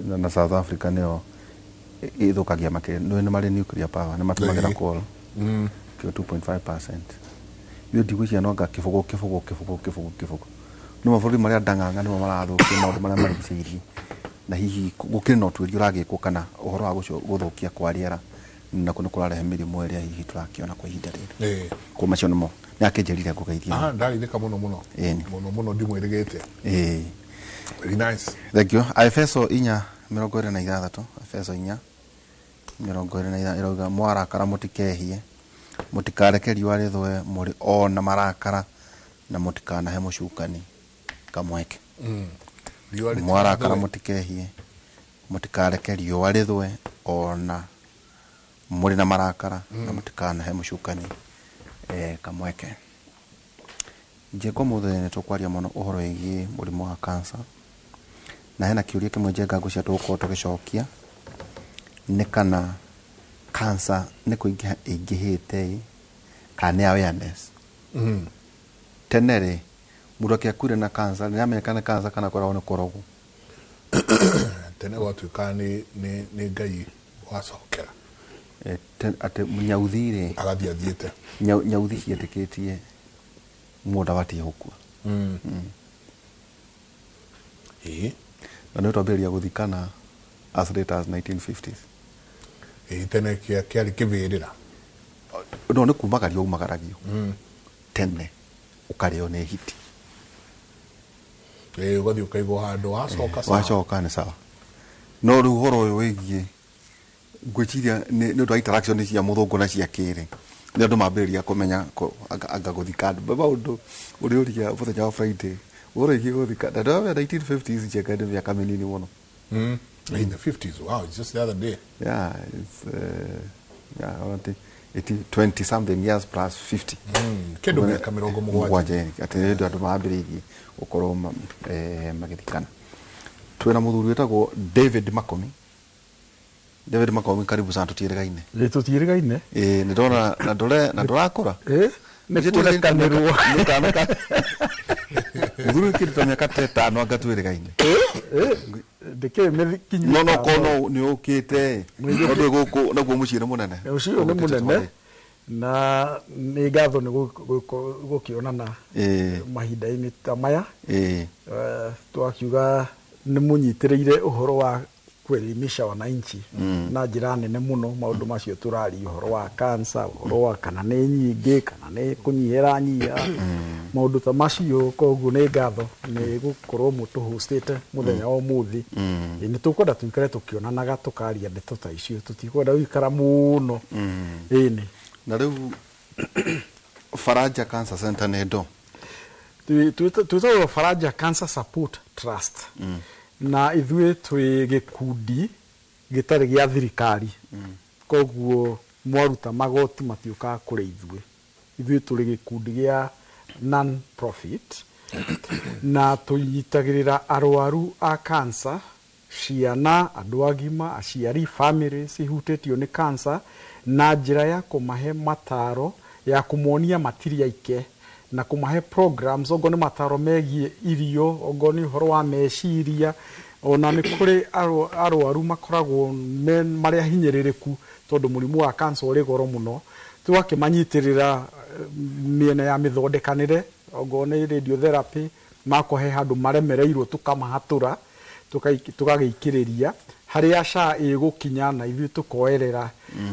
Na South Africa nĩyo ĩthũkagia makĩria. Nĩ marĩ nuclear power, nĩ matũmagĩra coal kĩo 2.5%. Ithuĩ ndigwĩciria no anga kĩbũgũ kĩbũgũ kĩbũgũ kĩbũgũ kĩbũgũ no mabũrũri marĩa ndang'ang'a nĩmo marathũkia maũndũ marĩa marigicĩirie, na hihi gũkĩrĩ na ũtuĩria ũragĩkwo kana ũhoro wa gũthũkia kwa rĩera nakuo nĩ kũrarehe mĩrimũ ĩrĩa hihi tũrakĩona kwa ihinda rĩrĩ. Kwa macio nĩmo nĩ akĩnjĩrire ngũgeithia. Aha, ndageithĩka mũno mũno. Ĩni. Mũno mũno, ndimwĩrĩgĩte. Very nice. Thank you. Aefeso 4:26, Efeso 4:26 ĩrauga, "Mwarakara mũtikehie, mũtikareke riũa rĩthũe mũrĩ o na marakara, na mũtikanahe mũcukani kamweke." Riũa rĩtigathũe. Mwarakara mũtikehie, mũtikareke riũa rĩthũe o na mũrĩ na marakara, na mũtikanahe mũcukani kamweke. Njenga, ũmũthĩ nĩ tũkwaria mũno ũhoro wĩgiĩ mũrimũ wa cancer, na hena kĩũria kĩmwe, Njenga, ngwĩciria tũgũkorwo tũgĩcokia, nĩ kana cancer nĩ kũingĩha ĩingĩhĩte ĩ kana nĩ awareness. Tene rĩ, mũndũ akĩakuire na cancer nĩ amenyekana nĩ cancer kana kwĩragwo nĩ kũrogwo? Tene gwatuĩkaga nĩ Ngai wacokera. Atĩ nyauthi rĩ, agathiĩ athiĩte. Nyauthi ciĩtĩkĩtie mũndũ ndabatiĩ gũkua. Na nĩ twambĩrĩria gũthikana as late as 1950s. Ĩĩ, tene kĩarĩ kĩbĩrĩra. No nĩ kumagario umagaragio tene, ũkarĩo nĩ hiti. Ĩĩ, ũgathiĩ ũkaigwo handũ, wacoka sawa. Wacoka nĩ sawa. No rĩu ũhoro ũyũ wĩgiĩ, ngwĩciria nĩ ũndũ wa interaction cia mũthũngũ na cia kĩrĩ, nĩ andũ mambĩrĩria kũmenya anga gũthika andũ maũndũ ũrĩa ũria mũthenya wa Friday ũhoro wĩgiĩ gũthika na ndĩramenya 1950s. Njenga, nĩ mĩaka mĩnini mũno. In the 50s, wow, it's just the other day. Yeah, it's yeah, ona ti 20 something years plus 50. Kĩndũ mĩaka 70. 70, atĩ nĩ andũ mambĩrĩirie gũkorwo magĩthikana. Twĩna mũthuri wĩtagwo David Makomi. David Makomi, karibu sana, tũtiĩrĩgaine. Ĩ, tũtiĩrĩgaine. Ĩĩ, nĩ ndona na ndũre na ndũrakũra. Ĩ, nĩ kũrekanĩrwo. Nĩ kana ka mũthuri kĩndũ ta mĩaka ta 5 anga twĩrĩgaine. Ndĩkĩrĩ mĩkinyu. No korwo no nĩ ũkĩte no ndwĩ gũkũ naguo mũciĩ nĩ mũnene. Ũcio nĩ mũnene, na nĩ ngatho nĩ gũkĩonana mahinda-inĩ ta maya. Twakiuga nĩ mũnyitĩrĩire ũhoro wa kuelimisha wananchi na njĩra nene mũno. Maũndũ macio tũraria ũhoro wa cancer, ũhoro wa kana nĩ nyingĩ kana nĩ kũnyiha nyiha, maũndũ ta macio. Koguo nĩ ngatho nĩ gũkorwo mũtũhũstĩte mũthenya wa ũmũthĩ. Ĩ, nĩ tũkwenda tũikare tũkĩonanaga, tũkaria ndeto ta icio, tũtikwenda gũikara mũno. Ĩni. Na rĩu Faraja Cancer Center nĩ ndo? Twĩtagwo Faraja Cancer Support Trust, na ithuĩ twĩ gĩkundi gĩtarĩ gĩa thirikari. Koguo mwaruta magoti matiũkaga kũrĩ ithuĩ. Ithuĩ tũrĩ gĩkundi gĩa non profit, na tũnyitagĩrĩra arwaru a cancer, ciana, andũ agima, aciari, families ihutĩtio nĩ cancer, na njĩra ya kũmahe mataro, ya kũmonia matirĩ aike, na kũmahe programs, okorwo nĩ mataro megiĩ irio, okorwo nĩ ũhoro wa meciria. Ona nĩ kũrĩ arwaru makoragwo me marĩ ahinyĩrĩrĩku tondũ mũrimũ wa cancer ũrĩ goro mũno. Tũgakĩmanyitĩrĩra mĩena ya mĩthondekanĩre, okorwo nĩ radiotherapy, makohe handũ maremereirwo tũkamahatũra, tũgagĩikĩrĩria harĩa SHA ĩgũkinya na ithuĩ tũkoerera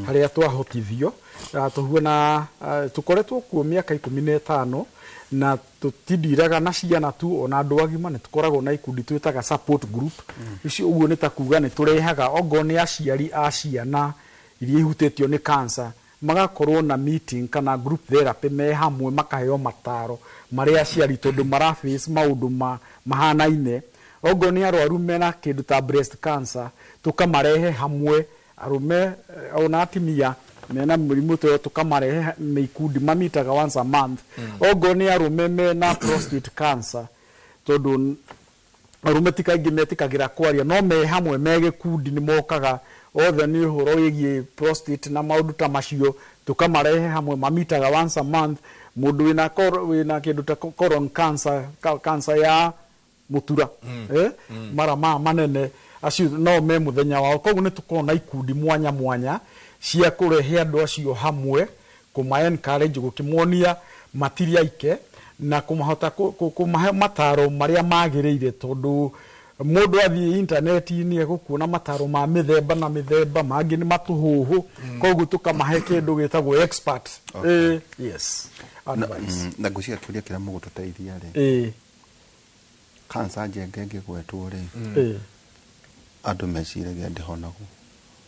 harĩa twahotithio. Tũhuana tũkoretwo kuo mĩaka 15, na tũtindiraga na ciana tu, ona andũ agima nĩ tũkoragwo na ikundi twĩtaga support group icio. Ũguo nĩ ta kuga nĩ tũrehaga ongorwo nĩ aciari a ciana iria ihutĩtio nĩ cancer, magakorwo na meeting kana group therapy me hamwe, makaheo mataro marĩa aciari tondũ mara face maũndũ mahanaine. Ongorwo nĩ arwaru mena kĩndũ ta breast cancer, tũkamarehe hamwe, arũme ona atumia mena mũrimũ ta ũyũ, tũkamarehe nĩ ikundi mamitaga once a month. Ongorwo nĩ arũme mena prostate cancer, tondũ arũme ti kaingĩ metĩkagĩra kwaria, no me hamwe me gĩkundi nĩ mokaga othe, nĩ ũhoro wĩgiĩ prostate na maũndũ ta macio, tũkamarehe hamwe, mamitaga once a month. Mũndũ wĩna kĩndũ ta colon cancer, cancer ya Mutura mara ma manene acio no me muthenya wao. Koguo nĩ tũkoragwo na ikundi mwanya mwanya cia kũrehe andũ acio hamwe, kũma encourage, gũkĩmonia matiri aike na kũmahota kũmahe mataro marĩa magĩrĩire, tondũ mũndũ athiĩ intaneti-inĩ egũkuona mataro ma mĩthemba na mĩthemba, mangĩ nĩ matũhũhũ. Koguo tũkamahe kĩndũ gĩtagwo expert yes advice. Na ngwĩciria kĩũria kĩrĩa mũgũtũteithia rĩ, cancer njenge ĩngĩgwetwo rĩ, andũ meciragia ndĩhonagwo,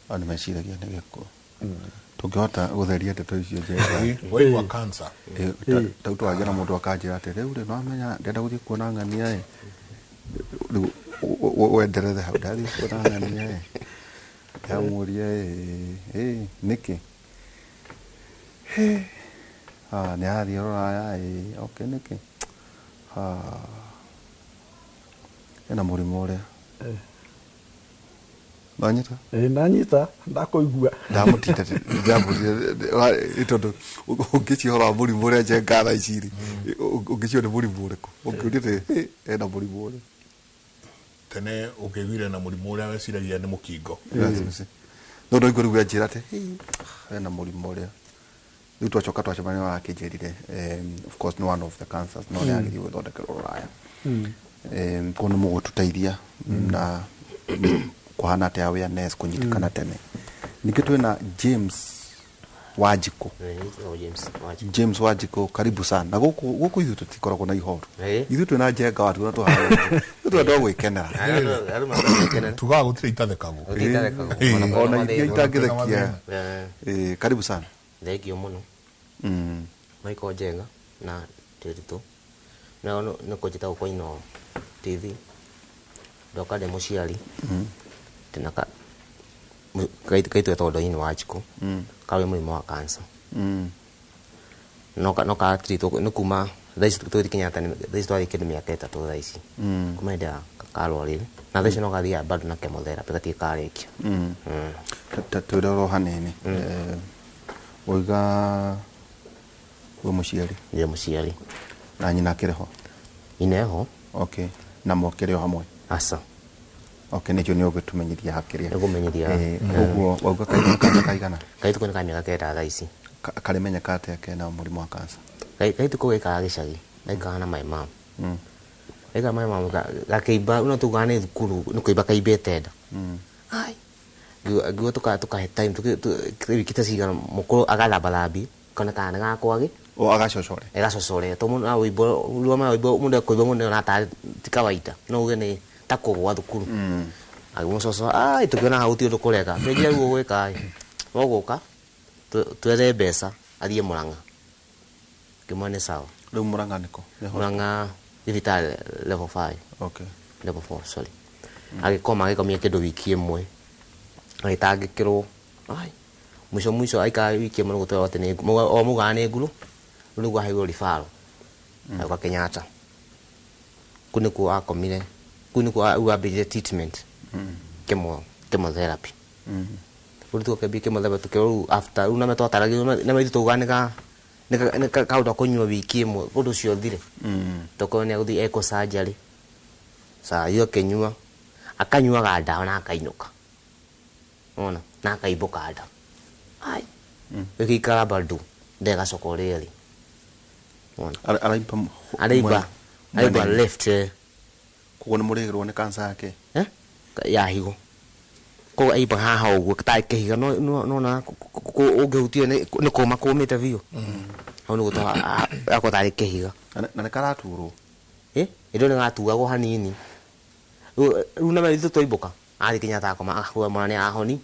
andũ meciragia nĩ gĩkuũ. Tũngĩhota gũtheria ndeto icio njega. Waigua cancer tau twagira mũndũ akanjĩra atĩ rĩu rĩ nwamenya ndĩrenda gũthiĩ kuona ng'ania ĩ, rĩu wenderere hau ndathiĩ kuona ng'ania ĩ, ndamũria ĩ nĩkĩ, nĩ arathiĩ rũraya ĩ, okay nĩkĩ, ena mũrimũ ũrĩa nanyita. Nanyita ndakũigua ndamũtinda ndamũtinda tondũ ũngĩciria ũhoro wa mũrimũ ũrĩa njenga thaa ici rĩ, ũngĩciria nĩ mũrimũ ũrĩkũ, ũngĩũria atĩ ena mũrimũ ũrĩa tene ũkĩiguire na mũrimũ ũrĩa weciragia nĩ mũkingo. No ndaigua rĩu anjĩra atĩ ena mũrimũ ũrĩa. Rĩu twacoka twacemania arakĩnjĩrire of course nĩ one of the cancers no nĩ agĩthiĩ gũthondekerwo rũraya. Koguo nĩ mũgũtũteithia na kũhana atĩa awareness kũnyitikana tene. Ningĩ twĩna James Wanjikũ. James Wanjikũ, karibu sana. Na gũkũ ithuĩ tũtikoragwo na ihoru. Ithuĩ twĩna njenga watu na tũhana. Ithuĩ twenda gwĩkenera. Tugaga gũtirĩ itathekagwo. Ona iria itangĩthekia. Karibu sana. Thengio mũno. Michael Njenga na Ndiritu. Na nĩ kũnjĩta gũkũ Inooro TV. Ndoka ndĩ mũciari. Ndĩna kaitu etagwo Doreen Wanjikũ. Karĩ mũrimũ wa cancer. No karatreatwo nĩ kuma thaa ici tũgĩthiĩ Kenyatta, thaa ici twathiĩ kĩndũ mĩaka 3 thaa ici. Kuma hĩndĩ ya karwarire. Na thaa ici no gathiaga bado na chemotherapy gatirĩ karĩkia. Twĩre oro hanini. Wauga wĩ mũciari? Ndĩ mũciari. Na nyina akĩrĩ ho? Nyina eho. Okay. Na mokĩrĩ o hamwe? Aca. Okay, nĩkĩo nĩ ũgĩtũmenyithia hakĩrĩa. Nĩngũmenyithia. Ũguo wauga kairĩtu kaigana? Kairĩtu kau nĩ ka mĩaka 9 thaa ici. Karĩmenyeka atĩa kena mũrimũ wa cancer? Kairĩtu kau gaikaraga gĩcagi, gaikaraga na my mom. Gaikaraga my mom gakĩimba, no tugaga nĩ thukuru, nĩ kũimba kaimbĩte nda. Ai. Ngiuga tũkahe time, wiki ta cigana mũkũrũ agathambathambie, kona kana nĩ gakwagĩ. O agacocore. Agacocore. To mũndũ na wĩimbo, rĩu ma wĩimbo, mũndũ ekũimba mũndũ ona tarĩ ti kawaida. No uge nĩ ta kũgũa thukuru. Agĩmũcocoa, ai, tũkĩona hau gũtirĩ ũndũ kũreka. Tũkĩnjĩra rĩu ũgwĩka ĩ, ũgũka, twethe mbeca, athiĩ Mũrang'a. Ngĩmwĩra nĩ sawa. Rĩu Mũrang'a nĩkũ? Mũrang'a thibitarĩ level 5. Okay. Level 4, sorry. Agĩkoma, agĩkomia kĩndũ wiki ĩmwe. Agĩtangĩkĩrwo. Ai. Mwisho mwisho aikara wiki ĩmwe nĩguo twerwo atĩ nĩ o mugaga nĩ nguru, rĩu nĩguo aheirwo referral. Agĩũka Kenyatta. Kũu nĩkuo akomire. Kũu nĩkuo ambĩrĩirie treatment. Chemotherapy. Rĩu tũkĩambia chemotherapy tũkĩrwo rĩu after rĩu na twataragio na ithuĩ tũugaga nĩ kaũndũ kũnyua wiki ĩmwe ũndũ ũcio ũthire. Tokorwo nĩ agũthiĩ ekwo surgery. Saa hiyo akĩnyua, akanyuaga ndawa na akainũka. Ona na akaimbũka nda. Ai. Ĩgĩikara bado ndegacoka ũrĩa ĩrĩ. Ona. Araimba Araimba. Araimba left. Koguo nĩ mũrĩgĩrwo nĩ cancer yake? Ya higo. Koguo aimba haha ũguo ta kĩhiga no na ũngĩhutia nĩ kũma kũmĩte biũ. Hau nĩguo akorwo tarĩ kĩhiga. Na nĩ karaturwo? Ĩndĩ nĩ gatuagwo hanini. Rĩu na ithuĩ twaimbũka, athiĩ Kenyatta akoma, akauga mwana nĩ ahoni.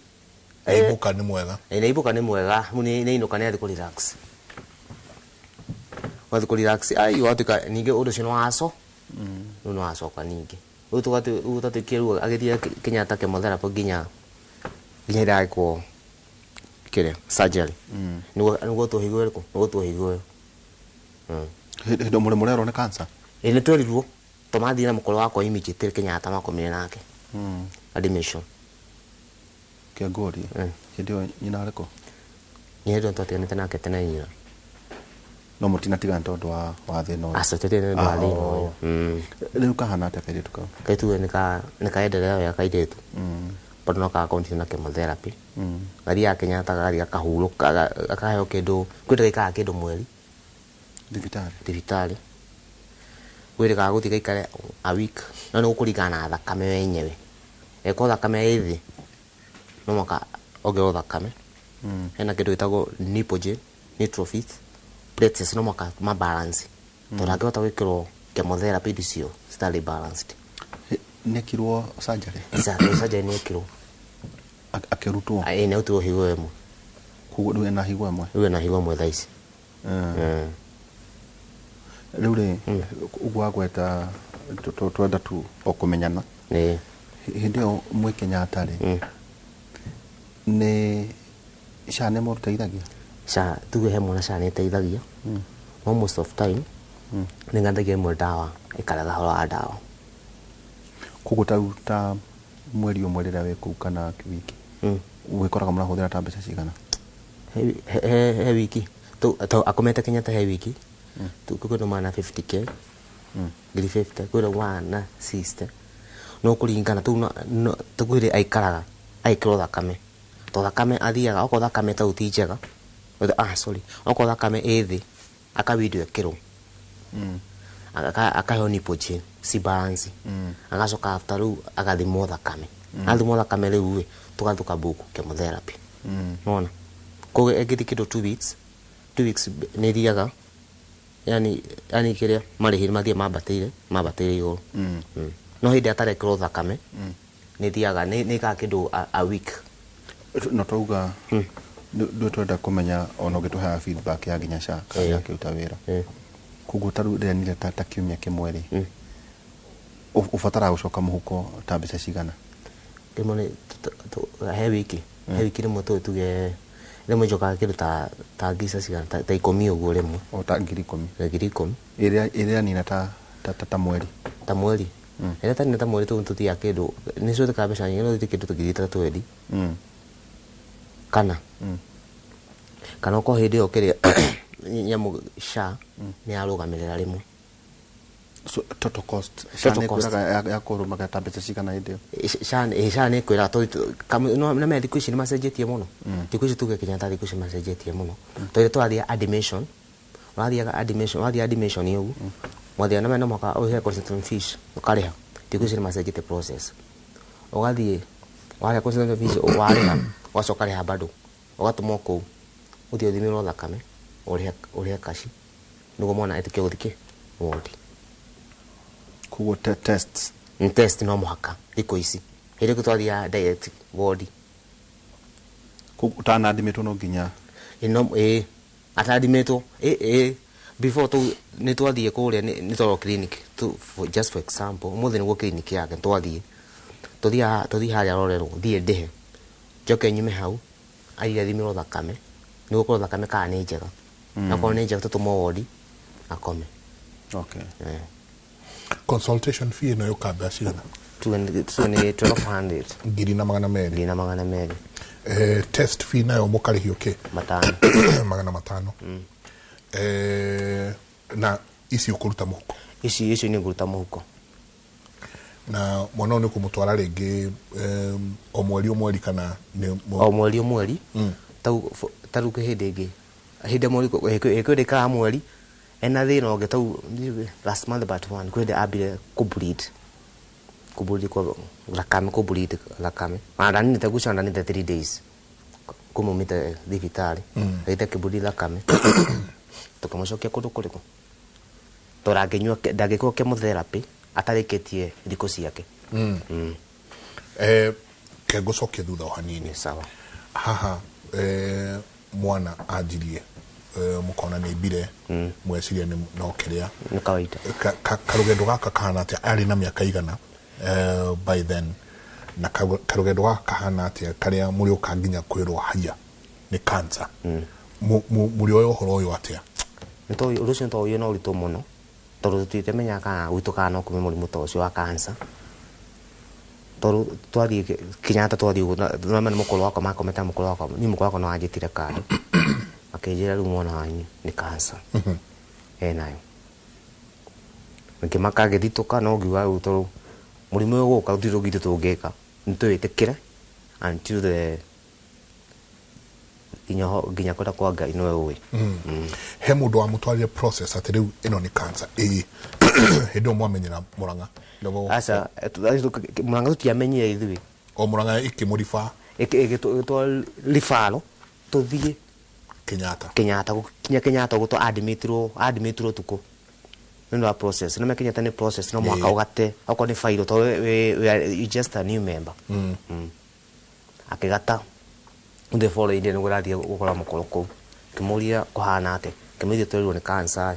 Aimbũka nĩ mwega. Nĩ aimbũka nĩ mwega, rĩu nĩ ainũka nĩ athiĩ kũ relax. Wathiĩ kũ relax, ai watuĩka ningĩ ũndũ ũcio nĩ waco. Rĩu nĩ wacoka ningĩ. Rĩu rĩu twatuĩkire rĩu agĩthiĩ Kenyatta chemotherapy nginya ĩrĩa agĩkwo kĩrĩa surgery. Nĩguo tũhigwo ĩrĩkũ? Nĩguo tũhigwo. Hĩndĩ ĩyo mũrĩ mũrerwo nĩ cancer? Ĩĩ, nĩ twerirwo. Tũmathiĩ na mũkũrũ wakwa immediately Kenyatta makomire nake. Admission. Kĩangũrie. Hĩndĩ ĩyo nyina arĩ kũ? Nyina hĩndĩ ĩyo twatiganĩte nake tene nyina. No mũtinatigana tondũ wa thĩna ũyũ? Aca, tũtirĩ nĩ ũndũ wa thĩna ũyũ. Rĩu kahana atĩa kairĩtu kau? Kaitu nĩkaendelea wega kairĩtu, bado no kaga continue na chemotherapy. Gathiaga Kenyatta, gagathiĩ gakahurũka, gakaheo kĩndũ kwĩ ndagĩka kĩndũ mweri. Thibitarĩ? Thibitarĩ kwĩrĩ kaga gũthiĩ gaikare a week, no nĩ gũkũringana na thakame wenyewe. Ĩkorwo thakame ĩ thĩ, no mũhaka ongererwo thakame. Hena kĩndũ gĩtagwo Neupogen, neutrophils, platelets, no mũhaka ma balance, tondũ angĩhota gwĩkĩrwo chemotherapy indo icio citarĩ balanced. Nĩekirwo surgery? Surgery nĩ ĩkirwo. Akĩrutwo? Ĩ, nĩ arutirwo higo ĩmwe. Koguo rĩu ena higo ĩmwe? Rĩu ena higo ĩmwe thaa ici. Rĩu rĩ, ũguo wagweta, twenda tu o kũmenyana. Hĩndĩ ĩyo mwĩ Kenyatta rĩ, nĩ SHA nĩ mũteithagia? SHA, tuge he mwana SHA nĩ ĩteithagia, no most of time nĩ ng'andagia ĩmwe ndawa ĩkarega horo wa ndawa. Koguo ta rĩu ta mweri ũmwe rĩrĩa wĩ kũu kana wiki, wĩkoraga mũrahũthĩra ta mbeca cigana? He wiki akomete Kenyatta, he wiki kwĩna mwana 50K, ngiri 50, kwĩna mwana 60, no kũringana tu tũkwĩrĩ aikaraga agĩkĩrwo thakame, to thakame athiaga okorwo thakame tau ti njega, ah sorry, okorwo thakame ĩ thĩ akawindwo ĩkĩrwo, akaheo Neupogen si balance, agacoka after rĩu agathimwo thakame. Athimwo thakame rĩu ĩ tũgathiĩ tũkabook chemotherapy. Nona koguo ĩngĩthiĩ kĩndũ 2 weeks, 2 weeks nĩ ĩthiaga, yani kĩrĩa marĩhi mathiĩ mambatĩire igũrũ. No hĩndĩ atarekĩrwo thakame nĩ thiaga nĩ ĩkaga kĩndũ a week. No twauga ndũ twenda kũmenya ona ũngĩtũheaga feedback ya nginya SHA kana yakĩruta wĩra. Koguo ta rĩu rĩrĩa nire ta kiumia kĩmwe rĩ, ũbataraga gũcoka mũhuko ta mbeca cigana? Rĩmwe nĩ he wiki rĩmwe tuge rĩmwe njokaga kĩndũ ta ngica cigana ta 10 ũguo rĩmwe. O ta 10,000? 10,000. Ĩrĩa nina ta mweri? Ta mweri, ĩrĩa tarĩ ta mweri tũthiaga kĩndũ nĩ ciũthĩkaga mbeca nyingĩ, no tũthiĩ kĩndũ ta 3,000 wendi, kana okorwo hĩndĩ ĩyo kĩrĩa nyamũ SHA nĩ yarũgamĩrĩra rĩmwe. So, total cost SHA Total nĩ cost. ĩkwĩraga ya kũrũmaga ta mbeca cigana hĩndĩ ĩyo? SHA nĩ ĩkwĩraga tondũ na me thikũ ici nĩ macenjetie mũno. Thikũ ici tuge Kenyatta thikũ ici macenjetie mũno, tondũ tũrathiĩ admission, ũrathiaga admission, wathiĩ admission ũguo mwathiĩ na mena mwaka ũhe consultation fees ũkarĩha. Thikũ ici nĩ macenjetie process, ũgathiĩ warĩha consultation fees, warĩha, ũgacoka rĩha bado ũgatũmwo kũu ũthiĩ ũthimĩrwo thakame, ũrĩhe kaci nĩguo mwana etĩkie gũthiĩ kĩ wodi. Koguo tests? Nĩ test no mũhaka thikũ ici, hĩndĩ ĩyo twathiaga direct wodi. Koguo ũtanadimĩtwo no nginya? Ĩno ĩ atadimĩtwo ĩ before tu nĩ twathiĩ kũrĩa nĩ twarwo clinic tu, just for example, ũmũthĩ nĩguo clinic yake twathiĩ, tũthiĩ harĩa rorerwo, thiĩ ndĩhe, njoke nyume hau athiĩ athimĩrwo thakame nĩguo korwo thakame kana nĩ njega, akorwo nĩ njega tũtũmwo wodi akome. Eh. Consultation fee ĩno yũkaga mbeca cigana? Tuge nĩ 1200. 1200? 1200. Test fee nayo mũkarĩhio kĩ? 500. 500. Na ici ũkũruta mũhuko? Ici nĩ ngũruta mũhuko. Na mwana ũyũ nĩ ũkũmũtwara rĩngĩ o mweri o mweri kana nĩ O mweri o mweri. Ta rĩu hĩndĩ ĩngĩ hĩndĩ mweri kwĩ ĩkaga mweri ena thĩna ũngĩ tau last month but one kwĩ hĩndĩ ambire kũ bleed kwa thakame, kũ bleed thakame, ona ndaninĩte guca, ndaninĩte 3 days kumumĩte thibitarĩ, agĩte kĩ bleed thakame, tũkĩmũcokia kũndũ kũrĩkũ tondũ ndangĩnyua, ndangĩkwo chemotherapy atarĩkĩtie thikũ ciake. Ke ngũcokie thutha o hanini. Nĩ sawa. Haha mwana anjirie, mũkona nĩ mbire, mweciria nĩ no kĩrĩa Nĩ kawaida. Karũgendo gaka kahana atĩa? Arĩ na mĩaka igana by then? Na karũgendo gaka kahana atĩa karĩa mũrĩũka nginya kwĩrwo haya nĩ cancer? Mũrĩoya ũhoro ũyũ atĩa? Nĩ ũndũ ũcio nĩtwaũire na ũritũ mũno, tondũ tũtimenyaga kana gwitũ kana no kume mũrimũ ta ũcio wa cancer, tondũ twathiĩ Kenyatta, twathiĩ ũguo na nĩ mũkũrũ wakwa makomete na mũkũrũ wakwa, niĩ mũkũrũ wakwa no anjĩtire kando akĩnjĩra rĩu mwana wanyu nĩ cancer. Enayo ngĩmaka ngĩthitũka no ngiuga rĩu tondũ mũrimũ ũyũ gũka gũtirĩ ũndũ ithuĩ tũngĩka nĩ tũwĩtĩkĩre until the nginya nginya kwenda kwa Ngai nĩwe ũĩ. He mũndũ wamũtwarire process atĩ rĩu ĩno nĩ cancer ĩĩ hĩndĩ ĩyo mwamenyera Murang'a level? Aca, Murang'a tũtiamenyire ithuĩ. O Murang'a ĩkĩmũriba? Ĩgĩtwa ribaro tũthiĩ Kenyatta. Kenyatta, kinya Kenyatta gũtwa admitirwo tukũ nĩ ũndũ wa process no Kenyatta nĩ process no mwaka ũgate okorwo nĩ file tondũ we just a new member. Akĩgata the following day nĩguo ũrathiĩ gũkora mũkũrũ kũu ngĩmũria kũhana atĩa, ngĩmũria twerirwo nĩ cancer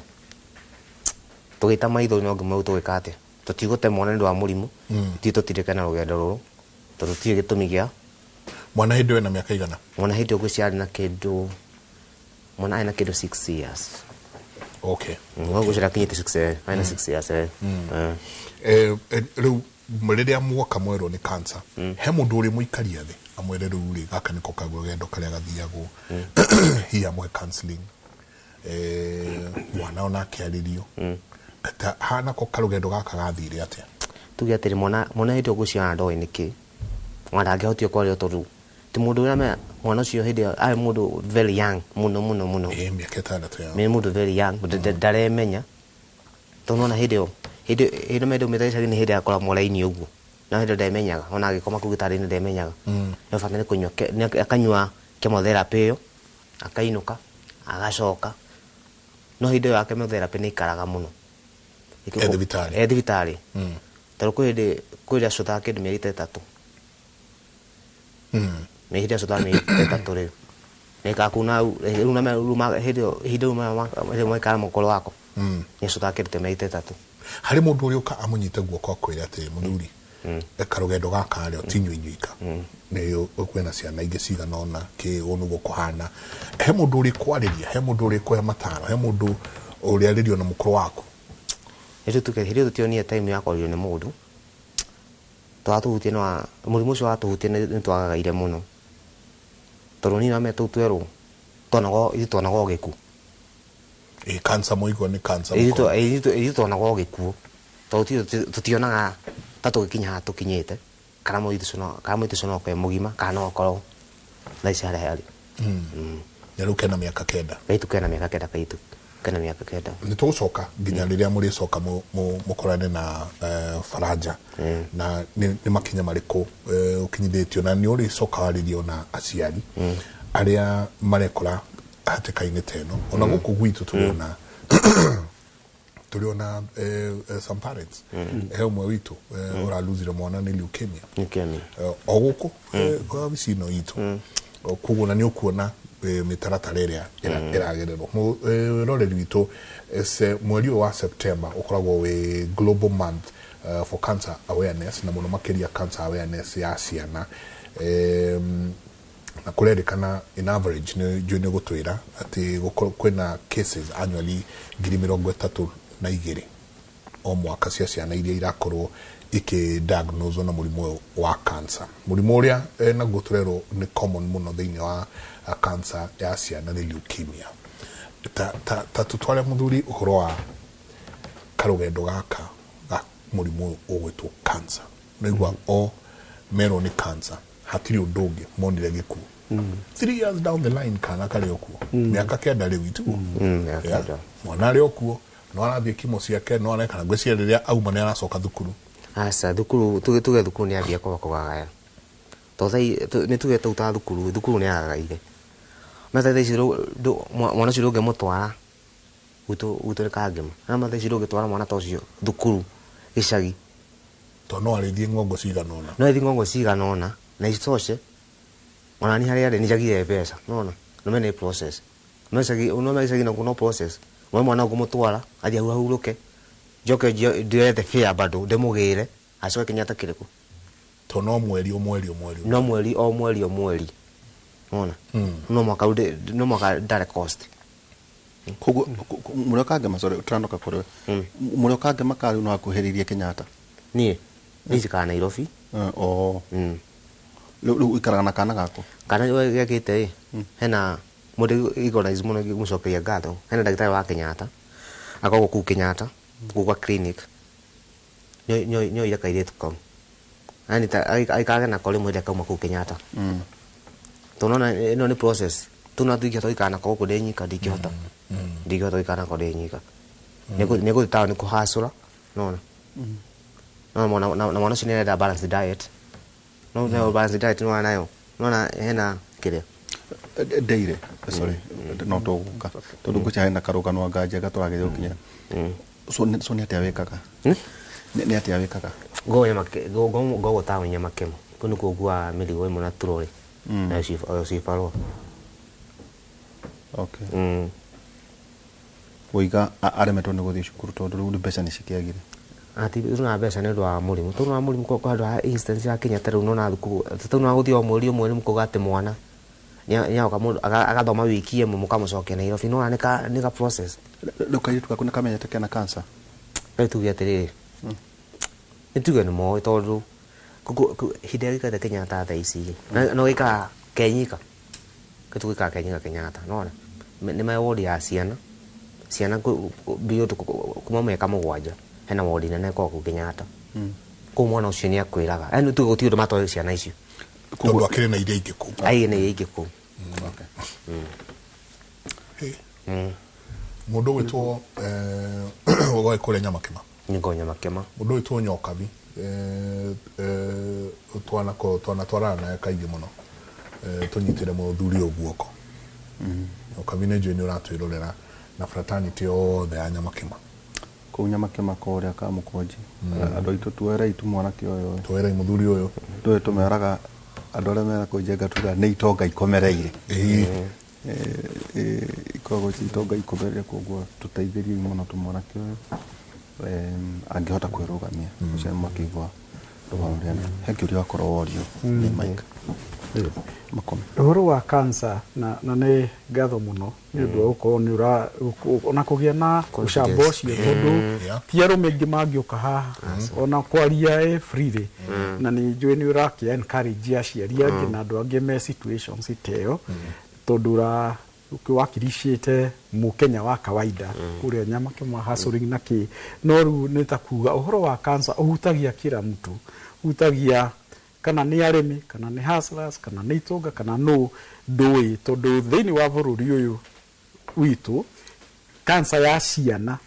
tũgĩita maitho no ngĩmwĩra tũgĩka atĩa tũtigũte mwana nĩ ũndũ wa mũrimũ ithuĩ tũtirĩke na rũgendo rũrũ tondũ tũtiũĩ gĩtũmi gĩa Mwana hĩndĩ ĩyo ena mĩaka igana? Mwana hĩndĩ ĩyo ngwĩciria arĩ na kĩndũ mwana arĩ na kĩndũ 6 years. Ngwĩciria akinyĩte 6 arĩ na 6 years. Rĩu rĩrĩa muoka mwerwo nĩ cancer, he mũndũ ũrĩ mũikaria thĩ amwĩre rĩu rĩ gaka nĩko karũgendo karĩa gathiagwo, hihi amũhe counseling, mwana onake arĩrio ta hanako karũgendo gaka gathire atĩa? Tuge atĩrĩ mwana mwana hĩndĩ ĩyo ngwĩciria ndoĩ nĩkĩ mwana ndangĩhotire kwaria tondũ ti mũndũ ũrĩa mwana ũcio hĩndĩ ĩyo arĩ mũndũ very young mũno mũno mũno. Mĩaka 6 ya. Nĩ mũndũ very young ndaremenya tondũ nona hĩndĩ ĩyo hĩndĩ ĩno mende umĩte gĩcagi nĩ hĩndĩ akora mũraini ũguo na hĩndĩ ndemenyaga ona agĩkoma kũu gĩtanda-inĩ ndemenyaga. No bata nĩ kũnyua akanyua chemotherapy ĩyo akainũka agacoka no hĩndĩ ĩyo ya chemotherapy nĩ ikaraga mũno. E thibitarĩ. E thibitarĩ. Tondũ kwĩ hĩndĩ acũthaga kĩndũ mĩeri ta 3. Mĩeri hĩndĩ acũthaga mĩeri ta 3 rĩu. Nĩ kuna rĩu na hĩndĩ ĩyo hĩndĩ ĩyo maikara mũkũrũ wako. Nĩ acũthaga kĩndũ ta mĩeri ta 3. Harĩ mũndũ ũrĩa ũka amũnyite guoko akwĩre atĩ mũthuri karũgendo gaka rĩ ti inyuĩ inyuika nĩ kwĩna ciana ingĩ cigana ũna kĩ ũũ nĩguo kũhana. He mũndũ ũrĩ kwarĩria, he mũndũ ũrĩ kũhe mataro, he mũndũ ũrĩ arĩrio na mũkũrũ waku? Hĩndĩ tuke hĩndĩ tũtionire time ya kwario nĩ mũndũ twatũhutie no mũrimũ ũcio watũhutie nĩ twagagaire mũno tondũ niĩ na metũ twerwo twanagwo ithuĩ twanagwo gĩkuũ. Cancer mũigua nĩ cancer. Ithuĩ twanagwo gĩkuũ tondũ tũtionaga ta tũgĩkinya haha tũkinyĩte kana mũirĩtu ũcio no akorwo mũgima kana no akorwo thaa ici harĩa harĩ. Na rĩu kena mĩaka 9. Kaitu kena mĩaka 9 kaitu kena mĩaka 9. Nĩ tũgũcoka nginya rĩrĩa mũrĩcoka mũkorane na Faraja na nĩ makinya marĩkũ ũkinyithĩtio na nĩ ũrĩcoka warĩrio na aciari arĩa marekora hatĩka-inĩ ta ĩno ona gũkũ gwitũ tũrĩ ona some parents. He ũmwe witũ ũraluzire mwana nĩ leukemia. O gũkũ kwa wabici ĩno itũ koguo na nĩ ũkuona mĩtaratara ĩrĩa ĩragererwo. Roreri witũ mweri ũyũ wa September ũkoragwo wĩ Global Month for Cancer Awareness na mũno makĩria cancer awareness ya ciana. Na kũrerĩkana in average nĩ njũĩ nĩ gũtwĩra atĩ kwĩna cases annually 32,000 o mwaka cia ciana iria irakorwo ikĩ-diagnose na mũrimũ ũyũ wa cancer. Mũrimũ ũrĩa naguo tũrerwo nĩ common mũno thĩinĩ wa cancer ya ciana nĩ leukemia. Ta tũtware mũthuri ũhoro wa karũgendo gaka ga mũrimũ ũyũ ũgwĩtwo cancer. Nĩigua o merwo nĩ cancer hatirĩ ũndũ ũngĩ monire gĩkuũ. 3 years down the line kana karĩ o kuo. Mĩaka 9 rĩu itiguo. Mĩaka 9. Mwana arĩ o kuo no arathiĩ kimo ciake no areka ngwĩciria rĩrĩa auma nĩ aracoka thukuru. Aca thukuru tuge thukuru nĩ ambia kwaga kũgagaya. Tondũ nĩ tuge tau ta thukuru thukuru nĩ agagaire. Na thaa ici mwana ũcio ndũngĩmũtwara gwitũ nĩ Kangema. Na thaa ici ndũngĩtwara mwana ta ũcio thukuru gĩcagi. Tondũ no arĩthiĩ ng'ongo cigana ũna. No arĩthiĩ ng'ongo cigana ũna na isitoshe ona ni harĩa arĩ nĩ njagire mbeca nona no mene process. No gĩcagi no gĩcagi no process. Mwe mwana ũkũmũtwara athiĩ ahurũke njoke ndĩrethe fare bado ndĩmũgĩre acoke Kenyatta kĩrĩkũ. Tondũ no mweri o mweri o mweri. No mweri o mweri o mweri. Nona no mwaka no mwaka ndare cost. Koguo mũrĩ Kangema sorry ũtanoka kũrĩ mũrĩ Kangema karĩ no akuhĩrĩirie Kenyatta. Niĩ njikaraga Nairobi. O rĩu ũikaraga na kana gaku? Kana gekĩte ĩ hena mũndũ organize mũno ngĩmũcokeria ngatho hena ndagĩtarĩ wa Kenyatta Akoragwo kũu Kenyatta kũu gwa clinic nĩoire kairĩtu kau yani aikarage nako rĩmwe rĩrĩa kauma kũu Kenyatta. Tondũ nona ĩno nĩ process tu na tũingĩhota gũikara nako gũkũ ndĩ nyika, ndingĩhota gũikara nako ndĩ nyika. Nĩgũthiĩ taũni kũhacũra nona no mwana na mwana ũcio nĩarenda balanced diet, no no balanced diet nĩwona nayo nona hena kĩrĩa. Ndeire, sorry, no tũgũka tondũ ngwĩciria hena karũgano anga njega tũrageria gũkinyĩra. So nĩ atĩa wĩkaga? Nĩ atĩa wĩkaga? Gogo taũni Nyamakema kũu nĩkuo nguaga mĩrigo ĩmwe na turori nayo cibarũa. Okay. Wĩiga aremetwo nĩ gũthiĩ cukuru tondũ rĩu mbeca nĩ cikĩagire. Ati rĩu na mbeca nĩ ũndũ wa mũrimũ, tondũ wa mũrimũ kwa handũ ha instance ya Kenya ta rĩu nona thukuru tondũ no gũthiĩ o mweri ũmwe nĩ mũkauga atĩ mwana nĩagoka mũndũ agathoma wiki ĩmwe mũkamũcokia Nairobi, nĩwona nĩ ka process. Rĩu kairĩtu gaku nĩ kamenyete kena cancer? Rĩu tuge atĩrĩrĩ, nĩ tuge nĩ moĩ tondũ hĩndĩ ĩrĩa gĩikarĩte Kenyatta thaa ici no gĩikaraga kenyika, kĩtu gĩikaraga kenyika Kenyatta nĩwona nĩ me wodi ya ciana beyond kuma mĩaka 7 hena wodi nene ĩkoragwo kũu Kenyatta. Kũu mwana ũcio nĩ akwĩraga yani tuge gũtirĩ ũndũ matoĩ ciana icio. Tondũ akĩrĩ na iria ingĩ kũu. Aige na iria ingĩ kũu. Okay. Mũndũ ũgwĩtwo ũgoe kũrĩa Nyamakema. Nĩngoo Nyamakema. Mũndũ ũgwĩtwo Nyokabi twanatwarana naye kaingĩ mũno, tũnyitĩre mũthuri ũyũ guoko. Nyokabi nĩ njũĩ nĩ ũratwĩrorera na fraternity yothe ya Nyamakema. Kũu Nyamakema kũrĩa Kamũkũnji andũ aitũ tuoerei tu mwanake ũyũ. Tuoerei mũthuri ũyũ. Ndũĩ tũmeraga andũ arĩa mena kũu Njenga tugaga nĩ itonga ikomereire. Ikoragwo ci itonga ikomereire, koguo tũteithĩriei mũno tu mwanake ũyũ angĩhota kwĩrũgamia. Ũcio nĩ makĩigua rũgano rũrĩa he kĩũria wakorwo worio nĩ Mike Makome. Ũhoro wa cancer na nĩ ngatho mũno nĩ ũndũ wa gũkorwo nĩ ũra ona kũgĩa na ũcamba ũcio tondũ ti arũme aingĩ mangĩũka haha ona kwaria ĩ freely, na nĩ njũĩ nĩ ũrakĩ encourage aciari angĩ na andũ angĩ me situations ta ĩyo tondũ ũra wakiricĩte mũkenya wa kawaida kũrĩa Nyamakema hustling na kĩ, no rĩu nĩ ta kuga ũhoro wa cancer ũhutagia kila mtu, ũhutagia kana nĩ arĩmi kana nĩ hustlers kana nĩ itonga kana nũ ndũĩ, tondũ thĩinĩ wa bũrũri ũyũ witũ cancer ya ciana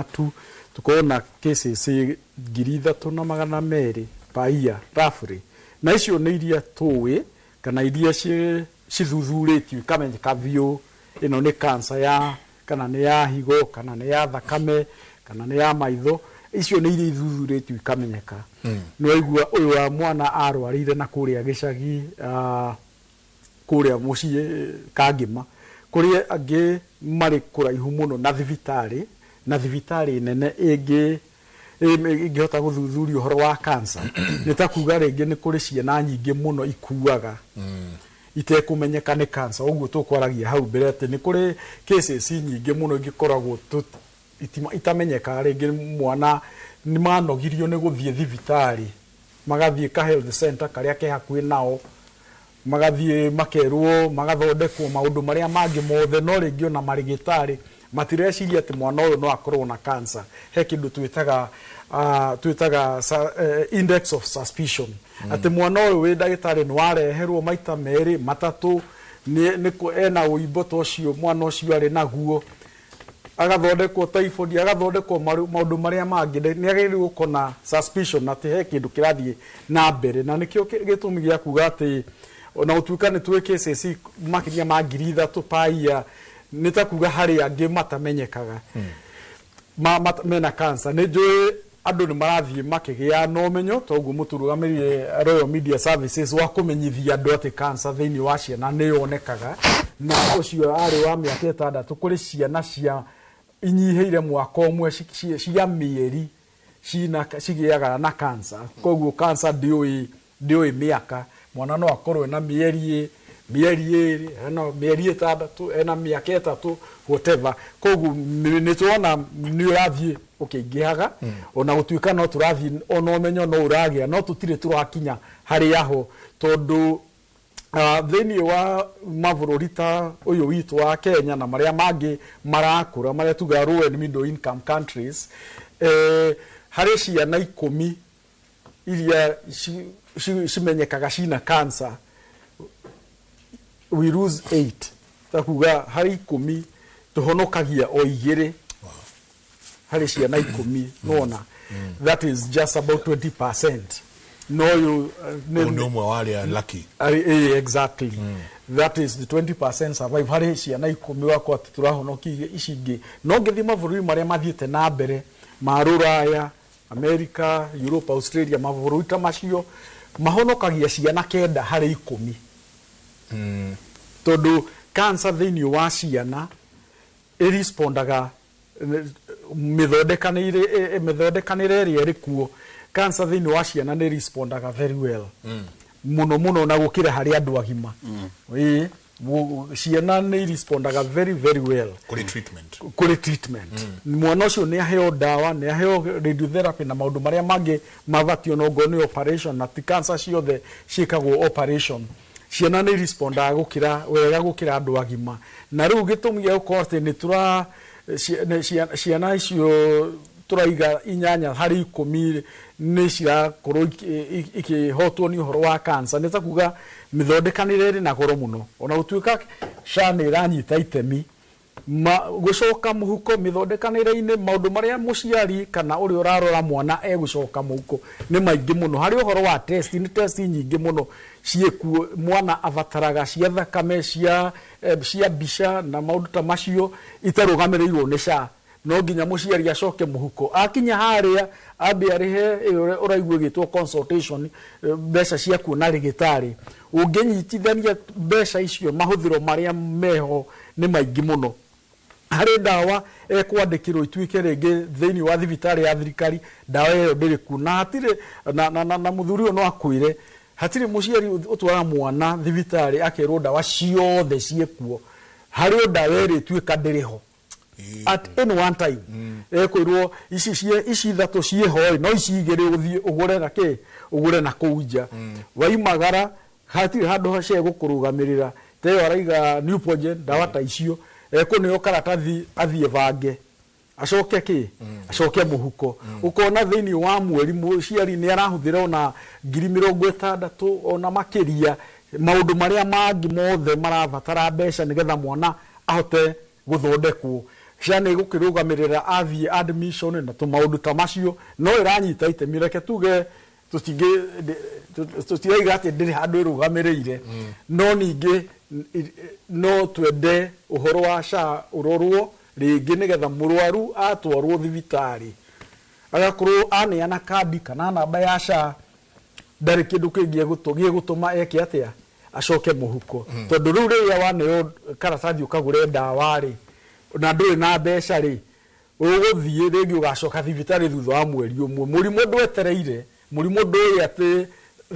tu tukorwo na cases 3,200 per year roughly, na icio nĩ iria tũĩ kana iria cithuthurĩtio ikamenyeka biũ ĩno nĩ cancer ya kana nĩ ya higo kana nĩ ya thakame kana nĩ ya maitho, icio nĩ iria ithuthurĩtio ikamenyeka. Nĩ waigua ũyũ wa mwana arwarĩire na kũrĩa gĩcagi kũrĩa mũciĩ Kangĩma, kũrĩa angĩ marĩ kũraihu mũno na thibitarĩ, na thibitarĩ nene ĩngĩhota gũthuthuria ũhoro wa cancer. Nĩ ta kuga rĩngĩ nĩ kũrĩ ciana nyingĩ mũno ikuaga itekũmenyeka nĩ cancer, ũguo tũkwaragia hau mbere atĩ nĩ kũrĩ cases nyingĩ mũno ingĩkoragwo itamenyekaga, rĩngĩ mwana nĩ manogirio nĩ gũthiĩ thibitarĩ magathiĩ ka health center karĩa ke hakuhĩ nao, magathiĩ makerwo magathondekwo maũndũ marĩa mangĩ mothe, no rĩngĩ ona marĩgĩtarĩ matireciria atĩ mwana ũyũ no akorwo na cancer. He kĩndũ twĩtaga index of suspicion, atĩ mwana ũyũ wĩ ndagĩtarĩ nĩ wareherwo maita merĩ matatũ nĩ ena ũimbo ta ũcio mwana ũcio arĩ naguo, agathondekwo typhoid, agathondekwo maũndũ marĩa mangĩ, nĩ agĩrĩirwo gũkorwo na suspicion atĩ he kĩndũ kĩrathiĩ na mbere, na nĩkĩo gĩtũmi gĩa kuga atĩ ona gũtuĩka nĩ tũĩ cases makĩria ma 3,000 per year, nĩ ta kuga harĩ angĩ matamenyekaga mena cancer. Nĩ njũĩ andũ nĩ marathiĩ makĩgĩa na ũmenyo toguo mũtũrũgamĩrĩire Royal Media Services wa kũmenyithia andũ atĩ cancer thĩinĩ wa ciana nĩ yonekaga, na ũcio arĩ wa mĩaka 6 kũrĩ ciana cia inyihĩire mwaka ũmwe cia mĩeri cigĩaga na cancer. Koguo cancer ndĩũĩ mĩaka, mwana no akorwo ena mĩeri 2, ena mĩeri 6, ena mĩaka 3, whatever. Koguo nĩ tuona nĩ ũrathiĩ ũkĩingĩhaga, ona gũtuĩka no tũrathiĩ ona ũmenyo no ũragĩa, no tũtirĩ tũrakinya harĩa ho tondũ Thĩinĩ wa mabũrũri ta ũyũ witũ wa Kenya na marĩa mangĩ marakũra, marĩa tugaga low and middle income countries, harĩ ciana 10 iria cimenyekaga cina cancer, we lose 8. Ta kuga harĩ 10 tũhonokagia o 2 harĩ ciana 10. Nona that is just about 20%. No you Ũyũ nĩ ũmwe wa arĩa lucky. Exactly. That is the 20% survive harĩ ciana 10 wakwa atĩ tũrahonokia ici ingĩ. No ngĩthiĩ mabũrũri marĩa mathiĩte na mbere ma Rũraya, America, Europe, Australia, mabũrũri ta macio mahonokagia ciana 9 harĩ 10. Tondũ cancer thĩinĩ wa ciana ĩrespondaga mĩthondekanĩre ĩrĩa ĩrĩ kuo. Cancer thĩinĩ wa ciana nĩ respondaga very well mũno mũno na gũkĩra harĩ andũ agima. Ĩĩ, ciana nĩ respondaga very very well kũrĩ treatment. Kũrĩ treatment. Mwana ũcio nĩ aheo ndawa, nĩ aheo radiotherapy na maũndũ marĩa mangĩ mabatio, no ngorwo nĩ operation, na ti cancer ciothe ciĩkagwo operation. Ciana nĩ respondaga gũkĩra wega gũkĩra andũ agima. Na rĩu gĩtũmi gĩa gũkorwo atĩ nĩ tũra ciana icio tũraiga 8 harĩ 10 nĩ cirakorwo ikĩhotwo nĩ ũhoro wa cancer, nĩ ta kuga mĩthondekanĩre ĩrĩ na goro mũno. Ona gũtuĩka SHA nĩ ĩranyita itemi, gũcoka mũhuko mĩthondekanĩre-inĩ, maũndũ marĩa mũciari kana ũrĩa ũrarora mwana egũcoka mũhuko nĩ maingĩ mũno. Harĩ ũhoro wa test, nĩ test nyingĩ mũno ciĩkuo mwana abataraga, cia thakame, cia mbica na maũndũ ta macio itarũgamĩrĩirwo nĩ SHA. No nginya mũciari acoke mũhuko, akinya harĩa ambe arĩhe ĩyo ũraigua ĩgĩtwo consultation, mbeca cia kuona rĩgĩtarĩ. Ũngĩnyitithania mbeca icio, mahũthĩro marĩa meho nĩ maingĩ mũno. Harĩ ndawa ekwandĩkĩrwo ituĩke rĩngĩ thĩinĩ wa thibitarĩ ya thirikari ndawa ĩyo ndĩrĩ kuo, na hatirĩ na mũthuri ũyũ no akwĩre hatirĩ mũciari ũtwara mwana thibitarĩ akerwo ndawa ciothe ciĩkuo. Harĩ o ndawa ĩrĩ ĩtuĩka ndĩrĩ ho at any one time, ekwĩrwo ici ici 3 ciĩho, no ici 2 ũthiĩ ũgũre na kĩ, ũgũre na kũu nja. Waimagara hatirĩ handũ cia gũkũrũgamĩrĩra, ta ĩyo araiga Neupogen, ndawa ta icio ekũneo karatathi athiĩ bange acoke kĩ, acoke mũhuko. Ũkona thĩinĩ wa mweri mũciari nĩ arahũthĩra ona ngiri 60 ona makĩria, maũndũ marĩa mangĩ mothe marabatara mbeca nĩgetha mwana ahote gũthondekwo. SHA nĩ ĩgũkĩrũgamĩrĩra athiĩ admission na tũmaũndũ ta macio, no ĩranyita itemi. Reke tuge tũtiraiga atĩ ndĩrĩ handũ ĩrũgamĩrĩire, no ningĩ no twende ũhoro wa SHA ũrorwo rĩngĩ nĩgetha mũrwaru atwarwo thibitarĩ agakorwo aneana kandi kana namba ya SHA, ndarĩ kĩndũ kĩngĩ gĩgũtũma eke atĩa, acoke mũhuko. Tondũ rĩu rĩrĩa waneo karatathi ũkagũre ndawa rĩ, na ndũrĩ na mbeca rĩ, ũgũthiĩ rĩngĩ ũgacoka thibitarĩ thutha wa mweri ũmwe. Mũrimũ ndwetereire, mũrimũ ndũĩ atĩ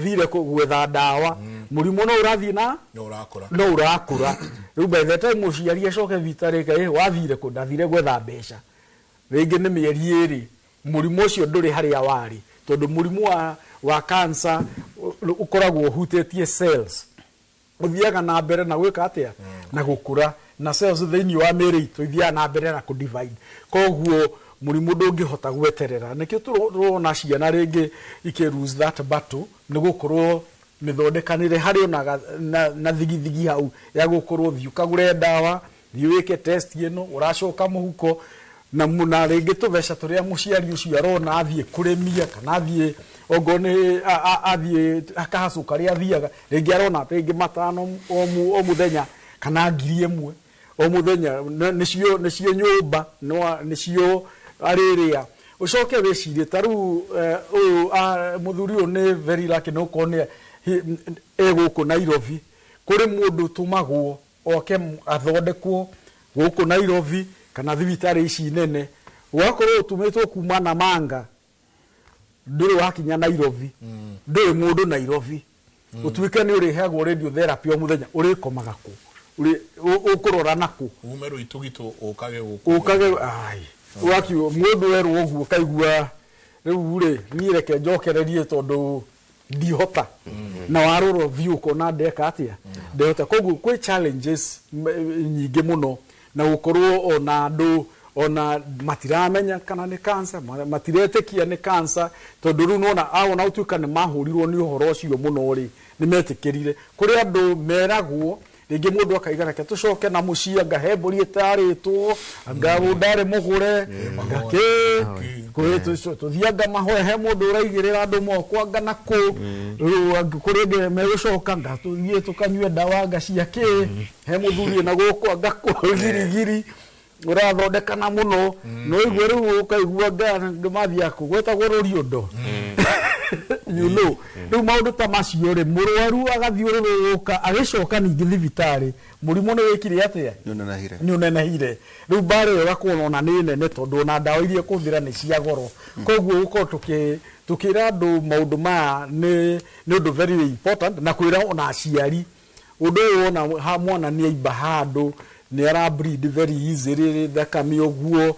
thire gwetha ndawa, mũrimũ no ũrathiĩ na no ũrakũra, no ũrakũra. Rĩu by the time mũciari acoke thibitarĩ, kaĩ wathire kũ? Ndathire gwetha mbeca. Rĩngĩ nĩ mĩeri 2, mũrimũ ũcio ndũrĩ harĩa warĩ, tondũ mũrimũ wa cancer ũkoragwo ũhutĩtie cells, ũthiaga na mbere na gwĩka atĩa, na gũkũra, na cells thĩinĩ wa mĩĩrĩ itũ ithiaga na mbere na kũ-divide. Koguo mũrimũ ndũngĩhota gweterera. Nĩkĩo tũrona ciana rĩngĩ ikĩ lose that battle, nĩ gũkorwo mĩthondekanĩre harĩ ona na thigithigi hau ya gũkorwo thiĩ ũkagũre ndawa, thiĩ wĩke test ĩno, ũracoka mũhuko. Na rĩngĩ tũbeca tũrĩa mũciari ũcio arona athiĩ kũrĩmia kana athiĩ ongorwo nĩ athiĩ akahacũ karĩa athiaga, rĩngĩ arona rĩngĩ 5 o mũthenya kana 1000 o mũthenya, nĩcio nyũmba, nĩcio arĩrĩa. Ũcoke wĩcirie ta rĩu ũyũ mũthuri ũyũ nĩ very lucky, nĩ gũkorwo nĩ e gũkũ Nairobi. Kũrĩ mũndũ ũtũmagwo oke athondekwo gũkũ Nairobi kana thibitarĩ ici nene, ũgakorwo ũtũmĩtwo kuma Namanga, ndũrĩ wakinya Nairobi, ndũrĩ mũndũ Nairobi, ũtuĩke nĩ ũrĩheagwo radiotherapy o mũthenya, ũrĩkomaga kũ? Ũkũrora nakũ? Ume rũitũgitũ ũkage gũkũ. Ũkage, ai, ũgakiuga mũndũ erwo ũguo ũkaigua rĩu rĩ, niĩ reke njokererie tondũ ndihota. Na warora ũthiũ ũkona ndeka atĩa, Ndehota. Koguo kwĩ challenges nyingĩ mũno, na gũkorwo ona andũ ona matiramenya kana nĩ cancer, matiretĩkia nĩ cancer, tondũ rĩu nona ona gũtuĩka nĩ mahũrirwo nĩ ũhoro ũcio mũno rĩ, nĩ metĩkĩrire. Kũrĩ andũ meragwo rĩngĩ mũndũ akaiga reke tũcoke na mũciĩ, anga he mbũri ĩtarĩtwo, anga ndarĩ mũgũre, anga kĩ kũrĩ tũthiĩ anga mahoya, he mũndũ ũraigĩrĩra andũ moko anga na kũ. Rĩu kũrĩ angĩ megũcoka anga tũthiĩ tũkanyue ndawa anga cia kĩ, he mũthuri na gũkũ anga kũ girigiri ũrathondekana mũno, no igue rĩu ũkaigua anga mathiaga kũ gwetagwo rũriondo, you know. Rĩu maũndũ ta macio rĩ, mũrwaru agathiũrũrũka agĩcoka ningĩ thibitarĩ, mũrimũ nĩ wĩkire atĩa? Nĩ ũnenehire. Nĩ ũnenehire. Rĩu mbara ĩyo ĩgakorwo ona nĩ nene, tondũ ona ndawa iria kũhũthĩra nĩ cia goro. Koguo gũkorwo tũkĩra andũ maũndũ maya nĩ ũndũ very important, na kwĩra ona aciari ũndũ ũyũ wona ha mwana nĩ aimba handũ, nĩ ara bleed very easily thakame ũguo,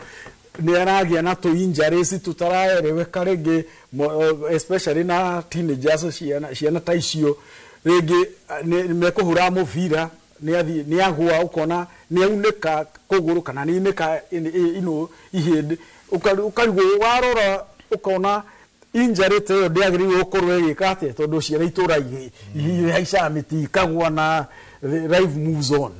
nĩ aragĩa na tũ injuries tũtaraereweka rĩngĩ, especially na teenagers, ciana ta icio rĩngĩ nĩ mekũhũra mũbira, nĩ athiĩ nĩ agũa, ũkona nĩ aunĩka kũgũrũ kana nĩ aunĩka ino ihĩndĩ, ũkarigwo warora ũkona injury ta ĩyo ndĩagĩrĩirwo gũkorwo ĩgĩka atĩa, tondũ ciana itũra ihaicaga mĩtĩ ikagwa na life moves on.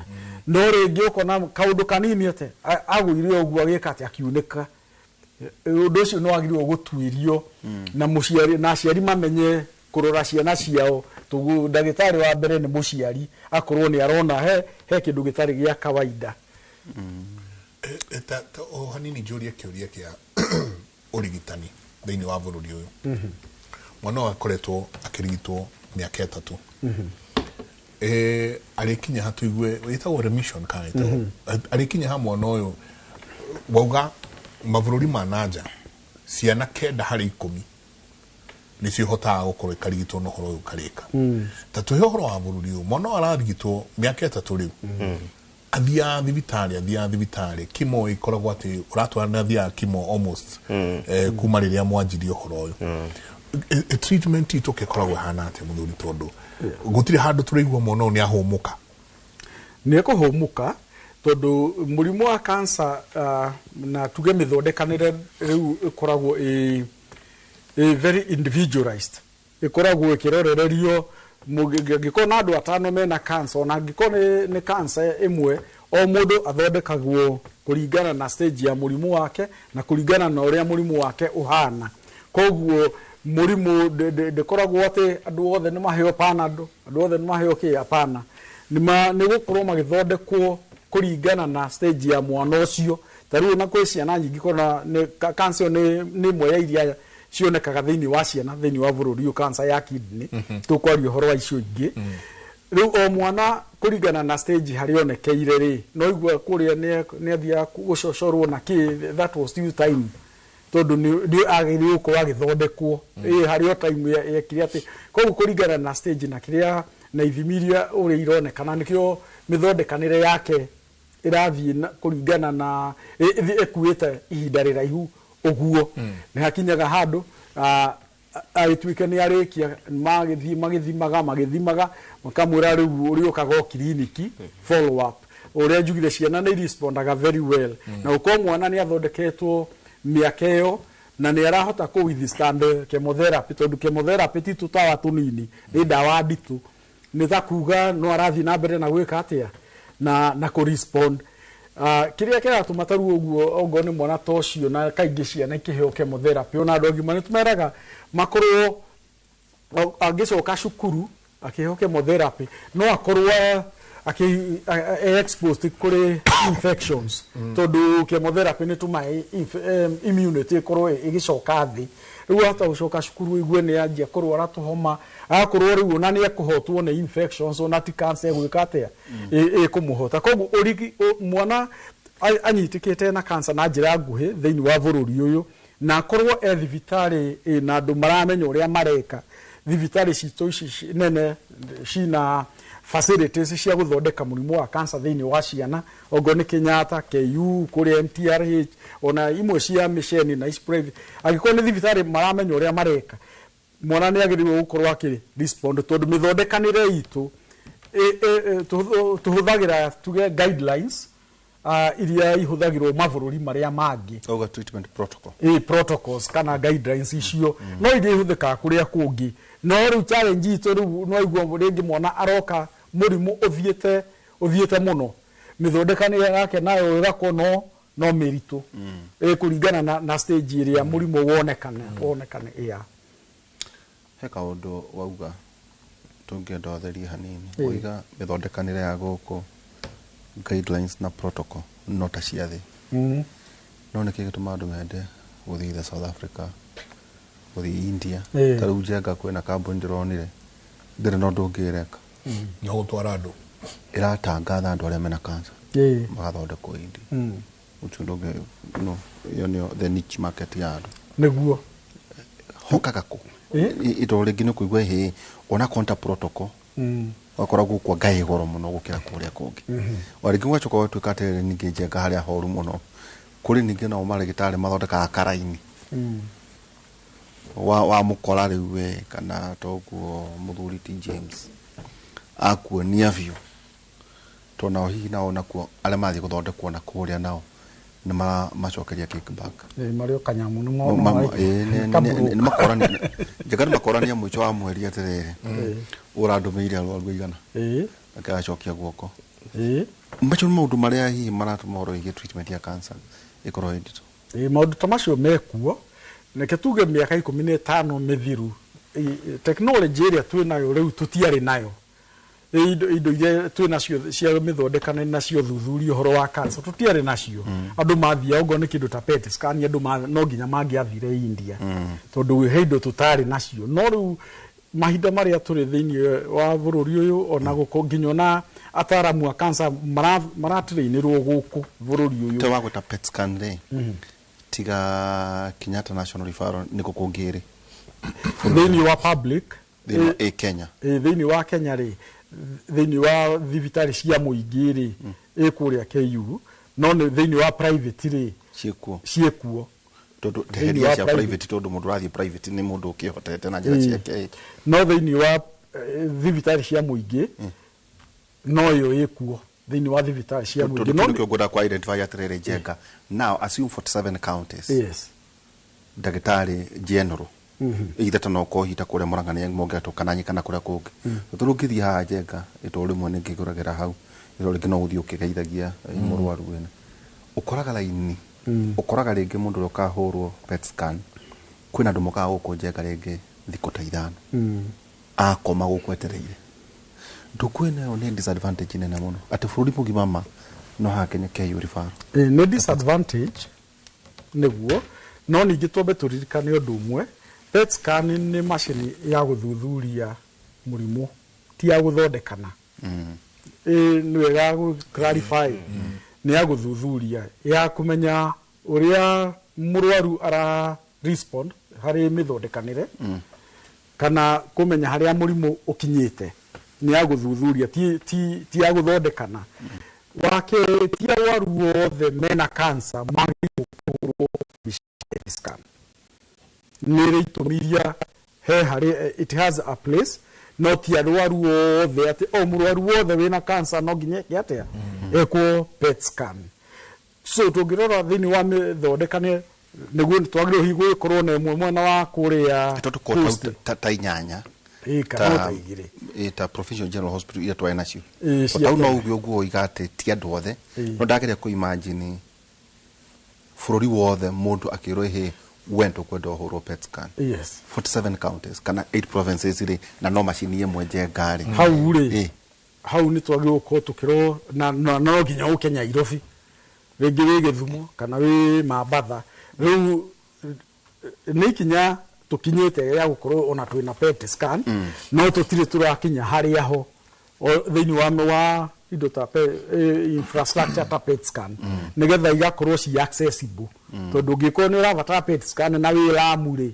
No rĩngĩ ũkona kaũndũ kanini atĩ agũire ũguo agĩka atĩ akiunĩka. Ũndũ ũcio nĩ wagĩrĩirwo gũtuĩrio na mũciari na aciari mamenye kũrora ciana ciao, tondũ ndagĩtarĩ wa mbere nĩ mũciari, akorwo nĩ arona he kĩndũ gĩtarĩ gĩa kawaida. Ta o hanini njũrie kĩũria kĩa ũrigitani thĩinĩ wa bũrũri ũyũ. Mwana ũyũ akoretwo akĩrigitwo mĩaka 3, arĩkinya ha tũigue ĩtagwo remission kana ĩtagwo arĩkinya ha mwana ũyũ? Wauga mabũrũri ma nanja ciana 9 harĩ 10 nĩ cihotaga gũkorwo ikarigitwo na ũhoro ũyũ ũkarĩka. Ta tũhe ũhoro wa bũrũri ũyũ, mwana ũyũ ararigitwo mĩaka 3 rĩu, athiaga thibitarĩ, athiaga thibitarĩ, chemo ĩkoragwo atĩ ũratwarana, athiaga chemo almost kuma rĩrĩa mwanjirie ũhoro ũyũ. Treatment itũ ĩkoragwo ĩhana atĩa, mũthuri? Tondũ gũtirĩ handũ tũraigua mwana ũyũ nĩ ahũmũka. Nĩ ekũhũmũka, tondũ mũrimũ wa cancer, na tuge mĩthondekanĩre rĩu ĩkoragwo ĩ very individualized, ĩkoragwo ĩkĩrorererio. Angĩkorwo na andũ atano mena cancer, ona angĩkorwo nĩ cancer ĩmwe, o mũndũ athondekagwo kũringana na stage ya mũrimũ wake na kũringana na ũrĩa mũrimũ wake ũhana. Koguo mũrimũ ndĩkoragwo atĩ andũ othe nĩ maheo Panadol, andũ othe nĩ maheo kĩ, hapana. Nĩ gũkorwo magĩthondekwo kũringana na stage ya mwana ũcio. Ta rĩu na kwĩ ciana nyingĩ kona nĩ cancer ĩyo nĩ ĩmwe ya iria cionekaga thĩinĩ wa ciana thĩinĩ wa bũrũri ũyũ, cancer ya kidney. Tũkwaria ũhoro wa icio ingĩ. Rĩu o mwana kũringana na stage harĩa onekeire rĩ, no igua kũrĩa nĩ athiaga gũcocorwo na kĩ, that was still time, tondũ nĩ agĩrĩirwo gũkorwo agĩthondekwo ĩ harĩ o time yekire atĩ. Koguo kũringana na stage na kĩrĩa na ithimi iria ũrĩa ironekana, nĩkĩo mĩthondekanĩre yake ĩrathiĩ kũringana na ĩkuĩte ihinda rĩraihu ũguo. Nĩ hakinyaga handũ agĩtuĩke nĩ arĩkia, magĩthiĩ magĩthimaga magĩthimaga, makamwĩra rĩu ũrĩũkaga o kiriniki follow up. Ũrĩa njugire, ciana nĩ irespondaga very well, na gũkorwo mwana nĩ athondeketwo mĩaka ĩyo na nĩ arahota kũ withstand chemotherapy, tondũ chemotherapy ti tũtawa tũnini, nĩ ndawa nditũ. Nĩ ta kuga no arathiĩ na mbere na gwĩka atĩa na kũ respond. Kĩrĩa kĩratũma ta rĩu ũguo, ongorwo nĩ mwana ta ũcio, na kaingĩ ciana ikĩheo chemotherapy, ona andũ agima nĩ tũmeraga makorwo angĩcoka cukuru akĩheo chemotherapy no akorwo exposed kũrĩ infections, tondũ chemotherapy nĩ tũmaga immunity ĩkorwo ĩgĩcoka thĩ. Rĩu ahota gũcoka cukuru igue nĩ anjia kũrwara tũhoma, agakorwo rĩu ona nĩ ekũhotwo nĩ infections, ona ti cancer ĩgwĩka atĩa, ĩkũmũhota. Koguo mwana anyitĩkĩte na cancer na njĩra nguhĩ thĩinĩ wa bũrũri ũyũ, na akorwo e thibitarĩ ĩna andũ maramenya ũrĩa mareka, thibitarĩ citũ ici nene cina facilities cia gũthondeka mũrimũ wa cancer thĩinĩ wa ciana, ongorwo nĩ Kenyatta, KU, kũrĩa MTRH, ona imwe cia mĩceni na ici private, angĩkorwo nĩ thibitarĩ maramenya ũrĩa mareka, mwana nĩ agĩrĩirwo gũkorwo akĩ respond, tondũ mĩthondekanĩre itũ Tũhũthagĩra tuge guidelines iria ihũthagĩrwo mabũrũri marĩa mangĩ. Auga treatment protocol. Ĩ, protocols kana guidelines icio no iria ihũthĩkaga kũrĩa kũngĩ. No rĩu challenge itũ rĩu no igua rĩngĩ mwana aroka mũrimũ ũthiĩte mũno, mĩthondekanĩre yake nayo ĩgakorwo no mĩritũ, ĩ kũringana na stage ĩrĩa mũrimũ wonekane yeah. He kaũndũ wauga tũngĩenda ũtherie hanini. Ĩĩ. Waiga mĩthondekanĩre ya gũkũ, guidelines na protocol no ta cia thĩ. No nĩkĩ gĩtũmaga andũ mende gũthiĩ either South Africa, gũthiĩ India? Ta rĩu Njenga kwĩna kambuni ndĩronire ndĩrĩ na ũndũ ũngĩ ĩreka. No gũtwara andũ. Ĩratangatha andũ arĩa mena cancer magathondekwo India. Ũcio ndũngĩ no ĩyo nĩyo the niche market ya andũ. Nĩguo. Hokaga kũ? Ito rĩngĩ nĩ kũigua hĩ ona konta protocol wakora gũkũ ngai goro mũno gũkĩra kũrĩa kũngĩ. O rĩngĩ gwacoka gwatuĩka atĩrĩrĩ, ningĩ Njenga harĩa horu mũno kũrĩ ningĩ nao marĩgĩtarĩ mathondekaga karaini wa mũkora rĩu we kana toguo mũthuri ti James akuonia biũ to nao hihi nao nakuo arĩa mathiĩ gũthondekwo na kũrĩa nao nĩ macokeria kickback. Ĩ, marĩ o kanyamũ nĩ Nĩ makorania Njenga, nĩ makorania mũico wa mweri atĩrĩrĩ, ũrandũmĩire arwaru aigana, nake agacokia guoko. Macio nĩ maũndũ marĩa hihi maratũma ũhoro wĩgiĩ treatment ya cancer ĩkorwo ĩ nditũ. Ĩ, maũndũ ta macio mekuo. Reke tuge mĩaka 15 mĩthiru, technology ĩrĩa twĩ nayo rĩu tũtiarĩ nayo. Ĩ, indo iria twĩ nacio cia mĩthondekane na cia ũthuthuria ũhoro wa cancer tũtiarĩ nacio. Andũ mathiaga okorwo nĩ kĩndũ ta PET scan, andũ no nginya mangĩathire India tondũ he indo tũtarĩ nacio. No rĩu mahinda marĩa tũrĩ thĩinĩ wa bũrũri ũyũ, ona gũkũ nginya ona ataramu a cancer maratrainĩrwo gũkũ bũrũri ũyũ. Te wa gwĩta PET scan rĩ, tiga Kenyatta National Referral nĩkũ kũngĩ ĩrĩ? Thĩinĩ wa public. Thĩinĩ wa ĩ Kenya. Ĩ, thĩinĩ wa Kenya rĩ, thĩinĩ wa thibitarĩ cia mũingĩ rĩ, ĩ kũrĩa KU, no nĩ thĩinĩ wa private rĩ, ciĩkuo. Ciĩkuo. Tondũ Thĩinĩ teheria wa cia private. Private tondũ mũndũ ũrathiĩ private nĩ mũndũ ũkĩhotete na njĩra ciake. No thĩinĩ wa thibitarĩ cia mũingĩ no ĩyo ĩkuo thĩinĩ wa thibitarĩ cia tondũ mũingĩ no kĩu nĩkĩo ngwenda kwa identify atĩrĩrĩ, Njenga now assume 47 counties, ndagĩtarĩ general either ta no kohita kũrĩa Murang'a nĩ mongetwo kana Nyika kũrĩa kũngĩ, tondũ ũngĩthiĩ haha Njenga ĩtũũra rĩmwe nĩ ngĩgũragĩra hau ĩtũũra rĩngĩ no ũthiĩ ũkĩgeithagia mũrwaru wĩna ũkoraga raini, ũkoraga rĩngĩ mũndũ ũrĩa ũkahũrwo PET scan kwĩna andũ mokaga gũkũ Njenga rĩngĩ thikũ ta 5 akoma gũkũ etereire. Ndũkuĩ nayo nĩ disadvantage nene mũno atĩ bũrũri mũgima ma no haha Kenya KU referral. Ĩ, nĩ disadvantage nĩguo, no ningĩ twambe tũririkane ũndũ ũmwe. PET scan nĩ macini ya gũthuthuria mũrimũ, ti ya gũthondekana. Ĩ, nĩ wega gũ clarify nĩ ya gũthuthuria, ya kũmenya ũrĩa mũrwaru ara respond harĩ mĩthondekanĩre kana kũmenya harĩa mũrimũ ũkinyĩte. Nĩ ya gũthuthuria, ti ya gũthondekana. Wa kerĩ, ti arwaru othe mena cancer magĩrĩirwo kũhũrwo mbica ya PET scan. Nĩ ĩrĩ itũmi iria he harĩ, it has a place, no ti arwaru othe atĩ o mũrwaru wothe wĩna cancer no nginya eke atĩa, ekwo PET scan. So tũngĩrora thĩinĩ wa mĩthondekane nĩguo twagĩrĩirwo hihi gũgĩkorwo na ĩmwe mwena wa kũrĩa tondũ coast. Ta inyanya. Ĩ, kana ta 2. Ĩ, ta Provincial General Hospital iria twarĩ nacio. Ĩ, cia tau no Kenya. uge ũguo ũiga atĩ ti andũ othe. No ndageria kũ imagine bũrũri wothe mũndũ akĩrwo ĩhĩ we tũkwenda ũhũrwo PET scan 47 counties kana 8 provinces rĩ, na no macini ĩmwe Njenga rĩ. Hau rĩ, hau nĩ twagĩrĩirwo gũkorwo tũkĩrwo na no nginya ũke Nairobi, rĩngĩ wĩ Gĩthumo kana wĩ Mambatha. Rĩu nĩ ikinya tũkinyĩte rĩa gũkorwo ona twĩna PET scan, no tũtirĩ tũrakinya harĩa ho thĩinĩ wa indo ta infrastructure ta PET scan nĩgetha igakorwo ci accessible, tondũ ũngĩkorwo nĩ ũrabatara PET scan na wĩ Lamu rĩ,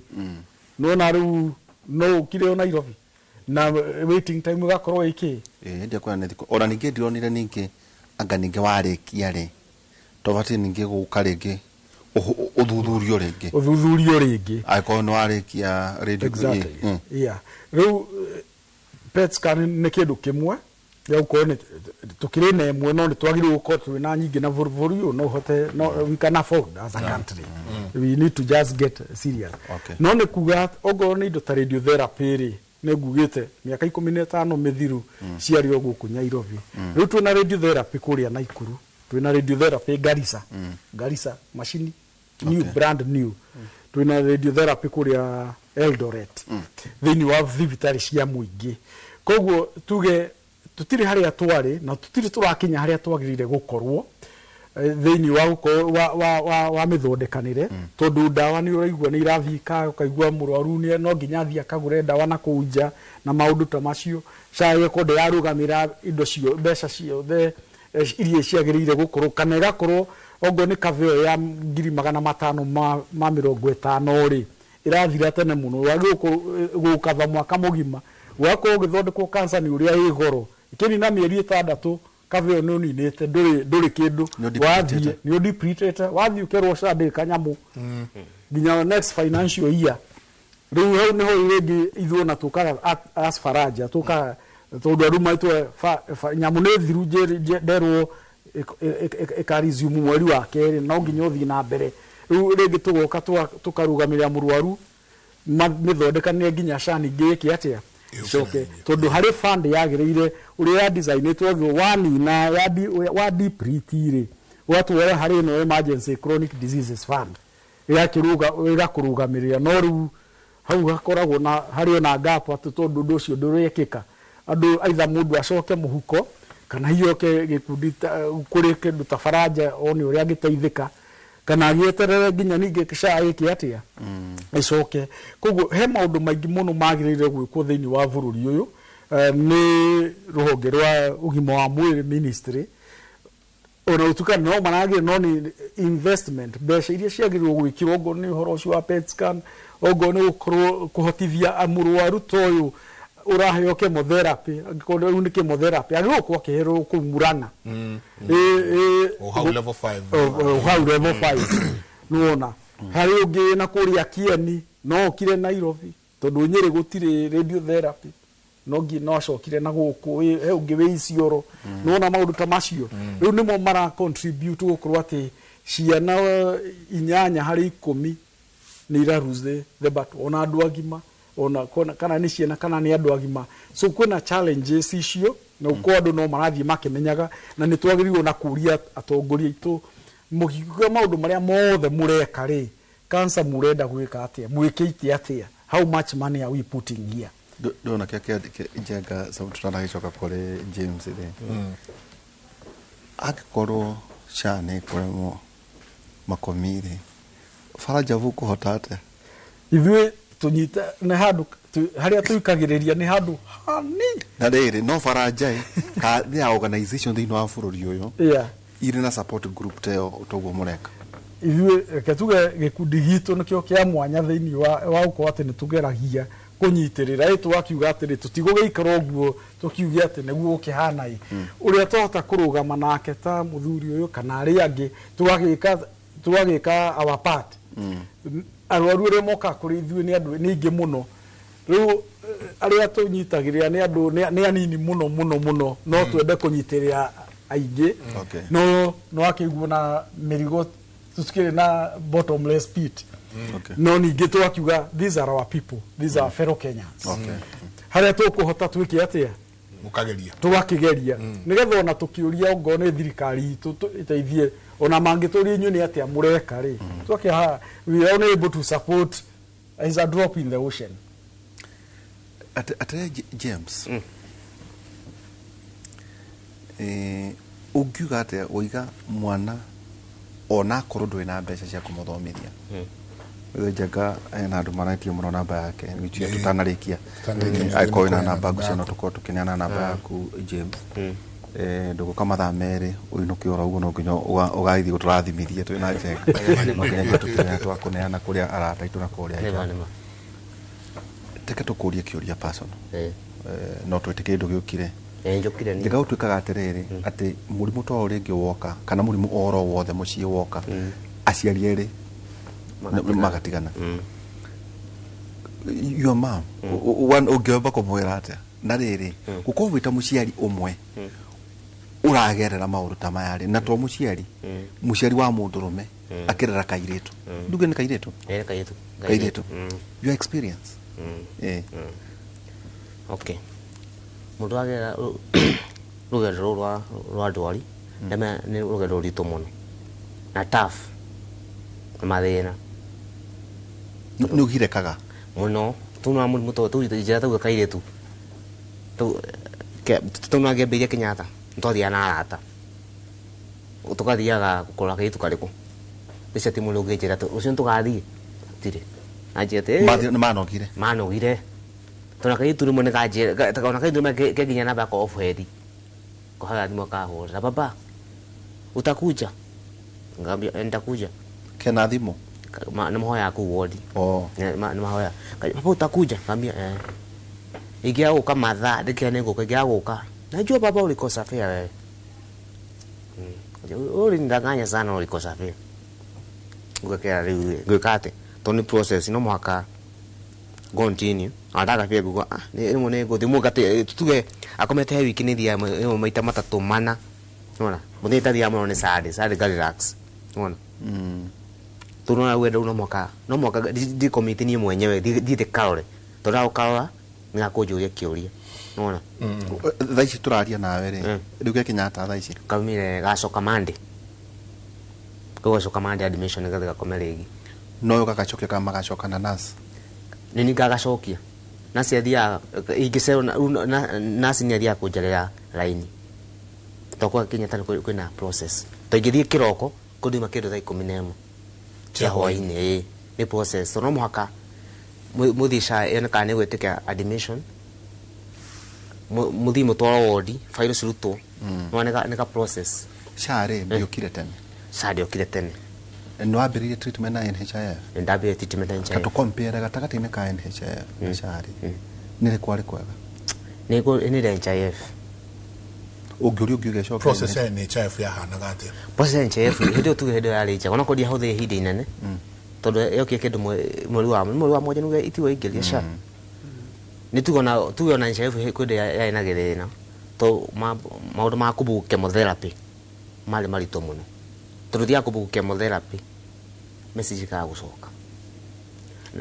nĩwona rĩu no ũkire o Nairobi na waiting time ĩgakorwo ĩkĩ. Ĩ, ndiakuona nĩ thikũ ona ningĩ ndironire ningĩ anga ningĩ warĩkia rĩ tobatiĩ ningĩ gũka rĩngĩ ũthuthurio rĩngĩ. Ũthuthurio rĩngĩ. Angĩkorwo nĩ warĩkia radio. Exactly. Yeah, rĩu PET scan nĩ kĩndũ kĩmwe. Ya gũkorwo nĩ tũkĩrĩ na ĩmwe, no nĩ twagĩrĩirwo gũkorwo twĩ na nyingĩ, na bũrũri ũyũ no ũhote, no we can afford as a country. We need to just get serious. No nĩ kuga ongorwo nĩ indo ta radiotherapy rĩ, nĩ ngugĩte mĩaka 15 mĩthiru ciarĩ o gũkũ Nairobi. Rĩu twĩna radiotherapy kũrĩa Naikuru, twĩna radiotherapy Garissa, Garissa macini new, brand new. Twĩna radiotherapy kũrĩa Eldoret, thĩinĩ wa thibitarĩ cia mũingĩ. Koguo tuge tũtirĩ harĩa twarĩ na tũtirĩ tũrakinya harĩa twagĩrĩire gũkorwo thĩinĩ wa gũkorwo wa mĩthondekanĩre, tondũ ndawa nĩ ũraigua nĩ irathiĩ ũkaigua mũrwaru no nginya athiĩ akagũre ndawa na kũu nja na maũndũ ta macio. SHA ĩgakorwo ndĩrarũgamĩra indo cio, mbeca ciothe iria ciagĩrĩire gũkorwo, kana ĩgakorwo ongorwo nĩ cover ĩyo ya 550,000 ma 50 rĩ, ĩrathira tene mũno, wagĩrĩirwo gũkava mwaka mũgima. Ũgakorwo ũgĩthondekwo cancer nĩ ũrĩa ĩ goro, ĩkĩnina mĩeri 6, cover ĩyo nĩ ũninĩte, ndũrĩ kĩndũ. Nĩ ũdepletete. Wathiĩ nĩ ũdepletete, wathiĩ ũkerwo SHA ndĩrĩ kanyamũ nginya next financial year. Rĩu hau nĩho rĩngĩ ithuĩ ona tũkaga as Faraja tũkaga, tondũ andũ maitũ nyamũ nĩ thiru, nderwo ĩkaresume mweri wa kerĩ, no nginya ũthiĩ na mbere. Rĩu rĩngĩ tũgoka tũkarũgamĩrĩra mũrwaru mĩthondekanĩre nginya SHA ningĩ ĩke atĩa? Ĩũke Ĩcoke na irio. Tondũ harĩ fund yagĩrĩire ũrĩa ya designĩtwo wanina wa deplete rĩ, ũgatwara harĩ ĩno emergency chronic diseases fund, ĩgakĩrũga ĩgakũrũgamĩrĩra. No rĩu hau hakoragwo na harĩ ona gap, atĩ tondũ ũndũ ũcio ndũrekĩka, andũ aitha mũndũ acoke mũhuko kana hihi oke gĩkundi kũrĩ kĩndũ ta Faraja one ũrĩa angĩteithĩka, kana agĩeterere nginya ningĩ SHA ĩke atĩa, ĩcoke. Koguo he maũndũ maingĩ mũno magĩrĩire gwĩkwo thĩinĩ wa bũrũri ũyũ. Nĩ rũhonge rwa ũgima wa mwĩrĩ, ministry, ona ũtukani no maragĩrĩ, no nĩ investment, mbeca iria ciagĩrĩirwo gwĩkĩrwo, ongorwo nĩ ũhoro ũcio wa PET scan, ongorwo nĩ gũkorwo kũhotithia mũrwaru ta ũyũ ũraheo chemotherapy, angĩkorwo rĩu nĩ chemotherapy agĩrĩirwo gũkorwo akĩherwo kũu Murang'a. O hau level 5. O hau level 5. Nĩwona harĩ ũngĩ na kũrĩa Kieni no okire Nairobi, tondũ Nyĩrĩ gũtirĩ radiotherapy, no ngi no acokire na gũkũ. He ũngĩ wĩ Isiolo. Nĩwona maũndũ ta macio rĩu nĩmo mara contribute gũkorwo atĩ ciana 8 harĩ 10 nĩ ira lose the battle, ona andũ agima, ona kana nĩ ciana kana nĩ andũ agima. So kwĩna challenges icio, na gũkorwo andũ no marathiĩ makĩmenyaga, na nĩ twagĩrĩirwo na kũria atongoria aitũ, mũkiuga maũndũ marĩa mothe mũreka rĩ, cancer mũrenda gwĩka atĩa, mwĩkĩte atĩa, how much money are we putting here? Ndona kĩa njenga sababu tutanagĩcoka kũrĩ James rĩ, angĩkorwo SHA nĩ ĩkũremwo makomi rĩ, Faraja kũhota atĩa? Ithuĩ tũnyita nĩ handũ harĩa tũikagĩrĩria nĩ handũ hani. Na rĩrĩ, no Faraja ĩ ka nĩ ya organization thĩinĩ wa bũrũri ũyũ irĩ na support group ta ĩyo toguo mũreka? Ithuĩ reke tuge gĩkundi gitũ nĩkĩo kĩa mwanya thĩinĩ wa gũkorwo atĩ nĩ tũgeragia kũnyitĩrĩra. Ĩ twakiuga atĩrĩ, tũtigũgĩikara ũguo tũkiuge atĩ nĩguo gũkĩhana. Ĩ ũrĩa twahota kũrũgama nake ta mũthuri ũyũ kana arĩa angĩ, tũgagĩka our part. Arwaru arĩa mokaga kũrĩ ithuĩ nĩ andũ nĩ aingĩ mũno. Rĩu arĩa tũnyitagĩrĩra nĩ andũ nĩ anini mũno mũno mũno. No twende kũnyitĩrĩra aingĩ, no akĩiguo na mĩrigo tũtikĩrĩ na bottomless pit. No ningĩ twakiuga these are our people, these are fellow Kenyans. Harĩa tũkũhota twĩke atĩa? Mũkageria. Tũgakĩgeria nĩgetha ona tũkĩũria ongorwo nĩ thirikari itũ ĩteithie, ona mangĩtũria inyuĩ nĩ atĩa mũreka rĩ, twakĩha we are only able to support is a drop in the ocean. Atĩrĩ James, ũngiuga atĩa ũiga mwana ona akorwo ndũrĩ na mbeca cia kũmũthomithia? Wĩthĩ Njenga ena andũ maraitie mũno namba yake nĩcio tũtanarĩkia. Tũtanarĩkia. Angĩkorwo wĩna Nĩ namba namba ngũcio no yaku. tũkorwo tũkĩneana namba yaku, James. Ndũgũka mathaa 2 ũinũke oro ũguo, no nginya ũgathiĩ gũtũrathimithia twĩna Njenga, no nginya tũkĩmenya twakũneana kũrĩa arata aitũ na kũrĩa Nĩma, nja. nĩma. Teke tũkũrie kĩũria personal. No twĩtĩkĩre ndũgĩũkire. Njũkire niĩ. Njega gũtuĩkaga atĩrĩrĩ, atĩ mũrimũ ta ũyũ rĩngĩ woka, kana mũrimũ oro wothe mũciĩ woka, aciari erĩ Magatigana. Magatigana. Your mom, ũngĩamba kũmwĩra atĩa? Na rĩrĩ gũkorwo wĩ ta mũciari ũmwe ũragerera maũndũ ta maya rĩ, na to mũciari, mũciari wa mũndũrũme akĩrera kairĩtu, nduge nĩ kairĩtu. Ere kairĩtu. Kairĩtu, your experience. Okay, mũndũ agera rũgendo rũrũ rwa ndwari nĩ rũgendo rũritũ mũno na tough na mathĩna. Nĩ ũgirĩkaga mũno tuna mũrimũ to tu njĩra tauga kairĩtu tuna ngĩambĩrĩria Kenyatta nĩtwathiaga na arata, tũgathiaga kũrora kairĩtu karĩkũ mbeca ti mũndũ ũngĩnjĩra rũciũ nĩtũgathiĩ tirĩ anjĩra atĩ nĩ manogire. Manogire tona kairĩtu rĩmwe nĩkanjĩra ona kairĩtu rĩmwe kenginya namba yakwa off head kohaga thimũ akahũrĩra, "Baba, utakuja?" Ngambia, "Nitakuja." Kena thimũ? Nĩmahoyaga kũu wodi. Oh. Nĩmahoya, "Baba, utakuja?" Ngambia, "Eh." Ingĩaga gũka mathaa ndĩkĩra nĩ ngũka, ingĩaga gũka, "Najua baba ulikosa fare wewe. Ulinidanganya sana, ulikosa fare." Ngũgekera rĩu ngwĩka atĩ tondũ nĩ process no mũhaka continue andaga pia nguga, ah, nĩ rĩmwe nĩ ngũthiĩ mũndũ atĩ tuge akomete he wiki nĩ thiaga rĩmwe maita matatũ mana, nĩwona mũthenya itathiaga mũno nĩ Sunday. Sunday nga relax, nĩwona tondũ na wenda no mũhaka ndi commit niĩ mwenyewe thiĩte karore tondũ ndagũkarora nĩgakũnjũria kĩũria, nĩwona. Thaa ici tũraria nawe rĩ, rĩu ge Kenyatta thaa ici? Kaumire gacoka Monday, kau gacoka Monday admission nĩgetha gakome rĩngĩ. No gagacokia kana magacoka na nurse? Nĩ niĩ ngagacokia, nasi athiaga ingĩcerwo nasi nĩ athiaga kũnjarĩra raini tondũ kwa Kenyatta kwĩna process to ingĩthiĩ kĩroko kũndima kĩndũ thaa 11 cia hwaĩ-inĩ. Ĩĩ, nĩ process so no mũhaka mũthiĩ SHA yone kana nĩ gwĩtĩkia admission, mũthiĩ mũtwarwo wodi, failo cirutwo. Nĩwona nĩ ka process. SHA rĩ ndĩũkire tene? SHA ndĩokire tene. Nĩ wambĩrĩirie treatment na NHIF? Nĩ ndambĩrĩria treatment na Ta NHIF. tũkompere gatagatĩ-inĩ ka NHIF na SHA rĩ, nĩ rĩ kwarĩ kwega? Nĩ nĩ NHIF. Ũngĩũria ũngiuga ĩcoke? Process ya NHIF yahanaga atĩa? Process ya NHIF hĩndĩ ĩyo, tuge hĩndĩ ĩyo yarĩ njega, onakorwo ndiahũthĩrire ihinda inene tondũ yokire kĩndũ mweri wa mwanja nĩguo itigo ingĩria SHA nĩ tuge ona NHIF kwĩ hĩndĩ yarĩ na gĩthĩna to maũndũ ma kũbook chemotherapy marĩ maritũ mũno tondũ thiaga kũbook chemotherapy, message ikaga gũcoka.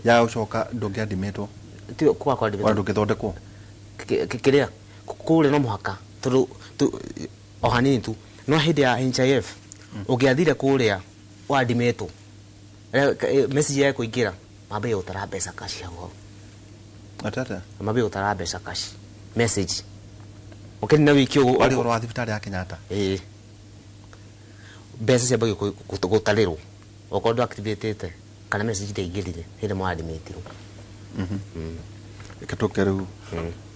Ya gũcoka ndũngĩadmitwo? Tiga kwa Ona ndũngĩthondekwo? Kĩrĩa kũrĩa no mũhaka tondũ o hanini tu no hĩndĩ ya NHIF ũngĩathire kũrĩa wadimĩtwo, message ya kũingĩra mambĩrĩria gũtara mbeca kaci hau hau. Atata? Mambĩrĩria gũtara mbeca kaci message ũkĩnina wiki ũguo. Warĩ ũhoro wa thibitarĩ ya Kenyatta? Ĩĩ, mbeca ciambagia gũtarĩrwo okorwo ndũ activatĩte kana message ndĩaingĩrire hĩndĩ mwadimĩtirwo. Reke tũke rĩu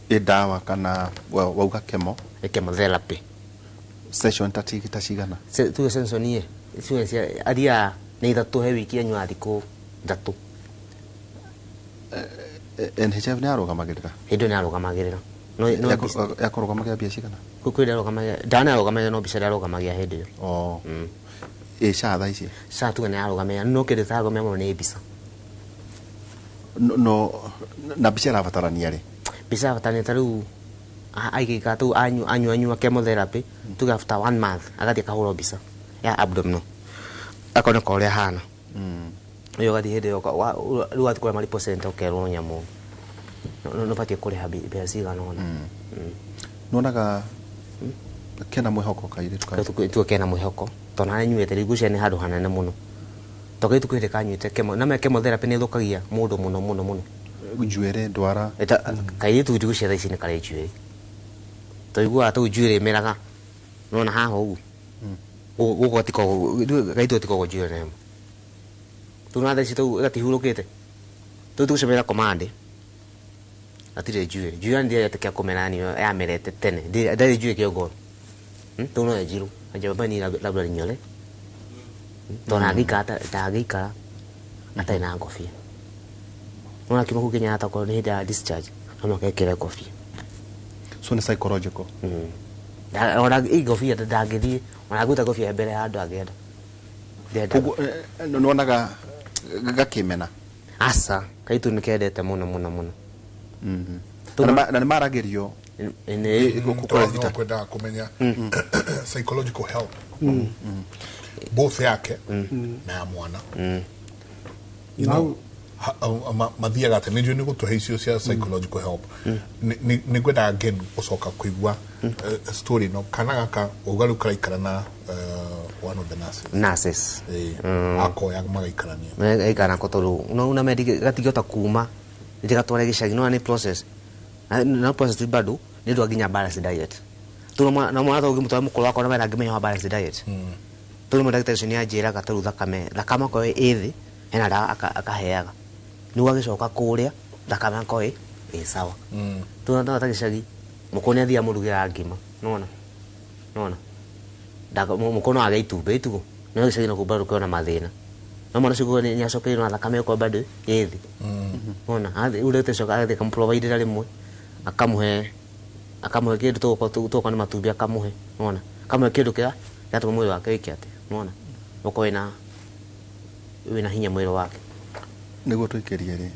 ĩ ndawa kana wauga chemo. Chemotherapy. Session ta cigana? Tuge session ĩ tuge cia athiaga nĩ 3 he wiki, anyua thikũ 3. NHIF nĩ yarũgamagĩrĩra? Hĩndĩ ĩyo nĩ arũgamagĩrĩra no Yakũrũgamagĩra mbia cigana? Kwĩ ndarũgamagia, ndawa nĩ arũgamagia no mbica ndarũgamagia hĩndĩ ĩyo. Oh. Ĩ SHA thaa ici? SHA tuge nĩ arũgamia no kĩndũ ĩtarũgamia mũno nĩ mbica. No na mbica ĩrabatarania rĩ? Mbica yabatarania ta rĩu aigĩka tu anyua anyua chemotherapy, tuge after one month agathiĩ akahũrwo mbica ya abdominal akoneka ũrĩa ahana. Ũyũ ũgathiĩ hĩndĩ ĩyo rĩu wathiĩ kũrĩa malipo center ũkerwo nyamũ nĩ ũbatiĩ kũrĩha mbeca cigana ũna. Nĩwonaga kena mwĩhoko kairĩtu kau? Tuge kena mwĩhoko tondũ nanyuĩte rĩu ngwĩciria nĩ handũ hanene mũno tondũ kairĩtu kwĩ hĩndĩ kanyuĩte chemo na chemotherapy nĩ ĩthũkagia mũndũ mũno mũno mũno. Njuĩrĩ, ndwara? Kairĩtu ndigwĩciria thaa ici nĩ karĩ njuĩrĩ tũiguaga tũu njuĩrĩ ĩmeraga nona haha ũguo gũkũ gatikoragwo kairĩtu gatikoragwo njuĩrĩ na ĩmwe tũu na thaa ici tũu gatihurũkĩte tũu tũgũcemania command gatirĩ njuĩrĩ. Njuĩrĩ nĩ ndĩretĩkia kũmera niyo yamerete tene. Ndarĩ njuĩrĩ kĩongo. Tũu no njirũ njamba ni labda nyore tondũ ndangĩikara atarĩ na ngobia. Nona kiuma kũu Kenyatta okorwo nĩ hĩndĩ ya discharge no mũhaka ekĩre ngobia. So nĩ psychological? Ona ĩ ngobia ndangĩthiĩ ona angĩruta ngobia mbere ya andũ angĩenda. Ndenda. Koguo nĩwonaga gakĩmena? Aca, kairĩtu nĩ kendete mũno mũno mũno. Na nĩ maragĩrio no kwenda kumenya psychological help both yake na ya mwana. You know, mathiaga atĩ nĩ njũĩ nĩ gũtũhe icio cia psychological help. Nĩ ngwenda again gũcoka kũigua story no kana gaka uga rĩu karaikara na one of the nurses. Akoya magaikarania aikara nako tondũ no una gatingĩhota kuma ndigatware gĩcagi no nĩ process na process bado nĩ ndwa nginya balanced diet tondũ na mwana ũngĩmũtwara mũkũrũ wakwa na wena angĩmenya wa balanced diet tondũ mũndagĩtarĩ ũcio nĩ anjĩraga tarĩu thakame akorwo ĩ thĩ hena ndawa akaheaga nĩguo agĩcoka kũrĩa thakame akorwo ĩ sawa. Tondũ ta gĩcagi mũkũrũ nĩ athiaga mũrugĩra ngima nĩwona mũkũrũ no age itumbĩ itugo no gĩcagi no bado kwĩna mathĩna no mwana ũcio nĩ acokeire na thakame ĩkorwo bado ĩ thĩ nĩwona rĩu ndagĩtarĩ ũcio agathiĩ akamũprovidĩra rĩmwe akamũhe kĩndũ tũgũkorwo nĩ matumbĩ akamũhe nĩwona akamũhe kĩndũ kĩrĩa gĩatũma mwĩrĩ wake wĩke atĩa nĩwona ũkorwo wĩna hinya mwĩrĩ wake. Nĩguo tũikĩrie rĩ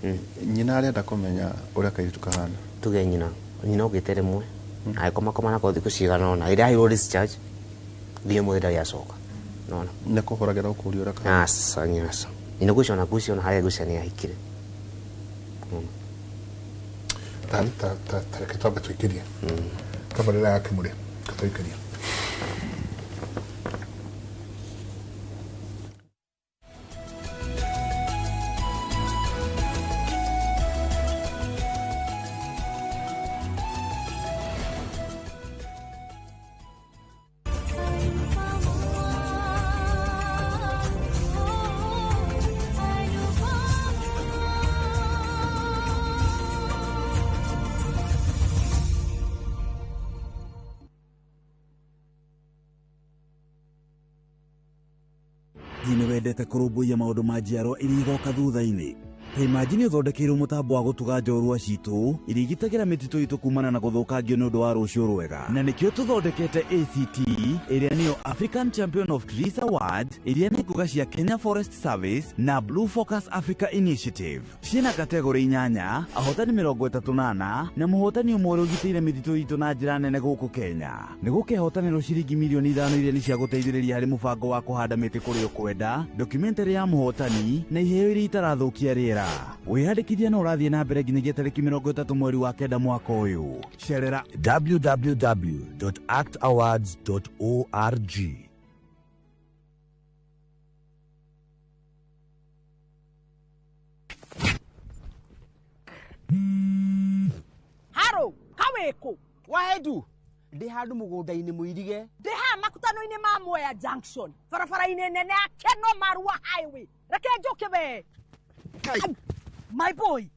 nyina arenda kũmenya ũrĩa kairĩtu kahana tuge nyina okĩte rĩmwe agĩkomakoma nako thikũ cigana ũna rĩrĩa aheirwo discharge thiĩ mũthĩ ndarĩ acoka nĩwona nĩ kũhũragĩra ũkũria ũrĩa kahana. Aca nyasa nyina ngwĩciria ona harĩa ngwĩciria nĩ ahikire. Ta reke twambe tũikĩrie tabarĩra ya Kĩmũrĩ tũikĩrie. Nĩ wendete kũrũmbũiya maũndũ ma njiarwa iria igoka thutha-inĩ. Ta imagine ũthondekeirwo mũtambo wa gũtuga njorua citũ iria igitagĩra mĩtitũ itũ kumana na gũthũkangio nĩ ũndũ wa rũciũ rwega. Na nĩkĩo tũthondekete ACT ĩrĩa nĩyo African Champion of Trees Award ĩrĩa nĩ ngũga cia Kenya Forest Service na Blue Focus Africa Initiative. Ciĩna kategori 8, ahotani 34 na mũhotani ũmwe ũrĩa ũgitĩire mĩtitũ itũ na njĩra nene gũkũ Kenya. Nĩ gũkehotanĩrwo ciringi milioni 5 iria nĩ cia gũteithĩrĩria harĩ mũbango wa kũhanda mĩtĩ kũrĩa ũkwenda, documentary ya mũhotani na iheo iria itarathũkia rĩera. Wĩyandĩkithia no ũrathiĩ na mbere nginyagia tarĩki 30 mweri wa 9 mwaka ũyũ. Cerera www.actawards.org. Haro kaweko waedu ndi handu mugunda-ini muirige ndi haha makutano-ini ma Mwea Junction barabara-ini nene ya Keno Marua Highway. Reke njuke we. My boy,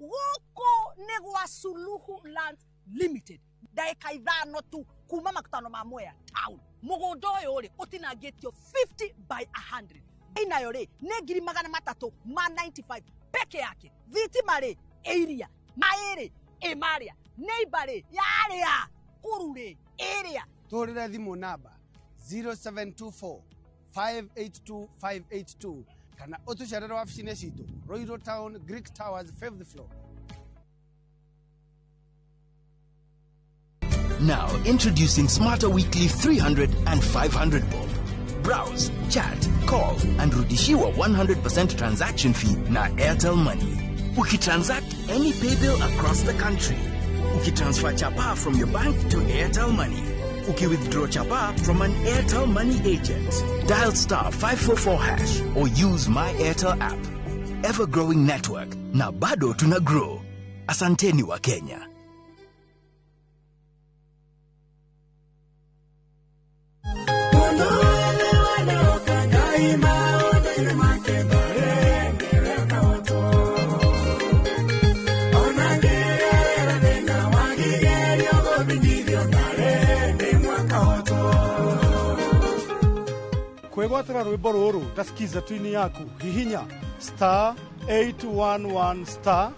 gũkũ nĩ gwa Suluhu Land Limited. Ndagĩka 5 tu kuma makutano ma Mwea town. Mũgũnda ũyũ rĩ ũtinangĩtio 50 by 100. Inayo rĩ nĩ 395 peke yake. Thitima rĩ ĩiria, maĩ rĩ ĩmarĩa, neighbor rĩ yarĩa, kuru rĩ ĩrĩa. Tũhũrĩre thimũ namba 0724 582 582 kana ũtũcerere wabici-inĩ citũ Royal Town, Greek Towers, 5th floor. Now introducing Smarter Weekly 300 and 500 bob. Browse, chat, call and rudishiwa 100% transaction fee na Airtel Money. Ukitransact any pay bill across the country. Ukitransfer chapa from your bank to Airtel Money. Ukiwithdraw chapa from an Airtel Money agent. Dial star 544# or use My Airtel app. Ever-growing network. Na bado tuna grow. Asanteni wa Kenya. Kwĩgwatĩra rwĩmbo rũrũ ta skiza twini yaku hihinya star 811 star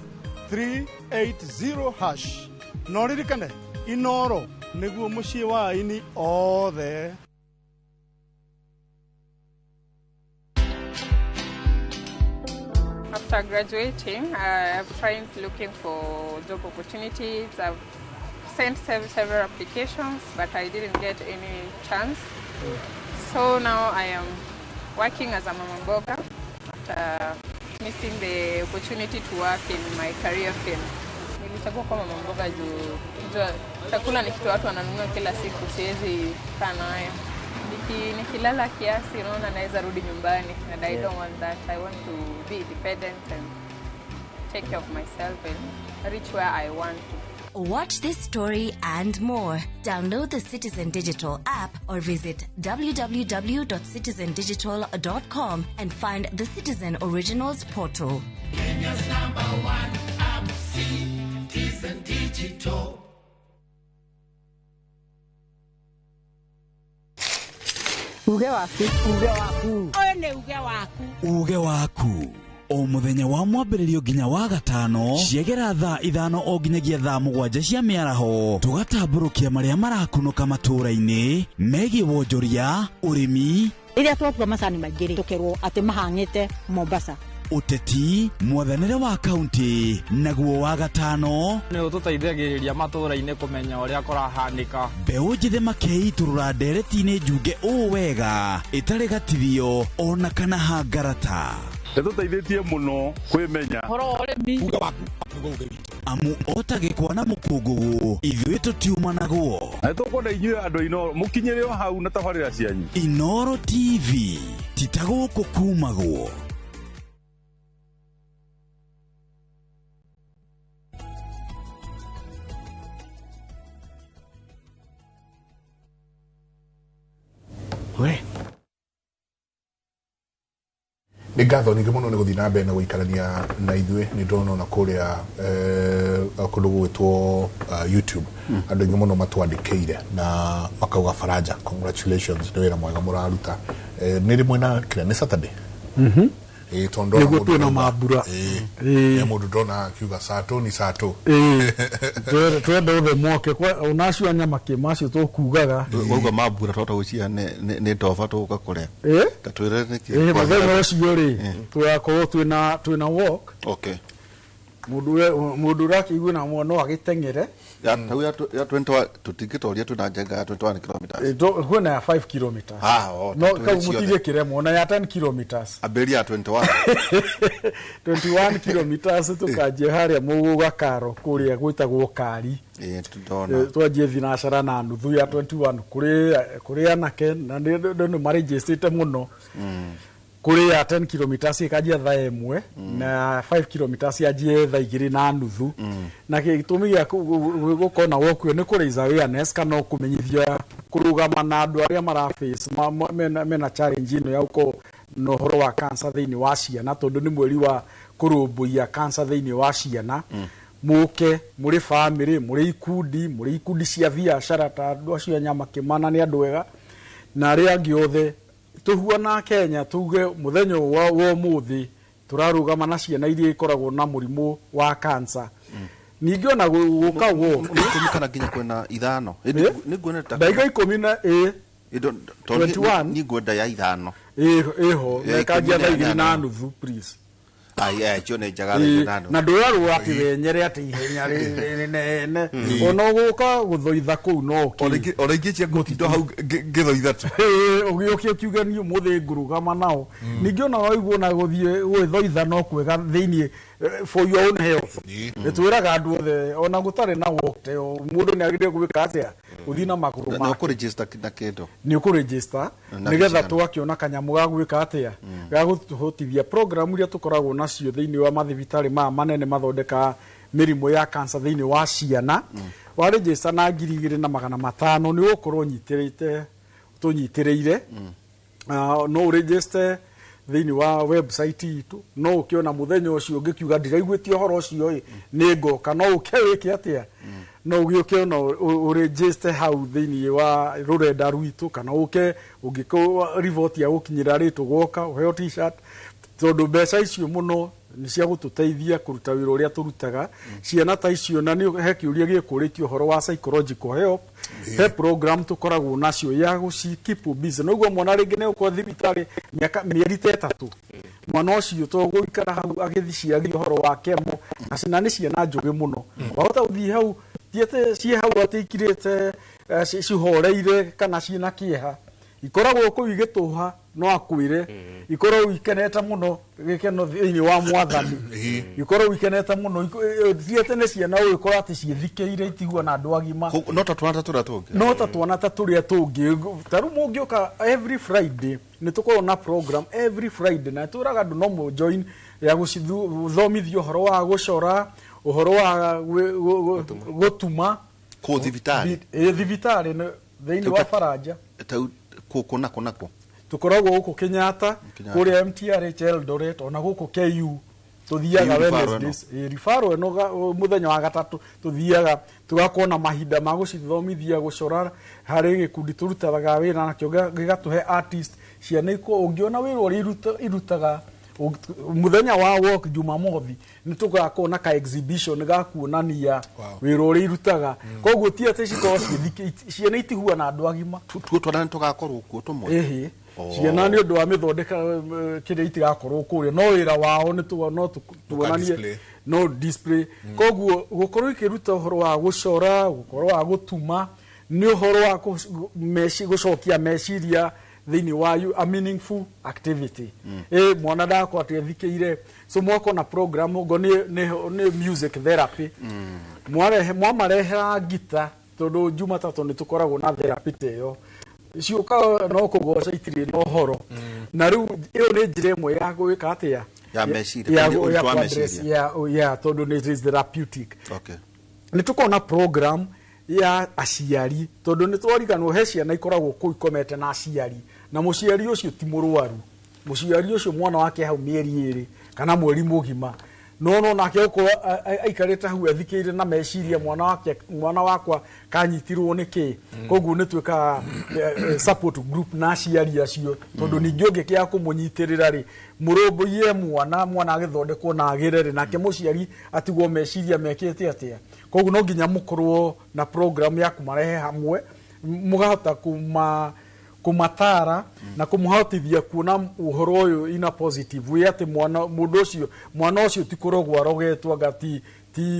380 hash. No ririkane Inoro nĩguo mũciĩ wa aini othe. After graduating, I've tried looking for job opportunities. I've sent several applications, but I didn't get any chance. So now I am working as a mama mboga after missing the opportunity to work in my career field. Nilichagua kuwa mama mboga juu chakula ni kitu watu wananunua kila siku, siwezi kaa nayo. Nikilala kiasi, unaona naweza rudi nyumbani, and I don't want that. I want to be independent and take care of myself and reach where I want to. Watch this story and more. Download the Citizen Digital app or visit www.citizendigital.com and find the Citizen Originals portal. Kenya's number one app, Citizen Digital. Uge waku. Uge waku. Ũyũ nĩ uge waku. Uge waku. O muthenya wa mwambĩrĩrio nginya wa gatano ciegera thaa 5 o nginyagia thaa 7 cia mĩaraho tũgatambũrũkia marĩa marakunũka matũũra-inĩ megiĩ wonjoria, ũrĩmi, rĩrĩa twakua macani maingĩ rĩ tũkerwo atĩ mahang'ĩte Mombasa, ũteti, mwathanĩre wa kaunti, naguo wa gatano nĩ ũtũteithagĩrĩria matũũra-inĩ kũmenya ũrĩa kũrahanĩka. Mbeũ njĩthĩ makeitũrũra ndereti-inĩ njunge ũũ wega ĩtarĩ gatithio ona kana hangarata. Nĩtũteithĩtie mũno kwĩmenya. Amu ota gĩkwa na mũkũngũgũ ithuĩ tũtiumanagwo. Na nĩtũkwenda inyuĩ andũ a Inooro mũkinyĩre o hau na tabarĩra cianyu. Inooro TV ti ta gũkũ kumagwo. We nä ngatho nyingä må no nä gå thiä na mbere na gå ikarania na ithuä nä ndona ona kå rä a kå ndå gå gwä two YouTube andå aingä må no matwandä kä ire na makauga Faraja congratulations nä wä ra mwega må raruta nä rä mwena kä nä Saturday tondå nĩguo twĩna mambura må ndå ndona akiuga sato ni sato twenda othe moke ona acio a Nyamakĩ macio tũkugaga wauga mambura twahota gwĩciria nĩ ndoba tũgũka kũrĩa ta twĩre nĩkĩ mũthenya ũcio rĩ tũgakorwo twĩna walk. Okay. Mũndũ ũrakĩigua na mwana no agĩteng'ere tau ya 21 tũtingĩtoria twĩna njenga ya 21 kilometers kwĩna ya 5 kilometers no kau mũtigĩkĩremwo na ya 10 kilometers ambĩrĩria ya 21 21 kilometers tũkanjia harĩa Mũgũga Karo kũrĩa gwĩtagwo Kari twanjie thinacara na nuthu ya 21 kũrĩ anake na nĩ marĩnjĩcĩte mũno kũrĩ ya 10 kilometers ĩkanjia thaa 1 na 5 kilometers yanjie thaa 2 na nuthu na gĩtũmi gĩa gũkorwo na walk ĩyo nĩ kũ raise awareness kana kũmenyithia kũrũgama na andũ arĩa mara face mena challenge ĩno ya gũkorwo na ũhoro wa cancer thĩinĩ wa ciana tondũ nĩ mweri wa kũrũmbũiya cancer thĩinĩ wa ciana. Mũke mũrĩ family, mũrĩ ikundi cia biacara ta andũ acio a Nyamakĩmana nĩ andũ ega na arĩa angĩ othe tũhuana Kenya tuge mũthenya wa ũmũthĩ tũrarũgama na ciana iria ikoragwo na mũrimũ wa cancer. Ningĩ ona gũka walk ikũmi kana nginya kwĩna 5 nĩnguona ndaiga 10 na 21 nĩngwenda ya 5 ĩho na ĩkanjia thaa 2 na nuthu please. Ai cio nĩ njega thaa 2 na nuthu na ndũrarwo atĩ wenyere atĩ ihenya rĩnene ona ũgũka gũthoitha kũu no ũkĩ ona ingĩ cia ngũtinda hau ngĩthoitha tu ũgĩũke ũkiuge niĩ ũmũthĩ ngũrũgama nao. Ningĩ ona waigua ona gũthiĩ gwĩthoitha no kwega thĩiniĩ for your own health. Nĩtwĩraga andũ othe ona gũtarĩ na walk ta ĩyo mũndũ nĩ agĩrĩire gwĩka atĩa gũthiĩ na magũrũ make. Nĩ ũkũregister na kĩndũ nĩ ũkũregister nĩgetha twakĩona kanyamũ ga gwĩka atĩa ga gũtũhotithia program iria tũkoragwo nacio thĩinĩ wa mathibitarĩ maya manene mathondeka mĩrimũ ya cancer thĩinĩ wa ciana. Wa register na 2500 nĩ ũgũkorwo tũnyitĩrĩire no ũregister thĩinĩ wa website itũ no ũkĩona mũthenya ũcio ũngĩkiuga ndiraiguĩtie ũhoro ũcio ĩ nĩ ngoka no ũke wĩke atĩa no ũgĩũke ona ũregister hau thĩinĩ wa rũrenda rwitũ kana ũke ũngĩkorwo riboti ya gũkinyĩra rĩ tũgoka ũheo t-shirt tondũ mbeca icio mũno nĩ cia gũtũteithia kũruta wĩra ũrĩa tũrutaga. Ciana ta icio na nĩ he kĩũria gĩkũrĩtio ũhoro wa psychological help he program tũkoragwo nacio ya gũci keep busy noguo mwana rĩngĩ nĩ ũkorwo thibitarĩ mĩeri ta 3 Mwana ũcio to gũikara hau agĩthiciagia ũhoro wa kemo, na ciana nĩ ciana njũgĩ mũno. Wahota gũthiĩ hau, ti atĩ ciĩ hau atĩ ikirĩte, cihoreire kana ciĩna kĩeha. Ikoragwo kũu igĩtũha, no akwĩre ikoragwo ikenete mũno, gĩkeno thĩinĩ wa mwathani, ikoragwo ikenete mũno. Ti atĩ nĩ ciana ũgĩkora atĩ ciĩthikĩire itiguana andũ agima. No ta twana ta tũrĩa tũngĩ. No ta twana ta tũrĩa tũngĩ. Ta rĩu mũngĩũka every Friday, nĩ tũkoragwo na program every Friday, na twĩraga andũ no mũ join ya gũthomithio ũhoro wa gũcora, ũhoro wa gũtuma. Kũ thibitarĩ? Ĩ, thibitarĩ thĩinĩ wa Faranja. Tau kũ nako nako? Tũkoragwo gũkũ Kenyatta, Kenyatta. Kũrĩa MTRH Eldoret, ona gũkũ KU tũthiaga KU referral. Wednesdays. Ĩ, referral ĩno mũthenya wa gatatũ tũthiaga tũgakorwo na mahinda ma gũcithomithia gũcora. Harĩ gĩkundi tũrutaga wĩra nakĩo gĩgatũhe artist ciana ũngĩona wĩra ũrĩa irutaga mũthenya wa walk Jumamothi, nĩ tũgakorwo na ka exhibition ga kuonania wĩra ũrĩa irutaga. Koguo ti atĩ cikorwo ciana itihuana andũ agima. Tuo twana nĩ tũgakorwo kuo tũmwe? Ĩhĩ. Ciana nĩ ũndũ wa mĩthondeka, kĩrĩa itigakorwo kũrĩa, no wĩra wao nĩ no tuonanie. Display. No display. Koguo gũkorwo ikĩruta ũhoro wa gũcora, gũkorwo wa gũtuma, nĩ ũhoro wa gũcokia meciria thĩinĩ wa a meaningful activity. Ĩ, mwana ndagakorwo atĩ ethikĩire. So mwako na program ngo nĩ music therapy. Mwarehe, mwamarehera ngita, tondũ Jumatatũ nĩ tũkoragwo na therapy ta ĩyo, ciũka no kũgoca, itirĩ na ũhoro. Na rĩu ĩyo nĩ njĩra ĩmwe ya gwĩka atĩa? Ya meciria, ũritũ ya wa ku-address, meciria. ya, tondũ nĩ it is therapeutic. Nĩ tũkoragwo na program ya aciari, tondũ nĩ twariganwo he ciana ikoragwo kũu ikomete na aciari, na mũciari ũcio ti mũrwaru. Mũciari ũcio mwana wake hau mĩeri 2 kana mweri mũgima, no nake gũkorwo aikarĩte hau ethikĩire na meciria, mwana wake, mwana wakwa kanyitirwo nĩ kĩ. Koguo nĩ twĩkaga support group na aciari acio, tondũ ningĩ ũngĩkĩaga kũmũnyitĩrĩra rĩ, mũrũmbũiye mwana, mwana agĩthondekwo na agĩre rĩ, nake mũciari atigwo meciria mekĩte atĩa. Koguo no nginya mũkorwo na program ya kũmarehe hamwe, mũgahota kũmatara na kũmũhotithia kuona ũhoro ũyũ in a positive way, atĩ mwana, mũndũ ũcio, mwana ũcio ti kũrogwo arogetwo, anga ti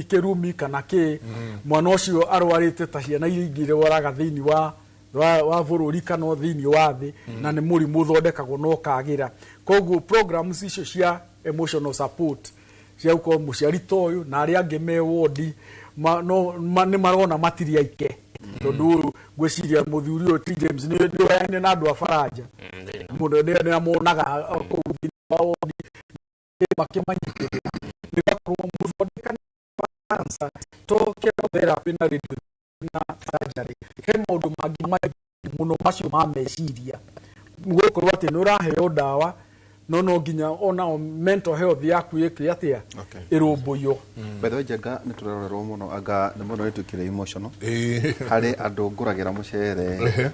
kĩrumi kana kĩ. Mwana ũcio arwarĩte ta ciana iria ingĩ irwaraga thĩinĩ wa bũrũri kana thĩinĩ wa thĩ, na nĩ mũrimũ ũthondekagwo na ũkagĩra. Koguo programs icio cia emotional support cia gũkorwo mũciari ta ũyũ na arĩa angĩ me wodi no, nĩ marona matirĩ aike, tondũ ũyũ ngwĩciria mũthuri ũyũ T James nĩ ũyaine na andũ a Faranja mũno, nĩ amonaga kũu thĩinĩ wa wodi makĩmanyitĩrĩra, nĩgakorwo mũthondeka cancer to chemotherapy na radio na surgery, he maũndũ mangĩ maingĩ mũno macio ma meciria, gũkorwo atĩ nĩ ũraheo ndawa, no nginya ona mental health yaku ĩke atĩa? Ĩrũmbũiyo. By the way, Njenga, nĩ tũrarorerwo mũno, anga nĩ mũno nĩtuĩkire emotional. Harĩ andũ ngũragĩra mũcere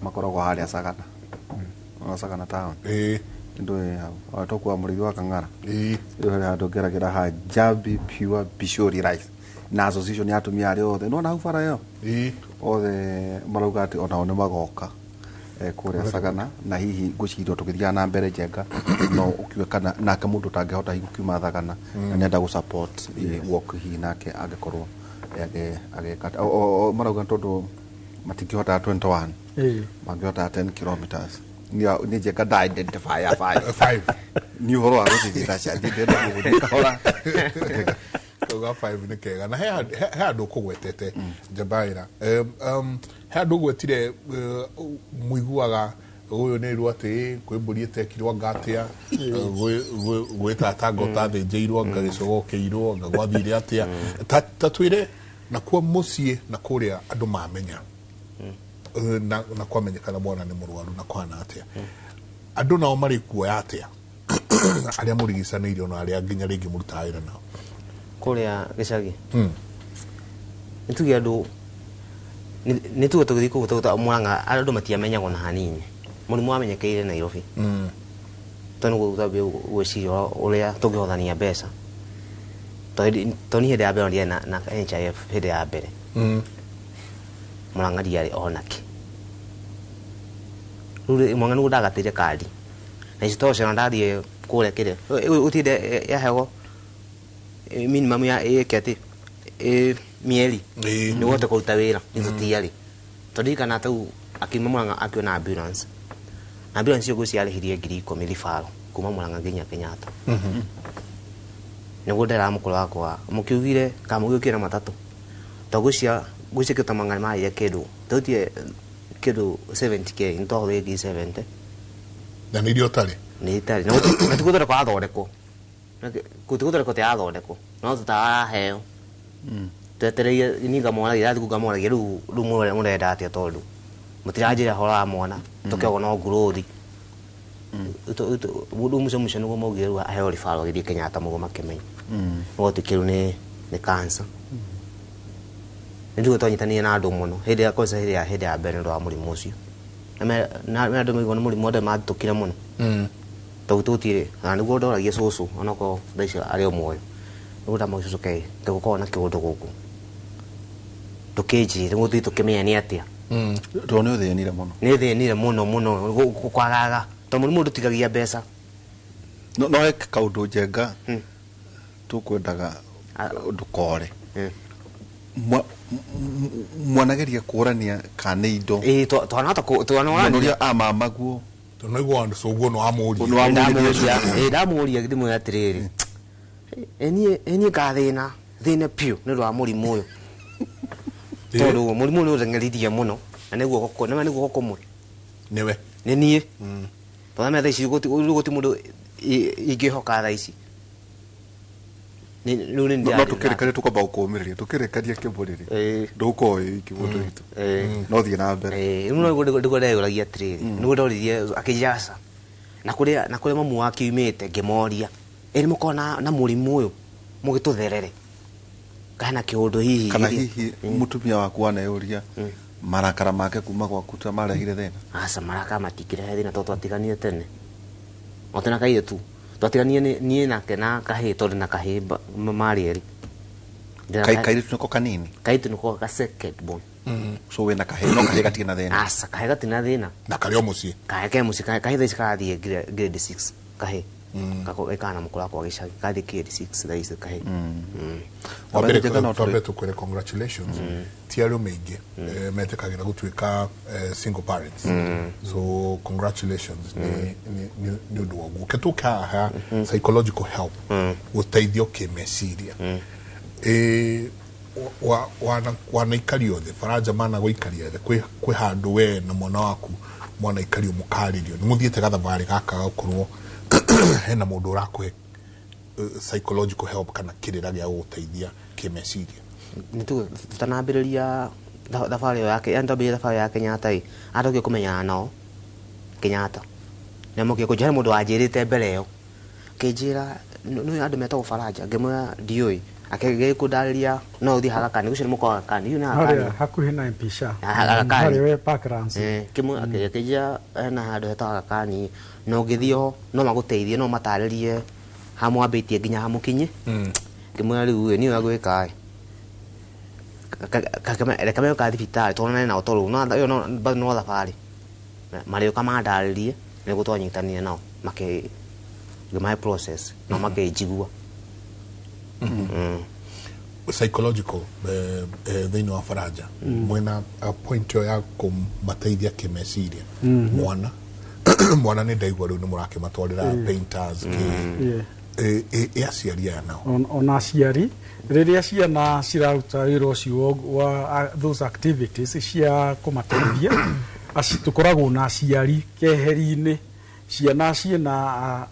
makoragwo harĩa Sagana, ona Sagana town ndũĩ hau ona tũkua mũrĩithi wa Kang'ara. Rĩu harĩ handũ ngeragĩra ha Jambi Pure Bishori Rice na association ya atumia arĩa othe nona hau bara ĩyo, othe marauga atĩ onao nĩ magoka kũrĩa Sagana, na hihi ngwĩciria tũgĩthiaga na mbere, Njenga, no ũkiuge kana nake mũndũ ũtangĩhota hihi gũkiuma Thagana na nĩenda gũ support walk, hihi nake angĩkorwo agĩka marauga tondũ matingĩhota 21, mangĩhota 10 kilometers. Nĩ Njenga nda identify ya 5. Five. Nĩ ũhoro wa gũcithita ciathiĩ, ndĩrenda gũgũthiĩ kahora. Kauga 5 nĩ kega. Na he andũ ũkũgwetete Njabaĩra, he andũ ũgwetire, mũiguaga ũyũ nĩ irwo atĩ kwĩ mbũri ĩtekirwo anga atĩa, gwĩ tata anga ũtathĩnjĩirwo, anga gĩcogo kĩirwo, anga gwathire atĩa. Ta twĩre nakuo mũciĩ na kũrĩa andũ mamenya, na kwamenyekana mwana nĩ mũrwaru na kũhana atĩa, andũ nao marĩ kuoya atĩa, arĩa mũrigicanĩirie ona arĩa nginya rĩngĩ mũrutaga wĩra nao? Kũrĩa gĩcagi nĩ tuge andũ nĩ tuge tũgĩthiĩ kũu Mũrang'a, andũ matiamenyagwo na hanini. Mũrimũ wamenyekeire Nairobi, tondũ nĩguo twambie gwĩciria ũrĩa tũngĩhothania mbeca, tondũ niĩ hĩndĩ ya mbere ndiarĩ na NHIF. Hĩndĩ ya mbere Mũrang'a ndiarĩ onakĩ. Rĩu rĩ, Mũrang'a nĩguo ndagatĩire kandi, na ici tondũ ciana ndathiĩ kũrĩa kĩrĩa ũtinde yaheo minimum ya ĩke atĩ mĩeri nĩguo ũhote kũruta wĩra nĩ tũtiarĩ tondũ kana tau akiuma Murang'a akiona ambulance ambulance ĩyo ngwĩciria yarĩhirie 10,000 ribaro kuma Murang'a nginya Kenyatta. Nĩguo ndera mũkũrũ wakwa mũkiugire kana mũgĩũkire na matatũ to ngwĩciria kĩtamanga nĩ marĩire kĩndũ tũtie kĩndũ 70K nĩ twahũthĩrire 70,000. Na nĩ iria ũtarĩ. Nĩ itarĩ na ti gũthondekwo athondekwo gũti gũthondekwo ti athondekwo no tũtaraheo twetereire niĩ ngamoragia ndathiĩ kũu ngamoragia rĩu rĩu mũrenda atĩa tondũ mũtiranjĩra ũhoro wa mwana tũkĩogwo no ngurũthi rĩu mũico mũico nĩguo maugire rĩu aheo ribaro agĩthiĩ Kenyatta mũguo makĩmenya nĩguo tuĩke rĩu nĩ cancer. Nĩ njuge twanyitanire na andũ mũno hĩndĩ ya kwanza hĩndĩ ya mbere nĩ ũndũ wa mũrimũ ũcio na me andũ maigua nĩ mũrimũ andũ mathitũkire mũno tondũ tũtirĩ na nĩguo ndoragia cũcũ onokorwo thaa ici arĩ o muoyo nĩguo ndamũria cũcũ kaĩ tũgũkorwo na kĩũndũ gũkũ ndũkĩnjĩre nĩguo tũthiĩ tũkĩmenya nĩ atĩa. Tondũ nĩ ũthĩnire mũno. Nĩ thĩnire mũno mũno kwagaga tondũ mũrimũ ndũtigagia mbeca. No he kaũndũ njenga tũkwendaga ndũkore. Mwanageria kũrania kana nĩ indo. Ĩĩ twanahota Mwana ũrĩa amamaguo. Tondũ naigua cũguo nĩ wamũria. Nĩ wamũria. Ĩĩ ndamũria ndĩmwĩra atĩrĩrĩ ĩ niĩ ngathĩna thĩne piũ nĩ ũndũ wa mũrimũ ũyũ tondũ mũrimũ ũyũ nĩ ũteng'eririe mũno na nĩ guoko nĩ guoko kũmwe. Nĩwe. Nĩ niĩ tondũ thaa ici rĩu gũti mũndũ ingĩhoka thaa ici. Rĩu nĩ No tũkĩrĩkaria tũkwamba gũkũmĩrĩria tũkĩrĩkaria kĩmũrĩrĩ ndũgũkorwo wĩ wiki mũndũ witũ no thiĩ na mbere. Rĩu no nĩguo ndeyũragia atĩrĩrĩ nĩguo ndoririe akĩnjĩra aca na kũrĩa mamu wake oimĩte ngĩmoria ĩ nĩ mũkoragwo na mũrimũ ũyũ mũgĩtũtherere kana kĩũndũ hihi kana hihi mũtumia waku waneyũria marakara make kuma gwaku ta marehire thĩna. Aca marakara matingĩrehe thĩna tondũ twatiganire tene o tena kairĩtu twatiganire niĩ nake na kahĩĩ tondũ na kahĩĩ marĩ erĩ. Kairĩtu nĩko kanini. Kairĩtu nĩko ka second born. So wĩna kahĩĩ no kahĩĩ gatirĩ na thĩna. Aca kahĩĩ gatirĩ na thĩna. Na karĩ o mũciĩ. Kahĩĩ ke mũciĩ kahĩĩ thaa ici karathiĩ grade 6 kahĩĩ kako kana mũkũrũ wakwa gĩcagi karathiĩ grade 6 thaa ici kahĩĩ. Wambere twambe tũkwĩre congratulations ti arũme aingĩ metĩkagĩra gũtuĩka single parents so congratulations nĩ ũndũ wa ũguo ke tũkaha psychological help gũteithio kĩmeciria. Wanaikario thĩ Faranja mana gũikaria thĩ kwĩ handũ we na mwana waku mwanaikario mũkarĩrio nĩ mũthiĩte gathabarĩ gaka gũkorwo hena mũndũ ũrakũhe psychological help kana kĩrĩra gĩa gũgũteithia kĩmeciria. Nĩ tũtanambĩrĩria thabarĩ ĩyo yake yani twambĩrĩria thabarĩ ya Kenyatta ĩ atokire kũmenyana nao Kenyatta na mũkire kũnjĩra he mũndũ wanjĩrĩte mbere ĩyo akĩnjĩra nĩ andũ metagwo Faranja ngĩmwĩra ndiũĩ akĩgeria kũndarĩria no ũthiĩ Hagakani ũcio nĩ mũkoa Hagakani hiu nĩ harĩa Hagakani hakuhĩ na mpisha. Hagakani. Harĩa we Parklands. Kĩmwe akĩnjĩra hena handũ hetagwo Hagakani na ũngĩthiĩ ho no magũteithie no matarĩrie hamwambĩtie nginya hamũkinye ngĩmwĩra rĩu ĩ niĩ ũrĩa gwĩka ĩ reke megũka thibitarĩ tuonane nao tondũ ĩyo bado no thabarĩ marĩũka mandarĩrie nĩguo twanyitanire nao makĩ ngĩmahe process nao makĩnjigua. Psychological thĩinĩ wa Faranja mwena point ĩyo ya kũmateithia kĩmeciria mwana nĩ ndaigua rĩu nĩ mũrakĩmatwarĩra painters kĩ ĩ aciari aya nao. Ona aciari rĩrĩa ciana ciraruta wĩra ũcio wa those activities cia kũmateithia tũkoragwo na aciari keheri-inĩ ciana ciĩna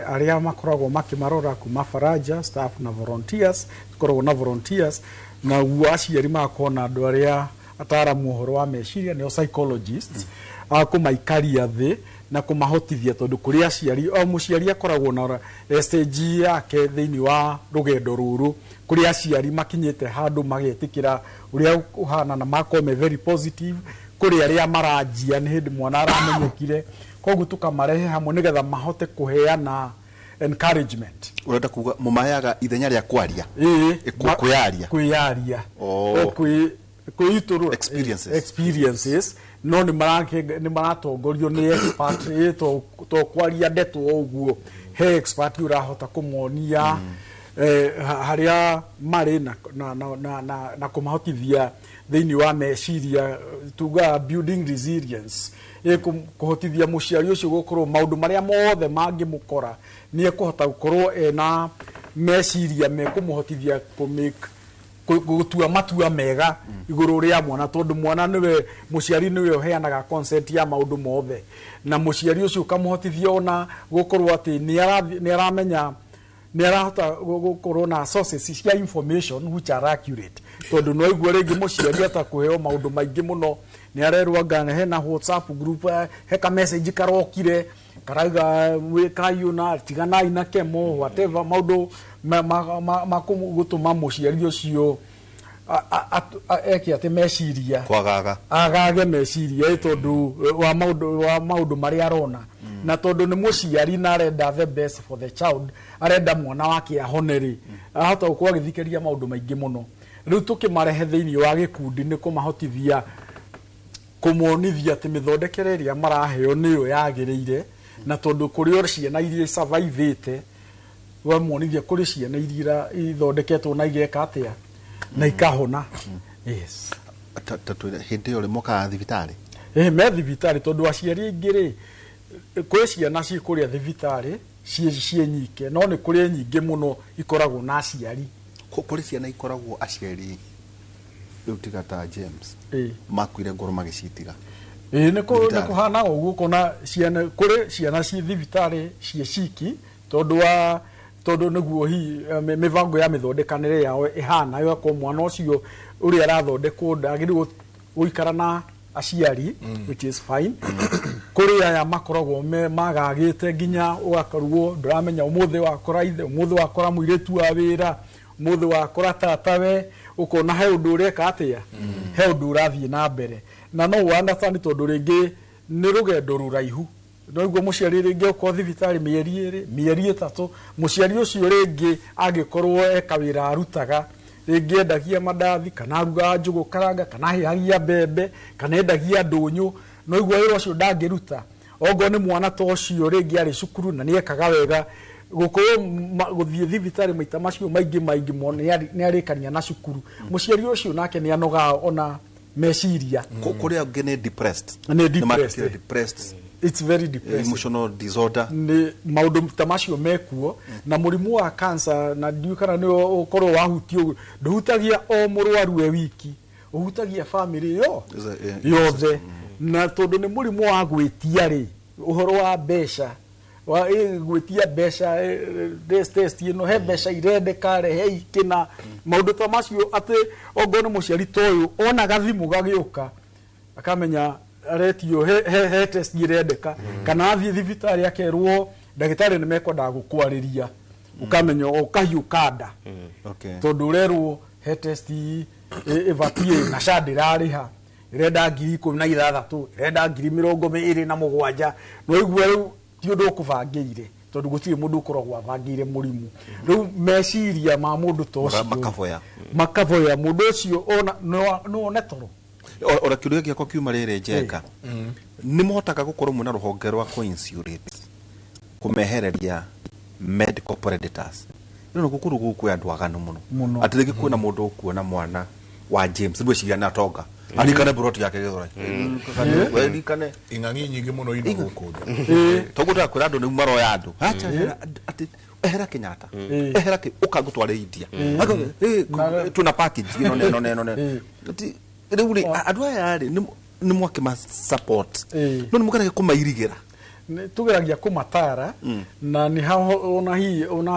arĩa makoragwo makĩmarora kuma Faraja staff na volunteers tũkoragwo na volunteers naguo aciari magakorwo na andũ arĩa ataramu ũhoro wa meciria nĩo psychologists a kũmaikaria thĩ na kũmahotithia tondũ kũrĩ aciari o mũciari akoragwo na stage yake thĩinĩ wa rũgendo rũrũ kũrĩ aciari makinyĩte handũ magetĩkĩra ũrĩa ũhana na makorwo me very positive kũrĩ arĩa maranjia nĩ hĩndĩ mwana aramenyekire koguo tũkamarehe hamwe nĩgetha mahote kũheana encouragement. Ũrenda kuga mũmaheaga ithenya rĩa kwaria? Ĩĩ. Kwĩyaria. Kwĩyaria. Oh. O kwĩ Kwĩitũrũra Experiences. Experiences, no nĩ maratongorio nĩ expert, to kwaria ndeto o ũguo, he expert ũrahota kũmonia harĩa marĩ na kũmahotithia thĩinĩ wa meciria, tugaga building resilience, kũhotithia mũciari ũcio gũkorwo maũndũ marĩa mothe mangĩmũkora nĩ ekũhota gũkorwo ena meciria mekũmũhotithia kũ-make gũtua matua mega igũrũ rĩa mwana, tondũ mwana nĩwe, mũciari nĩwe ũheanaga consent ya maũndũ mothe, na mũciari ũcio ũkamũhotithia ona gũkorwo atĩ nĩ aramenya, nĩ arahota gũkorwo na sources cia information which are accurate, tondũ no igua rĩngĩ mũciari atakũheo maũndũ maingĩ mũno, nĩ arerwo anga hena WhatsApp group, he ka message karokire karauga wĩkai ũna, tiganai na kemo, whatever, maũndũ ma gũtũma mũciari ũcio eke atĩ meciria Kwagaga. Agage meciria, tondũ wa maũndũ marĩa arona, na tondũ nĩ mũciari na arenda the best for the child, arenda mwana wake ahone rĩ, ahota gũkorwo agĩthikĩrĩria maũndũ maingĩ mũno. Rĩu tũkĩmarehe thĩinĩ wa gĩkundi nĩ kũmahotithia kũmonithia atĩ mĩthondekere ĩrĩa maraheo nĩyo yagĩrĩire, na tondũ kũrĩ o ciana iria survive-ĩte, wamonithia kũrĩ ciana iria ithondeketwo na igeka atĩa na ikahona, yes. Ta twĩre, hĩndĩ ĩyo rĩ mokaga thibitarĩ? Me thibitarĩ, tondũ aciari aingĩ rĩ, kwĩ ciana ciĩ kũrĩa thibitarĩ ciĩ nyike, no nĩ kũrĩ nyingĩ mũno ikoragwo na aciari. Kũrĩ ciana ikoragwo aciari rĩu tiga ta James makuire ngoro magĩcitiga. Ĩĩ, nĩ Thibitarĩ. Kũhanaga ũguo kona ciana, kũrĩ ciana ciĩ thibitarĩ ciĩ ciki, tondũ nĩguo hihi mĩbango ya mĩthondekanĩre yao ĩhana, ĩgakorwo mwana ũcio ũrĩa arathondekwo ndagĩrĩirwo gũikara na aciari, which is fine. Kũrĩ aya makoragwo me magagĩte nginya ũgakorwo ndũramenya, ũmũthĩ wakora ithe, ũmũthĩ wakora mũirĩtu wa wĩra, ũmũthĩ wakora tatawe, ũkona he ũndũ ũreka atĩa, he ũndũ ũrathiĩ na mbere, na no understand tondũ rĩngĩ nĩ rũgendo rũraihu. Noguo mũciari rĩngĩ okorwo thibitarĩ mĩeri 2, mĩeri 3, mũciari ũcio rĩngĩ angĩkorwo eka wĩra arutaga, rĩngĩ endagia mandathi, kana arugaga njũgũ karanga, kana ahĩhagia mbembe, kana endagia ndũnyũ, noiguo wĩra ũcio ndangĩruta. Ongorwo nĩ mwana ta ũcio rĩngĩ arĩ cukuru na nĩekaga wega, gũkorwo gũthiĩ thibitarĩ maita macio maingĩ maingĩ nĩ arĩkania na cukuru, mũciari ũcio nake nĩ anogaga ona meciria. Kũrĩ angĩ nĩ depressed. Nĩ depressed. Nĩ depressed. It's very depressing. Emotional disorder. Nĩ maũndũ ta macio mekuo na mũrimũ wa cancer, na ndiũĩ kana nĩ ũkorwo wahutio ũguo. Ndũhutagia o mũrwaru e wiki, ũhutagia family yo yothe, na tondũ nĩ mũrimũ wa gwĩtia rĩ, ũhoro wa mbeca wa gwĩtia mbeca, test ĩno he mbeca irendeka, rehe ikĩna, maũndũ ta macio, atĩ ongorwo nĩ mũciari ta ũyũ ona gathimũ gagĩũka akamenya aretio he test irendeka, kana athiĩ thibitarĩ akerwo ndagĩtarĩ nĩ mekwendaga gũkwarĩria, ũkamenya ũkahiũka nda, tondũ ũrerwo he test ĩbatiĩ na SHA ndĩrarĩha, ĩrenda 16,000, ĩrenda 27,000. No igua rĩu ti ũndũ ũkũbangĩire, tondũ gũtirĩ mũndũ ũkoragwo abangĩire mũrimũ. Rĩu meciria ma mũndũ ta ũcio Makaboya. Makaboya mũndũ ũcio ona no one toro. Ora kĩũria gĩakwa kiuma rĩrĩ, Njenga, nĩ mũhotaga gũkorwo mwĩna rũhonge rwa kũ-insulate, kũmehereria medical predators? Rĩu nĩkuo kũndũ gũkũ kwĩ andũ aganu mũno. Mũno. Atĩ rĩngĩ kwĩna mũndũ ũkuona mwana wa James rĩu eciria nĩ atonga, arikane buroti yake Gĩthũrai, ririkane. Ing'ang'i nyingĩ mũno ino gũkũ nja. Toguo ndĩrakwĩra andũ nĩu maroya andũ. Acha, atĩ ehera Kenyatta, ehera kĩ ũka ngũtware India. Twĩna package ĩno neno neno neno. Ati rĩu rĩ, andũ aya rĩ, nĩ mwakĩma support, no nĩ mũgeragia kũmairigĩra? Nĩ tũgeragia kũmatara, na nĩ haho ona hihi ona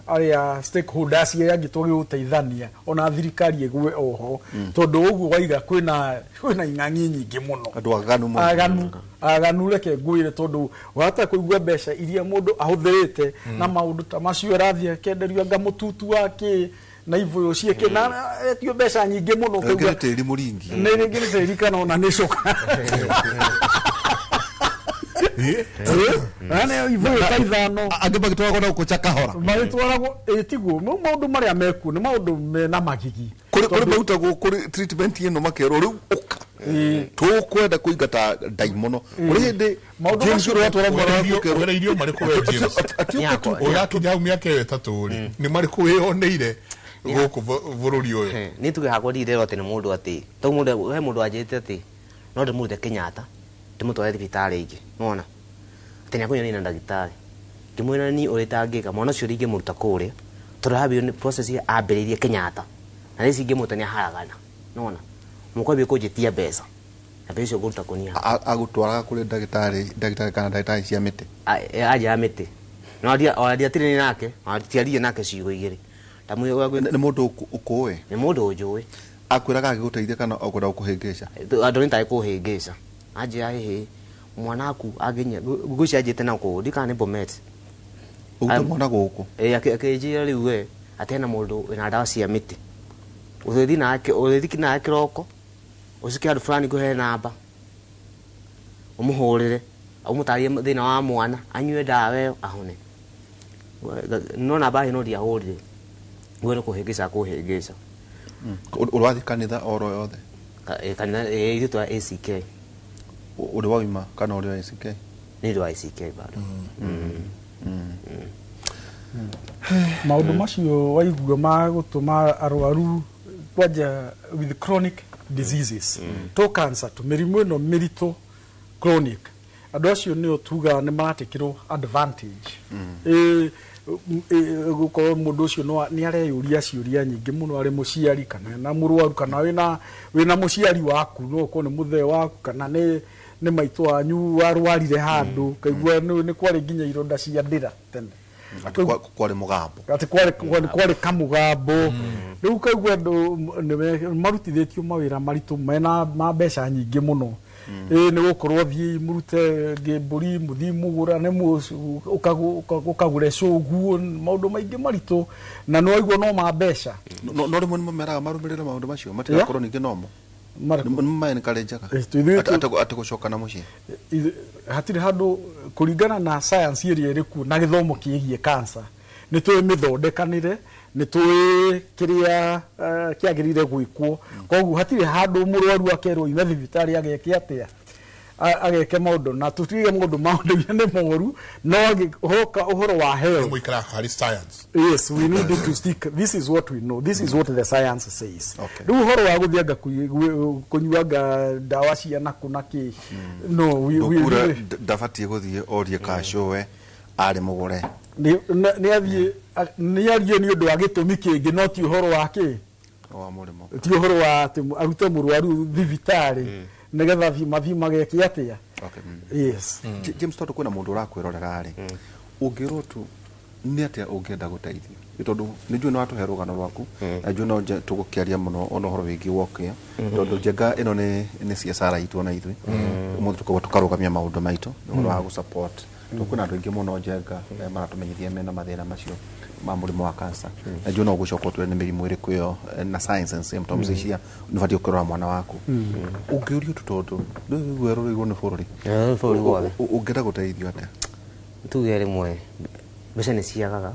arĩa stakeholders arĩa angĩ tũgĩgũteithania, ona thirikari ĩgwe oho, tondũ ũguo waiga kwĩna ing'ang'i nyingĩ mũno. Andũ aganu mũno. Aganu, aganu, reke ngwĩre, tondũ wahota kũigua mbeca iria mũndũ ahũthĩrĩte na maũndũ ta macio, arathiĩ akenderio anga mũtutu wa kĩ na ibũyũ ciĩkĩ na etio mbeca nyingĩ mũno. Rĩngĩ ũkaigua nĩ tĩri mũringi. Nĩ rĩngĩ nĩ tĩri kana ona nĩ coka. Na nĩ ibũyũ ta 5 angĩ magĩtwaragwo na gũkũ Chakahora. Magĩtwaragwo ĩtiguo maũndũ marĩa mekuo nĩ maũndũ mena magigi. Kũrĩ marutagwo kũrĩ treatment ĩno makerwo rĩu ũka tũkwenda kũingata ndaimono. Kũrĩ hĩndĩ James ũrĩa watwara mwana waku ũkerwo Ũgereirio marĩkũ we James? Ũrakinya hau mĩaka ĩyo 3 rĩ, nĩ marĩkũ wĩyoneire gũkũ bũrũri ũyũ? Nĩ tuge hakwa ndirerwo atĩ nĩ mũndũ atĩ to mũndũ he mũndũ anjĩrĩte atĩ no ndĩmũrute Kenyatta ndĩmũtware thibitarĩ ĩngĩ nĩwona atĩ nĩakũnyona na ndagĩtarĩ ngĩmwĩra niĩ ũrĩa itangĩka mwana ũcio ndingĩmũruta kũrĩa tondũ hambĩrĩirio nĩ process ambĩrĩirie Kenyatta na rĩu ingĩmũruta nĩaharagana nĩwona mũkwambia kũnjĩtia mbeca na mbeca icio ngũruta kũnia agũtwaraga kũrĩ ndagĩtarĩ kana ndagĩtarĩ cia mĩtĩ anja ya mĩtĩ no ona ndiatirĩ nake ona tiarie nake ciugo igĩrĩ. Nĩ mũndũ ũkũĩ? Nĩ mũndũ ũnjũĩ. Akwĩraga agĩgũteithia kana okwenda gũkũhĩngĩca? Andũ nĩ tarĩ kũhĩngĩca. Anjĩra hĩhĩ mwana waku angĩnya ngũci anjĩte na kũũ ndikana nĩ Bomet. Ũgũte mwana gũkũ? Ĩĩ akĩnjĩra rĩu we atĩ hena mũndũ wĩna ndawa cia mĩtĩ. Ũrĩthiĩ nake ũrĩthiĩ nake kĩroko ũcike handũ fulani ngũhe namba ũmũhũrĩre ũmũtarĩrie thĩna wa mwana anyue ndawa ĩyo ahone. No namba ĩno ndiahũrire. Ngwenda kũhĩngĩca kũhĩngĩca. Ũrathiĩ kanitha oro yothe? Kanitha ithuĩ twa ACK. Ũrĩ wauma kana ũrĩ wa ACK? Nĩ ndĩ wa ACK bado. Maũndũ macio waigua ma gũtũma arwaru kwanja with chronic diseases to cancer to mĩrimũ ĩno mĩritũ chronic andũ acio nĩo tugaga nĩ maratekĩrwo advantage. Gũkorwo mũndũ ũcio nĩ areyũria ciũria nyingĩ mũno arĩ mũciari kana na mũrwaru kana wĩna mũciari waku no ũkorwo nĩ mũthee waku kana nĩ maitũ wanyu warwarire handũ kaigua nĩ kwarĩ nginya ironda cia ndĩra tene atĩ kwarĩ mũgambo atĩ kwarĩ kamũgambo rĩu kaigua andũ marutithĩtio mawĩra maritũ mena ma mbeca nyingĩ mũno. Nĩ gũkorwo thiĩ mũrute ngĩmbũri mũthiĩ mũgũrane ũkagũre cũguo maũndũ maingĩ maritũ na no waigua no ma mbeca. No rĩmwe nĩ mameraga marũmĩrĩre maũndũ macio matigakorwo ningĩ nomo nĩ maencourageaga atĩ gũcoka na mũciĩ hatirĩ handũ kũringana na science ĩrĩa ĩrĩ kuo na gĩthomo kĩgiĩ cancer nĩ tũĩ mĩthondekanĩre nĩ tũĩ kĩrĩa kĩagĩrĩire gwĩkwo koguo hatirĩ handũ mũrwaru akerwo ime thibitarĩ ageke atĩa ageke maũndũ na tũtige maũndũ maũndũ nĩ moru no hoka ũhoro wa health mũikaraga harĩ science. Yes, we need to stick. This is what we know. This is what the science says. Rĩu ũhoro wa gũthianga kũnyuanga ndawa cia nakũ na kĩ no we ndabatiĩ gũthiĩ orie kacũwe arĩ mũgũre nĩ arie nĩ ũndũ wa gĩtũmi kĩngĩ no ti ũhoro wa kĩ wa mũrimũ ti ũhoro wa atĩ arute mũrwaru thibitarĩ nĩgetha mathiĩ mageke atĩa. Yes. James tondũ kwĩna mũndũ ũrakwĩrorera rĩ ũngĩrwo tu nĩ atĩa ũngĩenda gũteithio tondũ nĩ njũĩ nĩ watũhe rũgano rwaku na njũĩ no tũgũkĩaria mũno ona ũhoro wĩgiĩ wokia tondũ njenga ĩno nĩ ciacara itũ ona ithuĩ ũmũthĩ tũkoragwo tũkarũgamia maũndũ maitũ ũhoro wa gũ-support tondũ kwĩna andũ aingĩ mũno njenga maratũmenyithia mena mathĩna macio ma mũrimũ wa cancer na njũĩ no ũgũcoka ũtwĩre nĩ mĩrimũ ĩrĩkũ ĩyo na science and symptoms icia nĩ ũbatiĩ gũkĩrora mwana waku ũngĩũrio tu tondũ rĩu werũrĩirwo nĩ bũrũri ũngĩenda gũteithio atĩa? Tuge rĩmwe mbeca nĩ ciagaga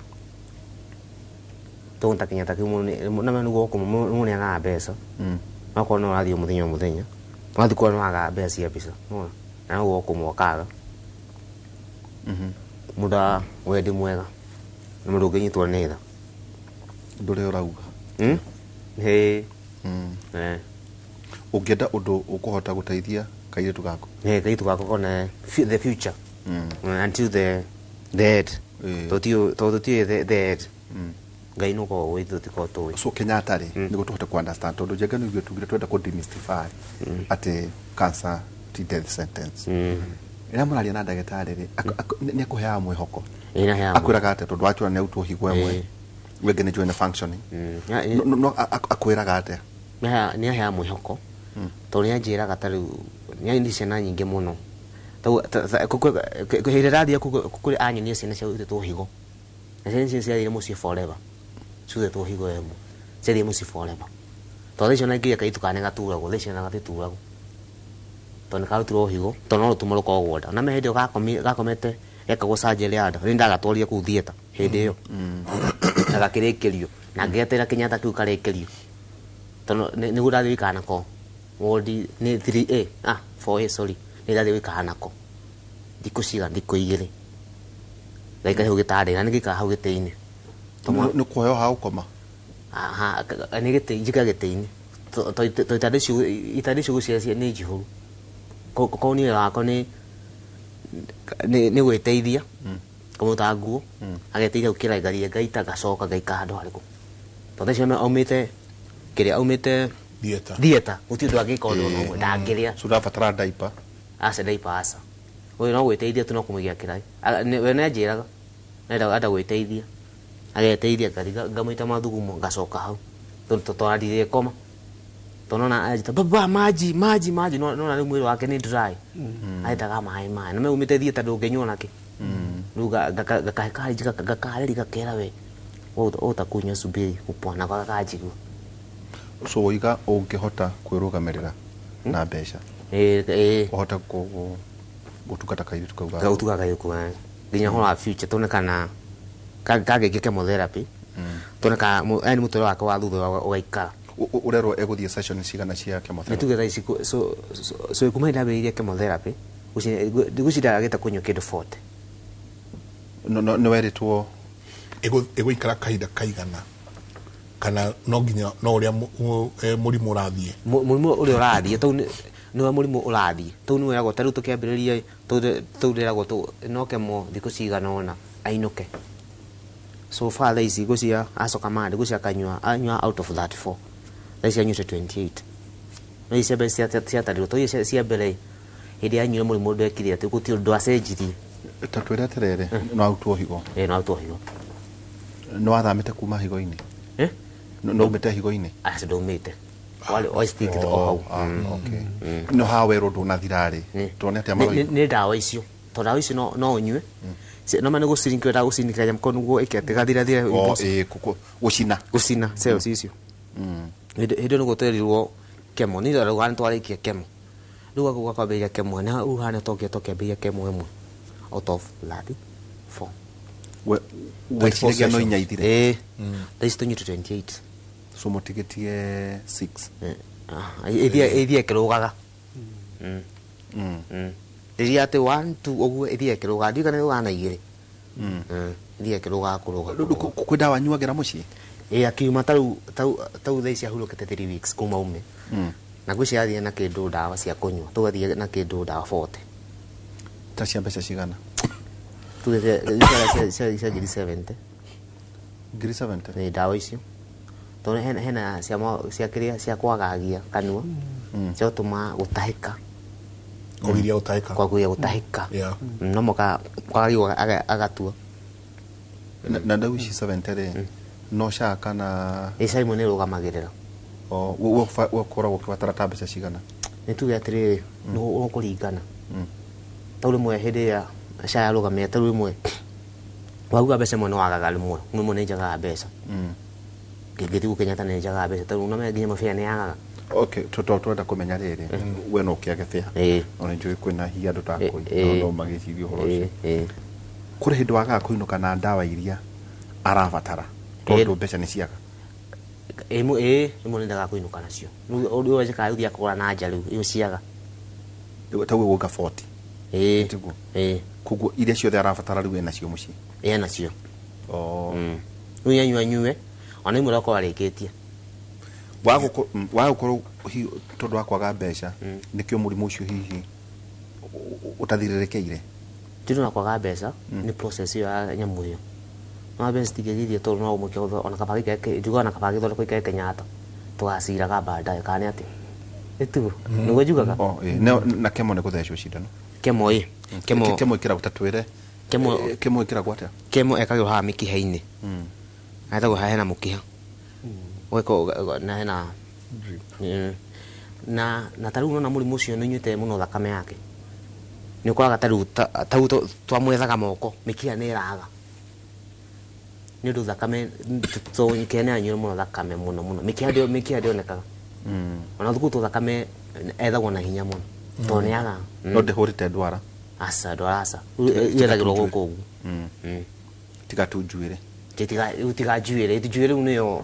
tondũ ta Kenyatta kĩu na nĩguo mũndũ nĩ agaga mbeca okorwo no ũrathiĩ mũthenya o mũthenya wathiĩ kuo nĩ wagaga mbeca cia mbica nĩwona na no gũkũmwe ũkaga mũndũ wa wendi mwega na mũndũ ũngĩnyitwo nĩ tha ndũrĩa ũrauga ĩĩ ũngĩenda ũndũ ũkũhota gũteithia kairĩtu gaku kairĩtu gaku kone the future until the end tondũ tũtiũĩ the end Ngai nĩ ũkoragwo ũĩ tũtikoragwo tũĩ. So Kenyatta rĩ nĩguo tũhote ku understand tondũ njenga nĩ ithuĩ tugire twenda kũ demystify atĩ cancer ti death sentence. Rĩrĩa mũraria na ndagĩtarĩ rĩ nĩ akũheaga mwĩhoko akwĩraga atĩa tondũ wachora nĩ arutwo higo ĩmwe wengĩ nĩ njũĩ nĩ functioning no akwĩraga atĩa? Nĩ aheaga mwĩhoko tondũ nĩ anjĩraga ta rĩu nĩ anyonia ciana nyingĩ mũno hĩndĩ ĩrĩa kũrĩ anyonia ciana ciarutĩtwo higo na ciana icio ciathiire mũciĩ forever ciarutĩtwo higo ĩmwe ciathiire mũciĩ forever tondũ thaa icio ona ingĩgĩa kairĩtu kana nĩ gaturagwo thaa icio ona gatituragwo tondũ nĩ karutirwo higo tondũ no rũtumo rũkoragwo nda ona me hĩndĩ ĩyo gakomete Ekagwo surgery ya nda. Nĩ ndagatwarire kũu theatre hĩndĩ ĩyo. Na gakĩrĩkĩrio. Na ngĩeterera Kenyatta kĩu karĩkĩrio. Tondũ nĩguo ndathiĩ gũikara nako. Wodi nĩ 3A, ah 4A sorry. Nĩ ndathiĩ gũikara nako. Thikũ cigana, thikũ igĩrĩ. Ngaikara hau gĩtanda-inĩ, na nĩ ngĩikara hau gĩtĩ-inĩ. Nĩ kuoyo ha gũkoma? Aha, nĩ gĩtĩ, njikara gĩtĩ-inĩ. To itanda icio gũciacia nĩ njihũru. Korwo niĩ wĩra wakwa nĩ gwĩteithia, kũmũruta nguo, ageteithia gũkĩra ngaria ngaita ngacoka ngaikara handũ harĩkũ. Tondũ thaa icio aumĩte kĩrĩa aumĩte Theatre. Theatre, gũtirĩ ũndũ angĩka ũndũ ona ũmwe, ndangĩrĩa. So ũrabatara diaper? Aca diaper aca. Ũyũ no gwĩteithia tu no kũmũigia kĩraĩ. We nĩanjĩraga, enda gwĩteithia. Ageteithia ngathiĩ ngamũita mathugumo ngacoka hau. Tondũ twandirĩkoma. Tondũ nona anjĩta baba maji maji maji, nona rĩu mwĩrĩ wake nĩ dry. Aendaga maĩ maĩ. Na meumĩte theatre ndũngĩnyua nakĩ. Rĩu ngakahe courage, ngakarĩria gakera we. Ũtakunyua subiri kupona gakanjigua. So woiga ũngĩhota kwĩrũgamĩrĩra na mbeca. Ũhote gũtungata kairĩtu kau gaku. Gũtungata kairĩtu kau, eh. Nginya ũhoro wa future tuone kana kangĩkia chemotherapy. Tuone kana yani mũtũrĩre wake wa thutha ũgaikara. Ũrerwo egũthiĩ session cigana cia chemotherapy? Nĩ tuge thaa ici so kuma hĩndĩ ndambĩrĩirie chemotherapy, ngwĩciria ndagĩte kũnyua kĩndũ 40. No, no, nĩ werĩtwo ĩgũikara kahinda kaigana kana no nginya no ũrĩa mũrimũ ũrathiĩ? Mũrimũ ũrĩa ũrathiĩ, tau nĩ wa mũrimũ ũrathiĩ. Tau nĩ weragwo, ta rĩu tũkĩambĩrĩria, tau ndĩragwo no kemo thikũ cigana ũna ainũke. So far thaa ici ngwĩciria acoka Monday, ngwĩciria akanyua, anyua out of 34. Thaa ici anyuĩte 28. No ici cia mbere ciatarirwo, tondũ ici cia mbere hĩndĩ yanyuire mũrimũ ndwekire atĩ gũtirĩ ũndũ acenjirie. Ta twĩre atĩrĩrĩ, no arutwo higo? Ĩĩ, no arutwo higo. Nĩ wathamĩte kuma higo-inĩ? Eh? No umĩte higo-inĩ? Aca, ndaumĩte. Warĩ o stick o hau. Okay. No haha werwo ndũnathira-rĩ, tuone atĩa maroiga? Nĩ ndawa icio. Tondũ ndawa icio no ũnyue. No ma nĩ gũciringa, wenda gũciringa nyamũ kau nĩguo ĩke atĩ gathirathire Oh, ĩĩ, gũcina. Gũcina cells icio. Hĩndĩ ĩyo nĩguo twerirwo kemo. Niĩ ndarauga nĩ twarĩkia kemo. Rĩu gwaku gwakwambĩrĩria kemo, na rĩu haha nĩ tokĩambĩrĩria kemo ĩmwe out of 34. Weciragia no inya ithire? Ĩĩ. Thaa ici tũnyuĩte 28. So mũtigĩtie 6. Ĩthiĩ ĩkĩrũgaga. Rĩrĩa atĩ 1, 2 ũguo ĩthiĩ ĩkĩrũgaga. Ndiũĩ kana ĩrũgaga na igĩrĩ. Ĩthiĩ ĩkĩrũgaga kũrũga, Rĩu kũrũga. kwĩ ndawa anyuagĩra mũciĩ? Ĩĩ, akiuma ta rĩu thaa ici ahurũkĩte 3 weeks kuma ume. Na ngwĩciria athiĩ na kĩndũ ndawa cia kũnyua. Tũgathiĩ na kĩndũ ndawa 40. Ta cia mbeca cigana? Tuge cia ngiri 70. Ngiri 70? Nĩ ndawa icio. Tondũ hena cia kĩrĩa cia kwagagia kanua, cia gũtũma gũtahĩka. Kũgiria gũtahĩka. Kũgiria gũtahĩka. No mũka kwagagio agatua. Na ndawa ici 70 rĩ, no SHA kana Ĩ, SHA imwe nĩ ĩrũgamagĩrĩra. O, we ũkoragwo ũkĩbatara ta mbeca cigana? Nĩ tuge atĩrĩrĩ, nĩ ũkũringana. Tau rĩmwe hĩndĩ ĩrĩa SHA yarũgamĩrĩra, tau rĩmwe wauga mbeca ĩmwe nĩ wagaga rĩmwe, rĩmwe nĩ njagaga mbeca. Ngĩthiĩ gũkũ Kenyatta nĩ njagaga mbeca, tondũ no nginya mabĩa nĩ yagaga. Okay, tũrenda kũmenya rĩrĩ, we no ũkĩage bĩa. No nĩ njũĩ kwĩna hihi andũ ta akũi, no magĩcirie ũhoro ũcio. Kũrĩ hĩndĩ wagaga kũinũka na ndawa iria arabatara, tondũ mbeca nĩ ciaga. Ĩmwe nĩ ndagaga kũinũka nacio. Rĩu ũndũ ũrĩa njĩkaga rĩu thiaga kũgũra na nja rĩu, iyo ciaga. Rĩu ta ũguo gũka 40. Tiguo? Koguo iria ciothe arabatara rĩu enacio mũciĩ? Enacio. Rĩu anyua anyue, ona imwe ũrakorwo arĩkĩtie. Wagũkorwo hihi tondũ wa kwaga mbeca, nĩkĩo mũrimũ ũcio hihi ũtathirĩrĩkĩire? Ti ũndũ wa kwaga mbeca, nĩ process ĩyo ya nyamũ ĩyo. No mbeca citingĩgirĩria tondũ no ũmũke ona kaba gĩikare njugaga ona kaba gĩthondekwo gĩikare Kenyatta, tũgaciraga baadaye, kana nĩ atĩa? Nĩ tiguo? Nĩguo njugaga? Oh, ĩĩ. Na kemo nĩ gũthecwo cindano? Kemo, ĩĩ. Kemo Kemo ĩkĩragwo ta twĩre. Kemo Kemo ĩkĩragwo atĩa? Kemo ĩkagĩrwo haha mĩkiha-inĩ. Hetagwo haha hena mũkiha. Ũgekwo na hena na ta rĩu nona mũrimũ ũcio nĩ ũnyuĩte mũno thakame yake. Nĩ ũkoraga ta rĩu ta rĩu twamwethaga moko, mĩkiha nĩ ĩraga. Nĩ ũndũ thakame, mĩkiha nĩ yanyuire mũno thakame mũno mũno. Mĩkiha ndĩonekaga. Ona thukuru to thakame ethagwo na hinya mũno. Tondũ nĩ yagaga. No ndĩhũrĩte ndwara. Aca ndwara aca. Yethagĩrwo gũkũ ũguo. Tiga tu njuĩrĩ. Tiga tiga njuĩrĩ, njuĩrĩ rĩu nĩyo.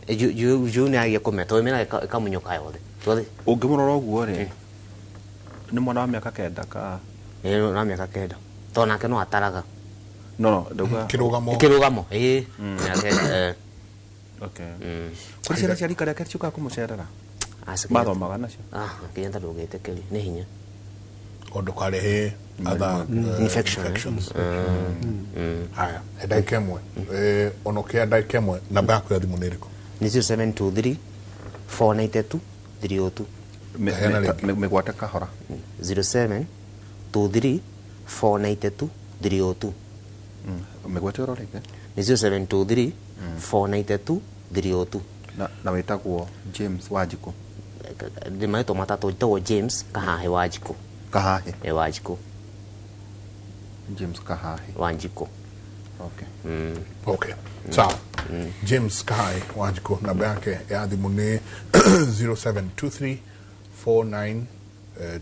Njuĩrĩ nĩ yagia kũmera tondũ ĩmeraga ĩkamunyũka yothe. Ũngĩmũrora ũguo rĩ, nĩ mwana wa mĩaka 9 ka? Ĩĩ, na mĩaka 9. Tondũ nake no ataraga. No, ndauga kĩrũgamo. Kĩrũgamo, ĩĩ. Mĩaka 9. Okay. Kũrĩ ciana cia rika rĩake ciũkaga kũmũcerera? Aca. Mathomaga nacio? Ah, Kenyatta ndũngĩtĩkĩria, nĩ hinya. O ndũkarehe other Infection, eh? infections. Haya, he ndagĩka ĩmwe. Ona ũkĩoya ndagĩka ĩmwe, namba yaku ya thimũ nĩ ĩrĩkũ? Nĩ 0723 492 302. Mĩgwate kahora. 0723 492 302. Mĩgwate oro rĩngĩ. Nĩ 0723 492 302. Na wĩtagwo James Wanjikũ. Ndĩ marĩtwa matatũ, njĩtagwo James Kahahe Wanjikũ. Kahahe. Ĩ, Wanjikũ. James Kahahe Wanjikũ. Okay. Okay. Sawa. James Kahae Wanjikũ, namba yake ya thimũ nĩ 0723 49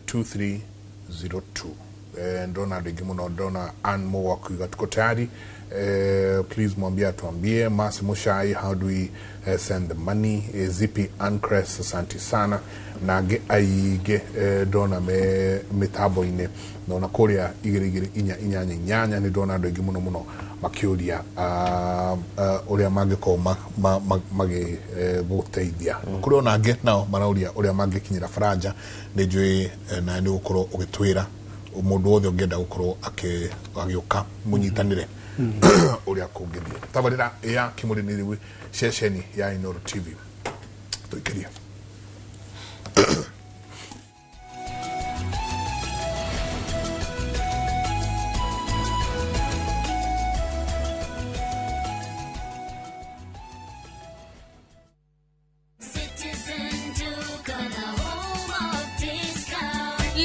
2302. Ndona andũ aingĩ mũno, ndona Ann Mowa kuiga tuko tayari. Please mwambie atuambie. Masi Mushai, how do we send the money? Zipi Ancrest, asante sana. Na angĩ aingĩ ndona me mĩtambo-inĩ, nona kũrĩa 2 2 4 8 8 nĩ ndona andũ aingĩ mũno mũno makĩũria ũrĩa mangĩkorwo magĩgũteithia. Kũrĩ ona angĩ nao marauria ũrĩa mangĩkinyĩra Faranja. Nĩ njũĩ na nĩ ũgũkorwo ũgĩtwĩra mũndũ wothe ũngĩenda gũkorwo agĩũka mũnyitanĩre ũrĩa kũngĩthiĩ. Tabarĩra ya Kĩmũrĩ nĩ rĩu ceceni ya Inooro TV. Tũikĩrie.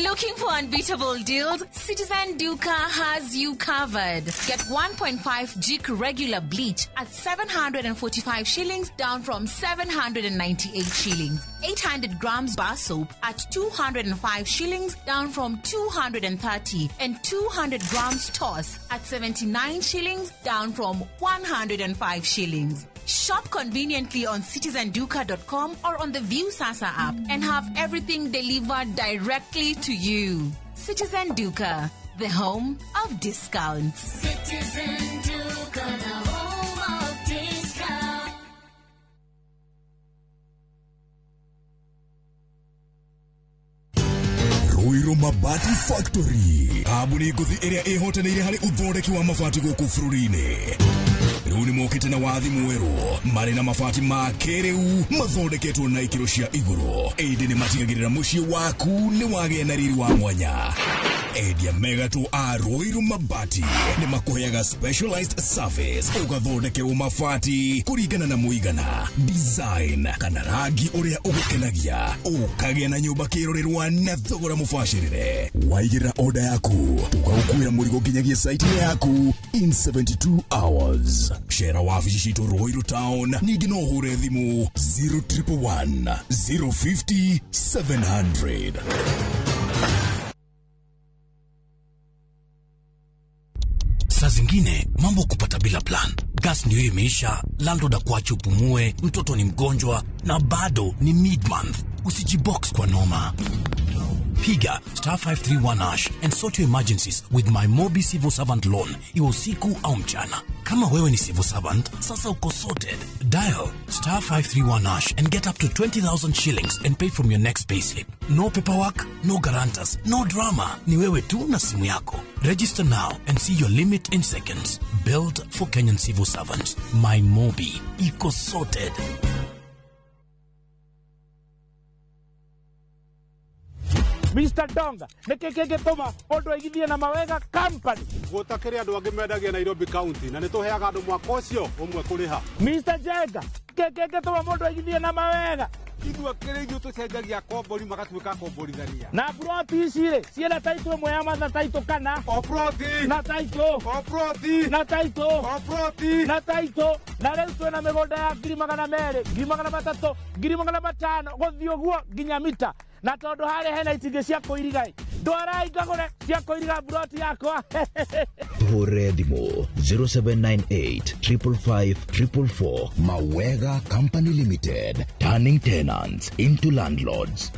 Looking for unbeatable deals? Citizen Duka has you covered. Get 1.5 Jik regular bleach at 745 shillings, down from 798 shillings. 800 grams bar soap at 205 shillings, down from 230. And 200 grams toss at 79 shillings, down from 105 shillings. Shop conveniently on citizenduka.com or on the Viusasa app and have everything delivered directly to you. Citizen Duka, the home of discounts. Citizen Duka, the home of discounts. Ruiru Mabati Factory, kambuni ngũthi ĩrĩa ĩhotanĩire harĩ ũthondeki wa mabati gũkũ bũrũri-inĩ. Rĩu nĩ mokĩte na wathi mwerũ, marĩ na mabati ma kĩrĩu mathondeketwo na ikĩro cia igũrũ. Ĩndĩ nĩ matigagĩrĩra mũciĩ waku nĩ wagĩa na riri wa mwanya. Endia megatũ a Ruiru Mabati nĩ makũheaga specialized service, ũgathondekerwo mabati kũringana na mũigana, design kana rangi ũrĩa ũgũkenagia, ũkagĩa na nyũmba kĩrorerwa na thogora mũbacĩrĩre. Waigĩrĩra order yaku, tũgagũkuĩra mũrigo nginyagia site yaku in 72 hours. Cera wabici citũ Ruiru Town, ningĩ no ũhũre thimũ 0111 050 700. Saa zingine mambo kupata bila plan. Gas ndio imeisha, landlord akuache upumue, mtoto ni mgonjwa na bado ni mid-month. Usijibox kwa noma. Piga star 531 hash and sort your emergencies with my Mobi Civil Servant Loan, iwe usiku au mchana. Kama wewe ni civil servant, sasa uko sorted. Dial star 531 hash and get up to 20,000 shillings and pay from your next payslip. No paperwork, no guarantors, no drama. Ni wewe tu na simu yako. Register now and see your limit in seconds. Built for Kenyan civil servants. My Mobi. Iko sorted. Mr. Donga, nĩkĩ kĩngĩtũma mũndũ aigithie na Mawega Company? Gũtakĩrĩ andũ angĩ mendagia Nairobi County na nĩtũheaga andũ mwaka ũcio ũmwe kũrĩha. Mr. Jenga, nĩkĩ kĩngĩtũma mũndũ aigithie na Mawega? Ithuĩ kĩrĩ ithuĩ tũcenjagia kombori magatuĩka komborithania. Na ploti ici rĩ, ciĩna taitũ ĩmwe ya matha taitũ kana? O ploti. Na taitũ. O ploti. Na taitũ. O ploti. Na taitũ. Na rĩu twĩna mĩgũnda ya 200,000, 300,000, 500,000 gũthiĩ ũguo nginya mita. Na tondũ harĩa hena itingĩ cia kũiriga ĩ, Ndwarai ngagũre cia kũiriga mburoti yakwa. Tũhũrĩre thimũ 0798 555 444. Mawega Company Limited, turning tenants into landlords.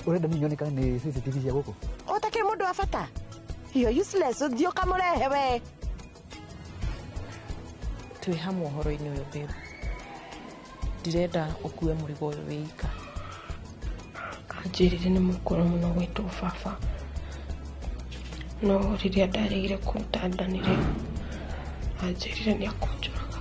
Urenda niĩ nyonekane nĩ CCTV cia gũkũ? Ũtakĩrĩ mũndũ wa bata. You're useless, ũthiĩ ũkamũrehe we. Twĩ hamwe ũhoro-inĩ ũyũ babe, ndirenda ũkue mũrigo ũyũ wĩ ika. Anjĩrire nĩ mũkũrũ mũno gwĩtwo baba, no rĩrĩa ndaregire kũruta nda nĩrĩo anjĩrire nĩ akũnjũraga.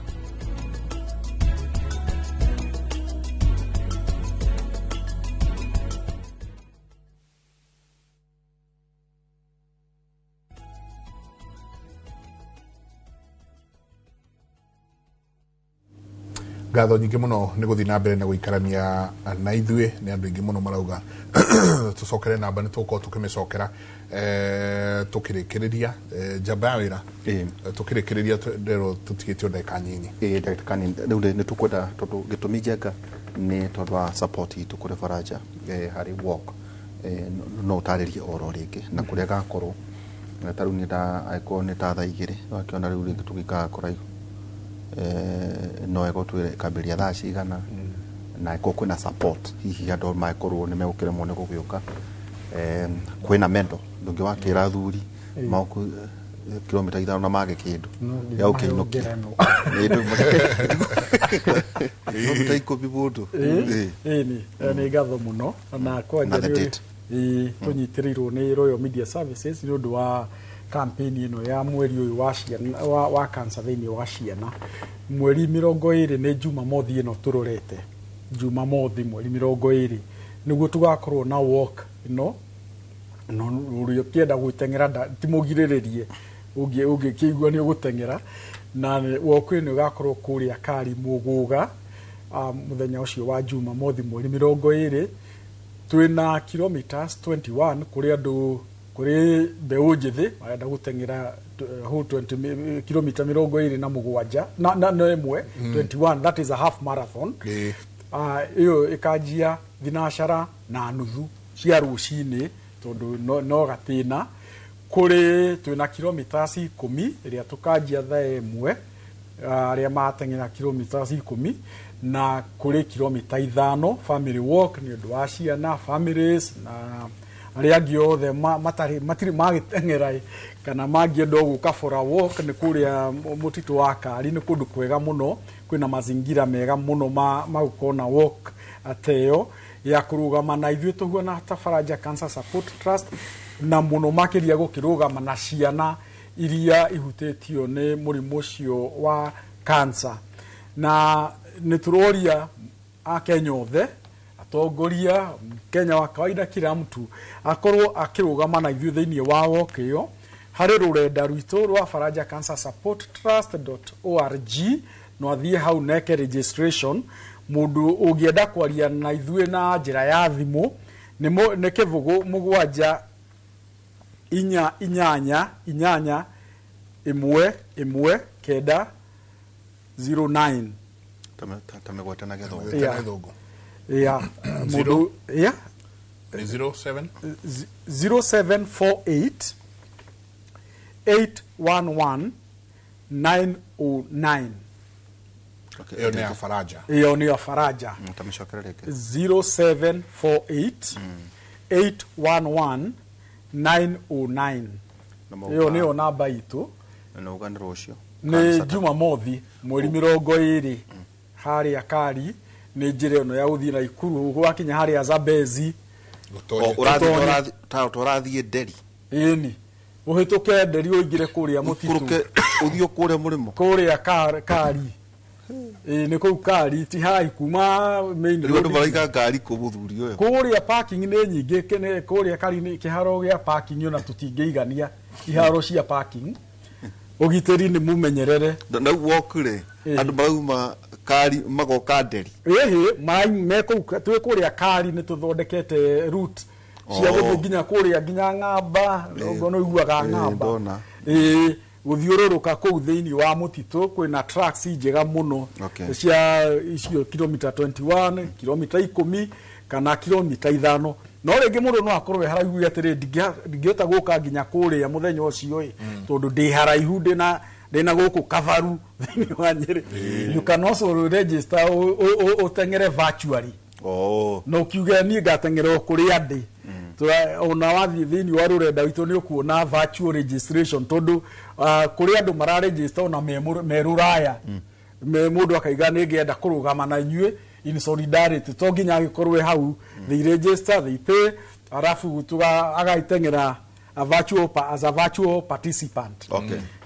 Ngatho nyingĩ mũno nĩ gũthiĩ na mbere na gũikarania na ithuĩ. Nĩ andũ aingĩ mũno marauga tũcokere namba, nĩ tũgũkorwo tũkĩmĩcokera tũkĩrĩkĩrĩria njamba ya wĩra. Tũkĩrĩkĩrĩria nderwo tũtigĩtio ndagĩka nyinyi. Ĩĩ, ndagĩka nini. Rĩu rĩ, nĩ tũkwenda, tondũ gĩtũmi njenga nĩ tondũ wa support itũ kũrĩ Faraja harĩ walk, no ũtarĩrie oro rĩngĩ na kũrĩa gakorwo. Ta rĩu nĩ angĩkorwo nĩ ta thaa 2 wakĩona rĩu rĩngĩ tũgĩikaraga kũraihu, no ego twĩre ĩkambĩrĩria thaa cigana, na angĩkorwo kwĩna support hihi andũ mangĩkorwo nĩ megũkĩremwo nĩ gũgĩũka, kwĩna mendo ndũngĩ wakĩra athuri maũku kilomita 5 na mage kĩndũ ya ũkĩinũkia kilomita 10 mũndũ. Ĩni nĩ ngatho mũno na kwanja nĩ tũnyitĩrĩirwo nĩ Royal Media Services nĩ ũndũ wa campaign ĩno ya mweri ũyũ wa ciana wa cancer thĩinĩ wa ciana. Mweri 20 nĩ Jumamothi ĩno tũrorete, Jumamothi mweri 20 nĩguo tũgakorwo na walk ĩno. No ũrĩa ũkĩenda gwĩteng'era ti mũgirĩrĩrie, ũngĩkĩigua nĩ ũgũteng'era, na walk ĩno ĩgakorwo kũrĩa Kari Mũgũga mũthenya ũcio wa Jumamothi mweri 20. Twĩna kilometers 21 kũrĩ andũ, kũrĩ mbeũ njĩthĩ marenda gũteng'era whole 20 kilomita 27 na 1 21, that is a half marathon. Ĩyo ĩkanjia 9:30 cia rũcinĩ tondũ no gatĩna. Kũrĩ twĩna kilometers 10 ĩrĩa tũkanjia thaa 1 arĩa mateng'era kilometers 10, na kũrĩ kilomita 5 family walk nĩ ũndũ wa ciana, families na arĩa angĩ othe matirĩ magĩteng'era kana mangĩenda gũka for a walk. Nĩ kũrĩa mũtitũ wa Kari, nĩ kũndũ kwega mũno, kwĩna mazingira mega mũno ma gũkorwo na walk ateo ya kũrũgama na ithuĩ tũhuana ta Faraja Cancer Support Trust, na mũno makĩria gũkĩrũgama na ciana iria ihutĩtio nĩ mũrimũ ũcio wa cancer. Na nĩ tũroria Akenya othe, atongoria, Kenya wa kawaida, kila mtu akorwo akĩrũgama na ithuĩ thĩinĩ wa walk ĩyo harĩ rũrenda rwitũ rwa Faraja Cancer Support Trust.org. No athiĩ hau neke registration. Mũndũ ũngĩenda kwaria na ithuĩ na njĩra ya thimũ nĩ 0 7 4 8 8 1 1 9 09. Tamegwete na Gĩthũngũ. Yeah, mũndũ yeah 07 0748 811 909. Ĩyo nĩ ya Faraja. Ĩyo nĩ ya Faraja. Tamĩcokere rĩngĩ. 0748 811 909. Ĩyo nĩyo namba itũ. Na uga nĩ rũciũ. Nĩ Jumamothi mweri 20 harĩa Kari, nĩ njĩra ĩno ya gũthiĩ Naikuru gwakinya harĩa Zambezi. Ũrathiĩ Nderi. Ĩni ũhĩtũke Nderi ũingĩre kũrĩa mũtitũ, ũthiĩ kũrĩa mũrĩmo kũrĩa Kari. Ĩĩ nĩ kũu Kari, ti hahi kuma main road. Andũ maraiga ngari kũ mũthuri ũyũ? Kũrĩa parking nĩ nyingĩ, kũrĩa Kari nĩ kĩharo gĩa parking ona tũtingĩigania iharo cia parking. Ũgitĩri nĩ mũmenyerere. Na walk rĩ, andũ marauma Kari magoka Nderi. Ĩhĩ, me kũu twĩ kũrĩa Kari nĩ tũthondekete route cia gũthiĩ nginya kũrĩa nginya Ng'amba, ũguo nĩ ũiguaga Ng'amba. Ĩĩ, Gũthiũrũrũka kũu thĩinĩ wa mũtitũ kwĩna tracks njega mũno cia icio kilomita 21, kilomita 10 kana kilomita 5. No rĩngĩ mũndũ no akorwo e haraihu atĩrĩ, ndingĩhota gũka nginya kũrĩa mũthenya ũcio ĩ, tondũ ndĩ haraihu, ndĩna gũkũ Kabaru thĩinĩ wa Nyĩrĩ. You can also register ũteng'ere virtually. No kiuge niĩ ngateng'era o kũrĩa ndĩ. Ona wathiĩ thĩinĩ wa rũrenda witũ nĩ ũkuona virtual registration, tondũ kũrĩ andũ mararegister ona me rũraya. Mũndũ akaiga nĩ ngĩenda kũrũgama na inyuĩ in solidarity, to nginya agĩkorwo e hau. They register, they pay, arabu agaiteng'era a virtual as a virtual participant.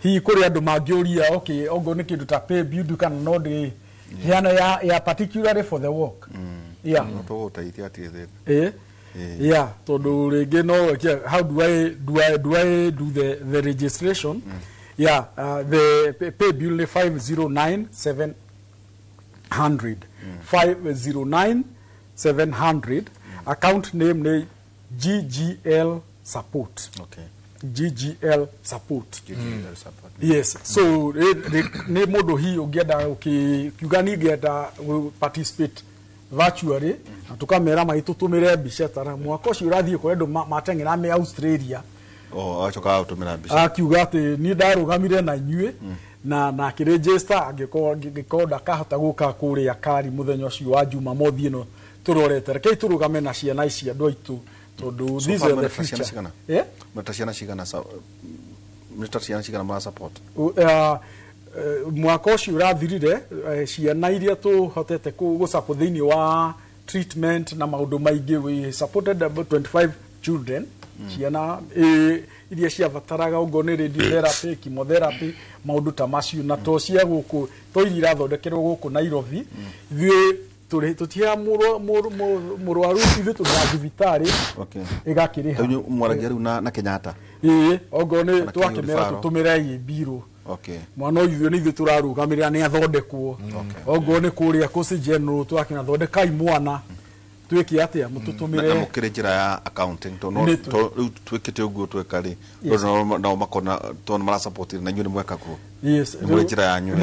Hihi kũrĩ andũ mangĩũria, okay, ogo nĩ kĩndũ ta pay bill kana no ndĩ heana ya particularly for the walk. Yeah. No tũgũteithia atirĩ thĩna. Yeah, tondũ rĩngĩ no how do I do I do I do the registration? Yeah, the pay bill ni 509700. 509700. Account name ni GGL Support. GGL Support. GGL Support. Yes. So ni mũndũ hihi ũngĩenda ũkiuga ni ngĩenda participate virtually, na tukamera magĩtũtũmĩre mbica tara mwaka ũcio ũrathiĩ kũrĩ andũ mateng'era me Australia. Acoka agũtũmĩra mbica. Akiuga atĩ niĩ ndarũgamire na inyuĩ na akĩregister, angĩkorwo ndakahota gũka kũrĩa Kari mũthenya ũcio wa Jumamothi ĩno tũrorete. Rekei tũrũgame na ciana ici andũ aitũ, tondũ these are the future. Meta ciana cigana meta ciana cigana mara support? Mwaka ũcio ũrathirire, ciana iria tũhotete gũsupport thĩinĩ wa treatment na maũndũ maingĩ, we supported about 25 children. Ciana iria ciabataraga ũguo nĩ radiotherapy, chemotherapy, maũndũ ta macio, na to cia gũkũ, to iria irathondekerwo gũkũ Nairobi. Ithuĩ tũtiheaga mũrwaru, ithuĩ tũrĩhaga thibitarĩ ĩgakĩrĩha. Mwaragia rĩu na Kenyatta? Ĩĩ, okorwo nĩ twakĩmera tũtũmĩre mbirũ. Mwana ũyũ nĩ ithuĩ tũrarũgamĩrĩra nĩ athondekwo. Okorwo nĩ kũrĩa Coast General twakĩmera thondekai mwana, twĩke atĩa, mũtũtũmĩre. Na mũkĩrĩ njĩra ya accounting, tondũ rĩu twĩkĩte ũguo tweka rĩ, nao makona tondũ marasupport na inyuĩ nĩ mweka kuo. Yes, nĩ mũrĩ njĩra yanyu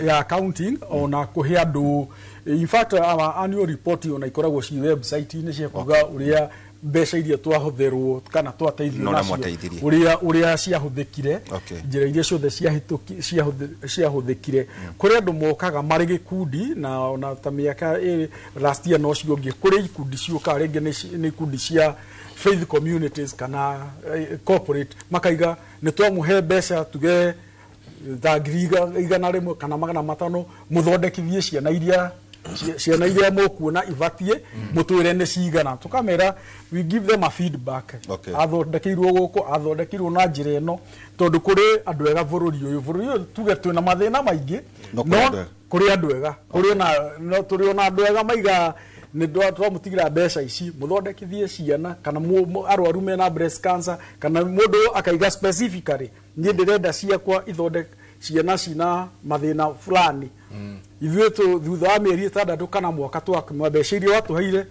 ya accounting, ona kũhe andũ. In fact, our annual report ona ikoragwo ci website-inĩ cia kuga ũrĩa mbeca iria twahũthĩrwo kana twateithio nacio, ũrĩa ciahũthĩkire, njĩra iria ciothe ciahũthĩkire. Kũrĩ andũ mokaga marĩ gĩkundi, na ona ta mĩaka last year no cio ũngĩ, kũrĩ ikundi ciũkaga rĩngĩ nĩ ikundi cia faith communities kana corporate, makaiga nĩ twamũhe mbeca tuge ta 100,000 kana 500, mũthondekithie ciana iria ciana iria mũkuona ibatiĩ, mũtwĩre nĩ cigana. Tũkamera we give them a feedback. Athondekeirwo gũkũ, athondekeirwo na njĩra ĩno, tondũ kũrĩ andũ ega bũrũri ũyũ. Tuge twĩna mathĩna maingĩ, no kũrĩ andũ ega, kũrĩ ona tũrĩ ona andũ ega maiga nĩ twamũtigĩra mbeca ici mũthondekithie ciana kana arwaru mena breast cancer, kana mũndũ akaiga specifically niĩ ndĩrenda ciakwa ithondek ciana cina mathĩna fulani. Ithuĩ thutha wa mĩeri 6 kana mwaka twakĩmwa mbeca iria watũheire,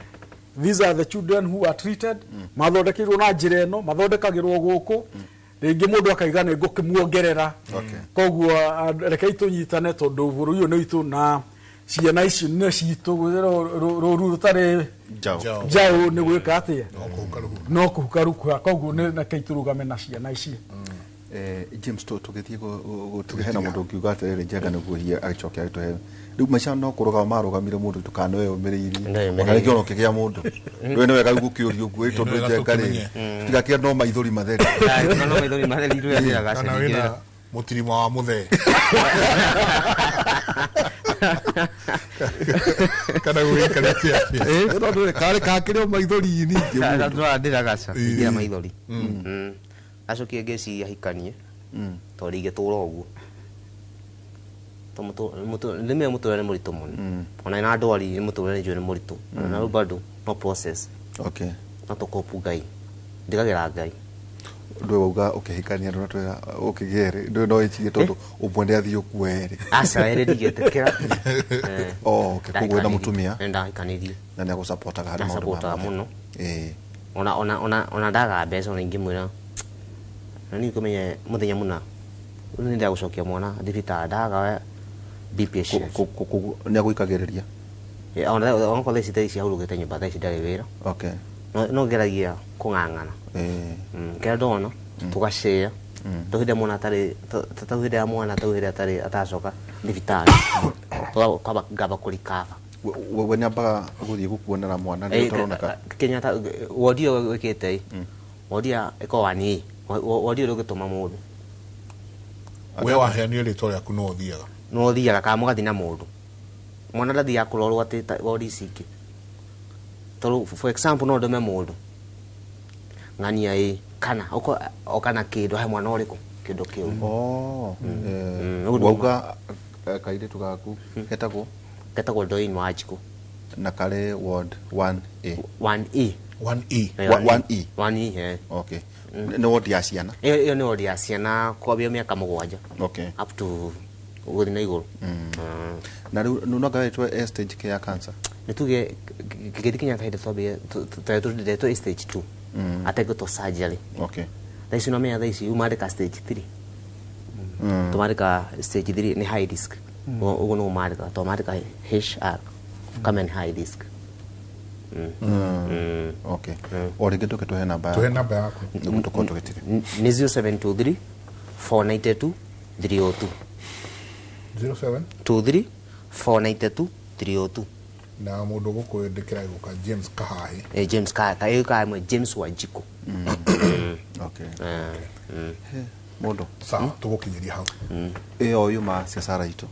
these are the children who are treated, mathondekeirwo na njĩra ĩno, mathondekagĩrwo gũkũ. Rĩngĩ mũndũ akaiga nĩ ngũkĩmuongerera. Koguo rekei tũnyitane, tondũ bũrũri ũyũ nĩ witũ na ciana ici nĩ citũ, rũru rũtarĩ njaũ nĩ gwĩka atĩa, no kũhuka rũkuha. Koguo rekei tũrũgame na ciana ici. James, tũgĩthiĩ hena mũndũ ũngiuga atĩrĩrĩ, Njenga nĩguo hihi agĩcoke agĩtũhe rĩu maica no kũrũgama marũgamire mũndũ ndũkanoe ũmĩrĩirie, ona rĩngĩ ona ũkĩgĩa mũndũ rĩu nĩ wega rĩu gũkĩũria ũguo, tondũ Njenga rĩ tigakĩra no maithori matheri. No maithori matheri rĩu ndĩraga Kana wĩna mũtirima wa mũthee kana gũgĩikarĩte atĩa? No ndũrĩ karĩ kakĩrĩ o maithori ningĩ mũndũ. Ndĩragaca ingĩra maithori. Acokie ngĩciria hikanie tondũ ingĩtũra ũguo nĩmenya mũtũrĩre nĩ mũritũ mũno, ona ina ndwari nĩ mũtũrĩre nĩ njũĩ nĩ mũritũ, na rĩu bado no process. No tũkopu Ngai, ndigagĩra Ngai. Ndũĩ wauga ũkĩhikania ndũnatwĩra ũkĩgĩa erĩ, ndũĩ no ĩcirie tondũ ũmwe nĩ athiĩ ũkue erĩ. Aca, erĩ ndingĩtĩkĩra. Koguo wĩna mũtumia? Nĩ ndahikanirie. Na nĩ agũsupportaga harĩ maũndũ Nĩ mothe? Mũno. Ona ndagaga mbeca ona ingĩmwĩra na niĩ kũmenya mũthenya mũna Rĩu nĩ gũcokia mwana thibitarĩ ndagawe be patient. Nĩ agũikagĩrĩria. Ona onakorwo thaa ici thaa ici ahurũkĩte nyũmba, thaa ici ndarĩ wĩra. Okay. No ngeragia kũng'ang'ana. Kĩrĩa ndona tũgacĩa tau hĩndĩ ĩrĩa mwana atarĩ tau hĩndĩ ya mwana tau hĩndĩ atarĩ atacoka thibitarĩ, kwamba ngamba kũrikaba. We nĩ ambaga gũthiĩ gũkuonera mwana rĩrĩa ũtaroneka? Kenyatta wodi ĩyo ĩkĩte ĩ wodi ya ĩkoragwo 1A, wodi ĩyo ndũngĩtũma mũndũ. We waheanire rĩtwa rĩaku no ũthiaga? No ũthiaga kana mũgathiĩ na mũndũ. Mwana ndathiaga kũrorwo atĩ ta wodi ici ingĩ, tondũ for example no ndũme mũndũ ng'ania ĩ kana oka na kĩndũ he mwana ũrĩkũ kĩndũ kĩu. Oh, Ũguo nĩguo. Wauga kairĩtu gaku getagwo? Getagwo Doin Wanjikũ. Na karĩ ward 1A? 1E. 1E. 1E. 1E, eh. Okay, nĩ ward ya ciana? Ĩyo nĩ wodi ya ciana kwambia mĩaka 7 up to gũthiĩ na igũrũ. Na rĩu no ngaĩtwo e stage K ya cancer? Nĩ tuge gĩgĩthiĩ Kenyatta hĩndĩ twambire twendetwo stage 2 ategũtwo surgery. Thaa ici nomenya thaa ici umandĩka stage 3. Tũmandĩka stage 3 nĩ high risk. Ũguo nĩguo mandĩkaga, twamandĩka HR kama nĩ high risk. Okay, o rĩngĩ ndũke tũhe namba. Tũhe namba yaku. Nĩguo tũkorwo tũgĩtire. Nĩ 0723 492 302. 07 23 492 302. Na mũndũ gũkwĩndĩkĩra gũka James Kahahi? Eh, James ka ka ka James Wanjikũ. Okay. Mũndũ. Sawa, tũgũkinyĩria hau. Ĩyo yuma ciacara itũ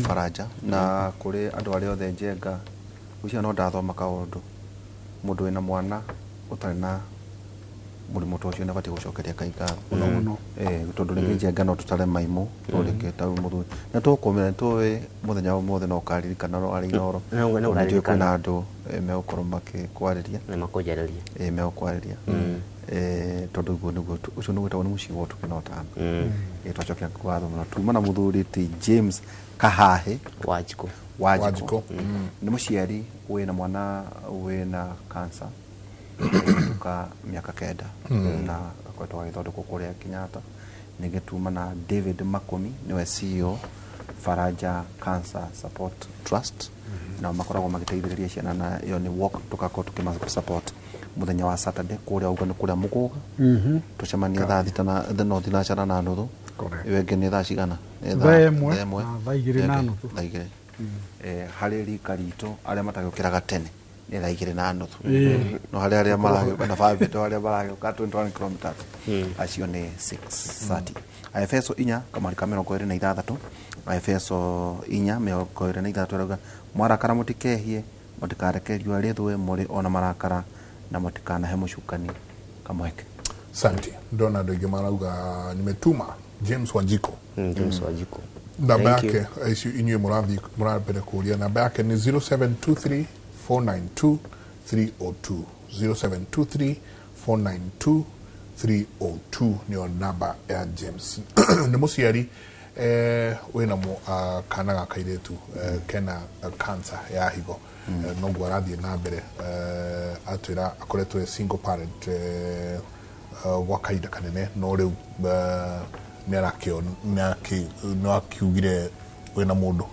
Faraja na kũrĩ andũ arĩa othe Njenga ũcio no ndathoma kaũndũ mũndũ wĩna mwana ũtarĩ na mũrimũ ta ũcio nĩ abatiĩ gũcokeria Ngai ngatho. Mũno mũno. Tondũ rĩngĩ Njenga no tũtare maimũ no rĩngĩ ta rĩu mũthuri na tũkũmenya tũĩ mũthenya ũmũthĩ no ũkaririkana no arĩ inoro. No Tondũ nĩnjũĩ ũkaririkana. kwĩna andũ megũkorwo makĩkwarĩria. Nĩ makũnjarĩria. Megũkwarĩria. Tondũ ũguo nĩguo ũcio nĩguo wĩtagwo nĩ mũciĩ wa ũtugi na ũtana. Twacokia ngatho mũno tuma na mũthuri ti James Kahahi Wanjikũ. Wanjikũ. Wanjikũ. Nĩ mũciari wĩna mwana wĩna cancer ka mĩaka 9 na akoretwo agĩthondekwo kũrĩa Kenyatta. Ningĩ tuma na David Makumi, nĩwe CEO Faraja Cancer Support Trust, nao makoragwo magĩteithĩrĩria ciana na ĩyo nĩ walk tũgakorwo tũkĩma support mũthenya wa Saturday kũrĩa ũguo nĩ kũrĩa Mũgũga. Tũcemanie thaa 6 na no 6:30. Correct. Ĩyo ĩngĩ nĩ thaa cigana? Nĩ Thaa 1 thaa 1 na thaa 2:30. Thaa 2. Harĩ rika ritũ arĩa matagĩũkĩraga tene nĩ thaa 2:30. No harĩ arĩa maragĩũka na bambĩ to arĩa maragĩũka 21 kilometers acio nĩ 6:30. Aefeso 4 kamari ka 26, Aefeso 4:26 arauga mwarakara mũtikehie, mũtikareke riũa rĩthũe mũrĩ ona marakara, na mũtikanahe mũcukani kamweke. Asante. Ndona andũ aingĩ marauga nimetuma James Wanjiko. James Wanjikũ. Namba Thank you. yake icio inyuĩ mũrathiĩ mũrambere kũria namba yake nĩ 0723 492 302, 0723 492 302 nĩyo namba ya James. Nĩ mũciari wĩna kana ga kairĩtu kena cancer ya higo. Noguo arathiĩ na mbere atwĩra akoretwo e single parent gwa kahinda kanene, no rĩu nĩ akiugire wĩna mũndũ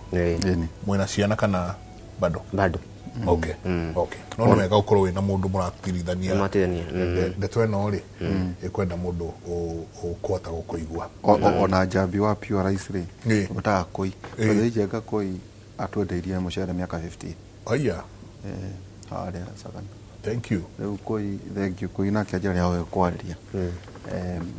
mwĩna ciana kana bado? Bado. Okay, okay, no nĩ wega ũkorwo wĩna mũndũ mũratirithania. Mũratirithania. Ndeto ĩno rĩ ĩkwenda mũndũ ũkũhota gũkũigua. Ona njambi wa Pure Rice rĩ ũtaga kũi tondũ Njenga kũi atwendeirie mũcere mĩaka 50. Aya. Harĩa Sagana. Thank you. Rĩu kũi thank you kũi nake anjĩra rĩa kwarĩria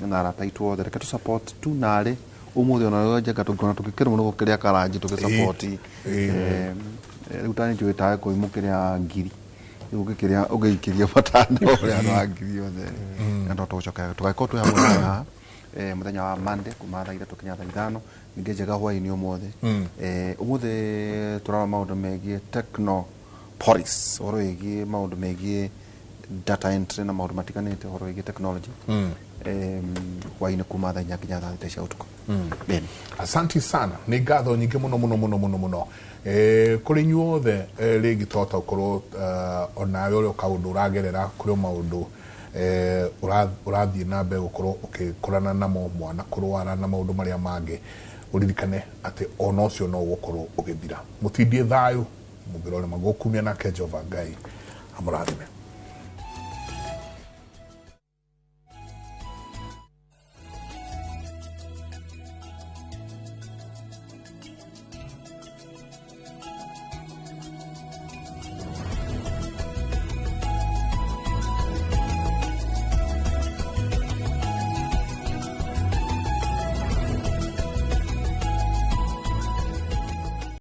na arata aitũ othe reke tũ support tu narĩ ũmũthĩ ona rĩrĩa Njenga tũngĩona tũgĩkĩrwo mũno gũkĩrĩa karanji tũgĩ support. Rĩu tani njũĩ tawe kũi mũkĩrĩa ngiri rĩu ũngĩkĩrĩa ũngĩikĩria matano ũrĩa andũ a ngiri othe rĩ na no tũgũcokera tũgagĩkorwo twĩ hamwe nawe haha mũthenya wa Monday kuma thaa 3 nginya thaa 5, ningĩ Njega hwaĩ-inĩ ũmũthĩ. Ũmũthĩ tũrarora maũndũ megiĩ technopolis, ũhoro wĩgiĩ maũndũ megiĩ data entry na maũndũ matiganĩte ũhoro wĩgiĩ technology. Hwaĩ-inĩ kuma thaa 4 nginya thaa 6 cia ũtukũ. Beni. Asante sana, nĩ ngatho nyingĩ mũno mũno mũno mũno mũno kũrĩ inyuothe. Rĩngĩ twahota gũkorwo onawe ũrĩa kaũndũ ũragerera kũrĩ o maũndũ Ũrathiĩ na mbere gũkorwo ũgĩkorana namo, mwana kũrwara na maũndũ marĩa mangĩ, ũririkane atĩ ona ũcio no ũgũkorwo ũgĩthira. Mũtindie thayũ mũngĩrore magũkumia, nake Jehova Ngai amũrathime.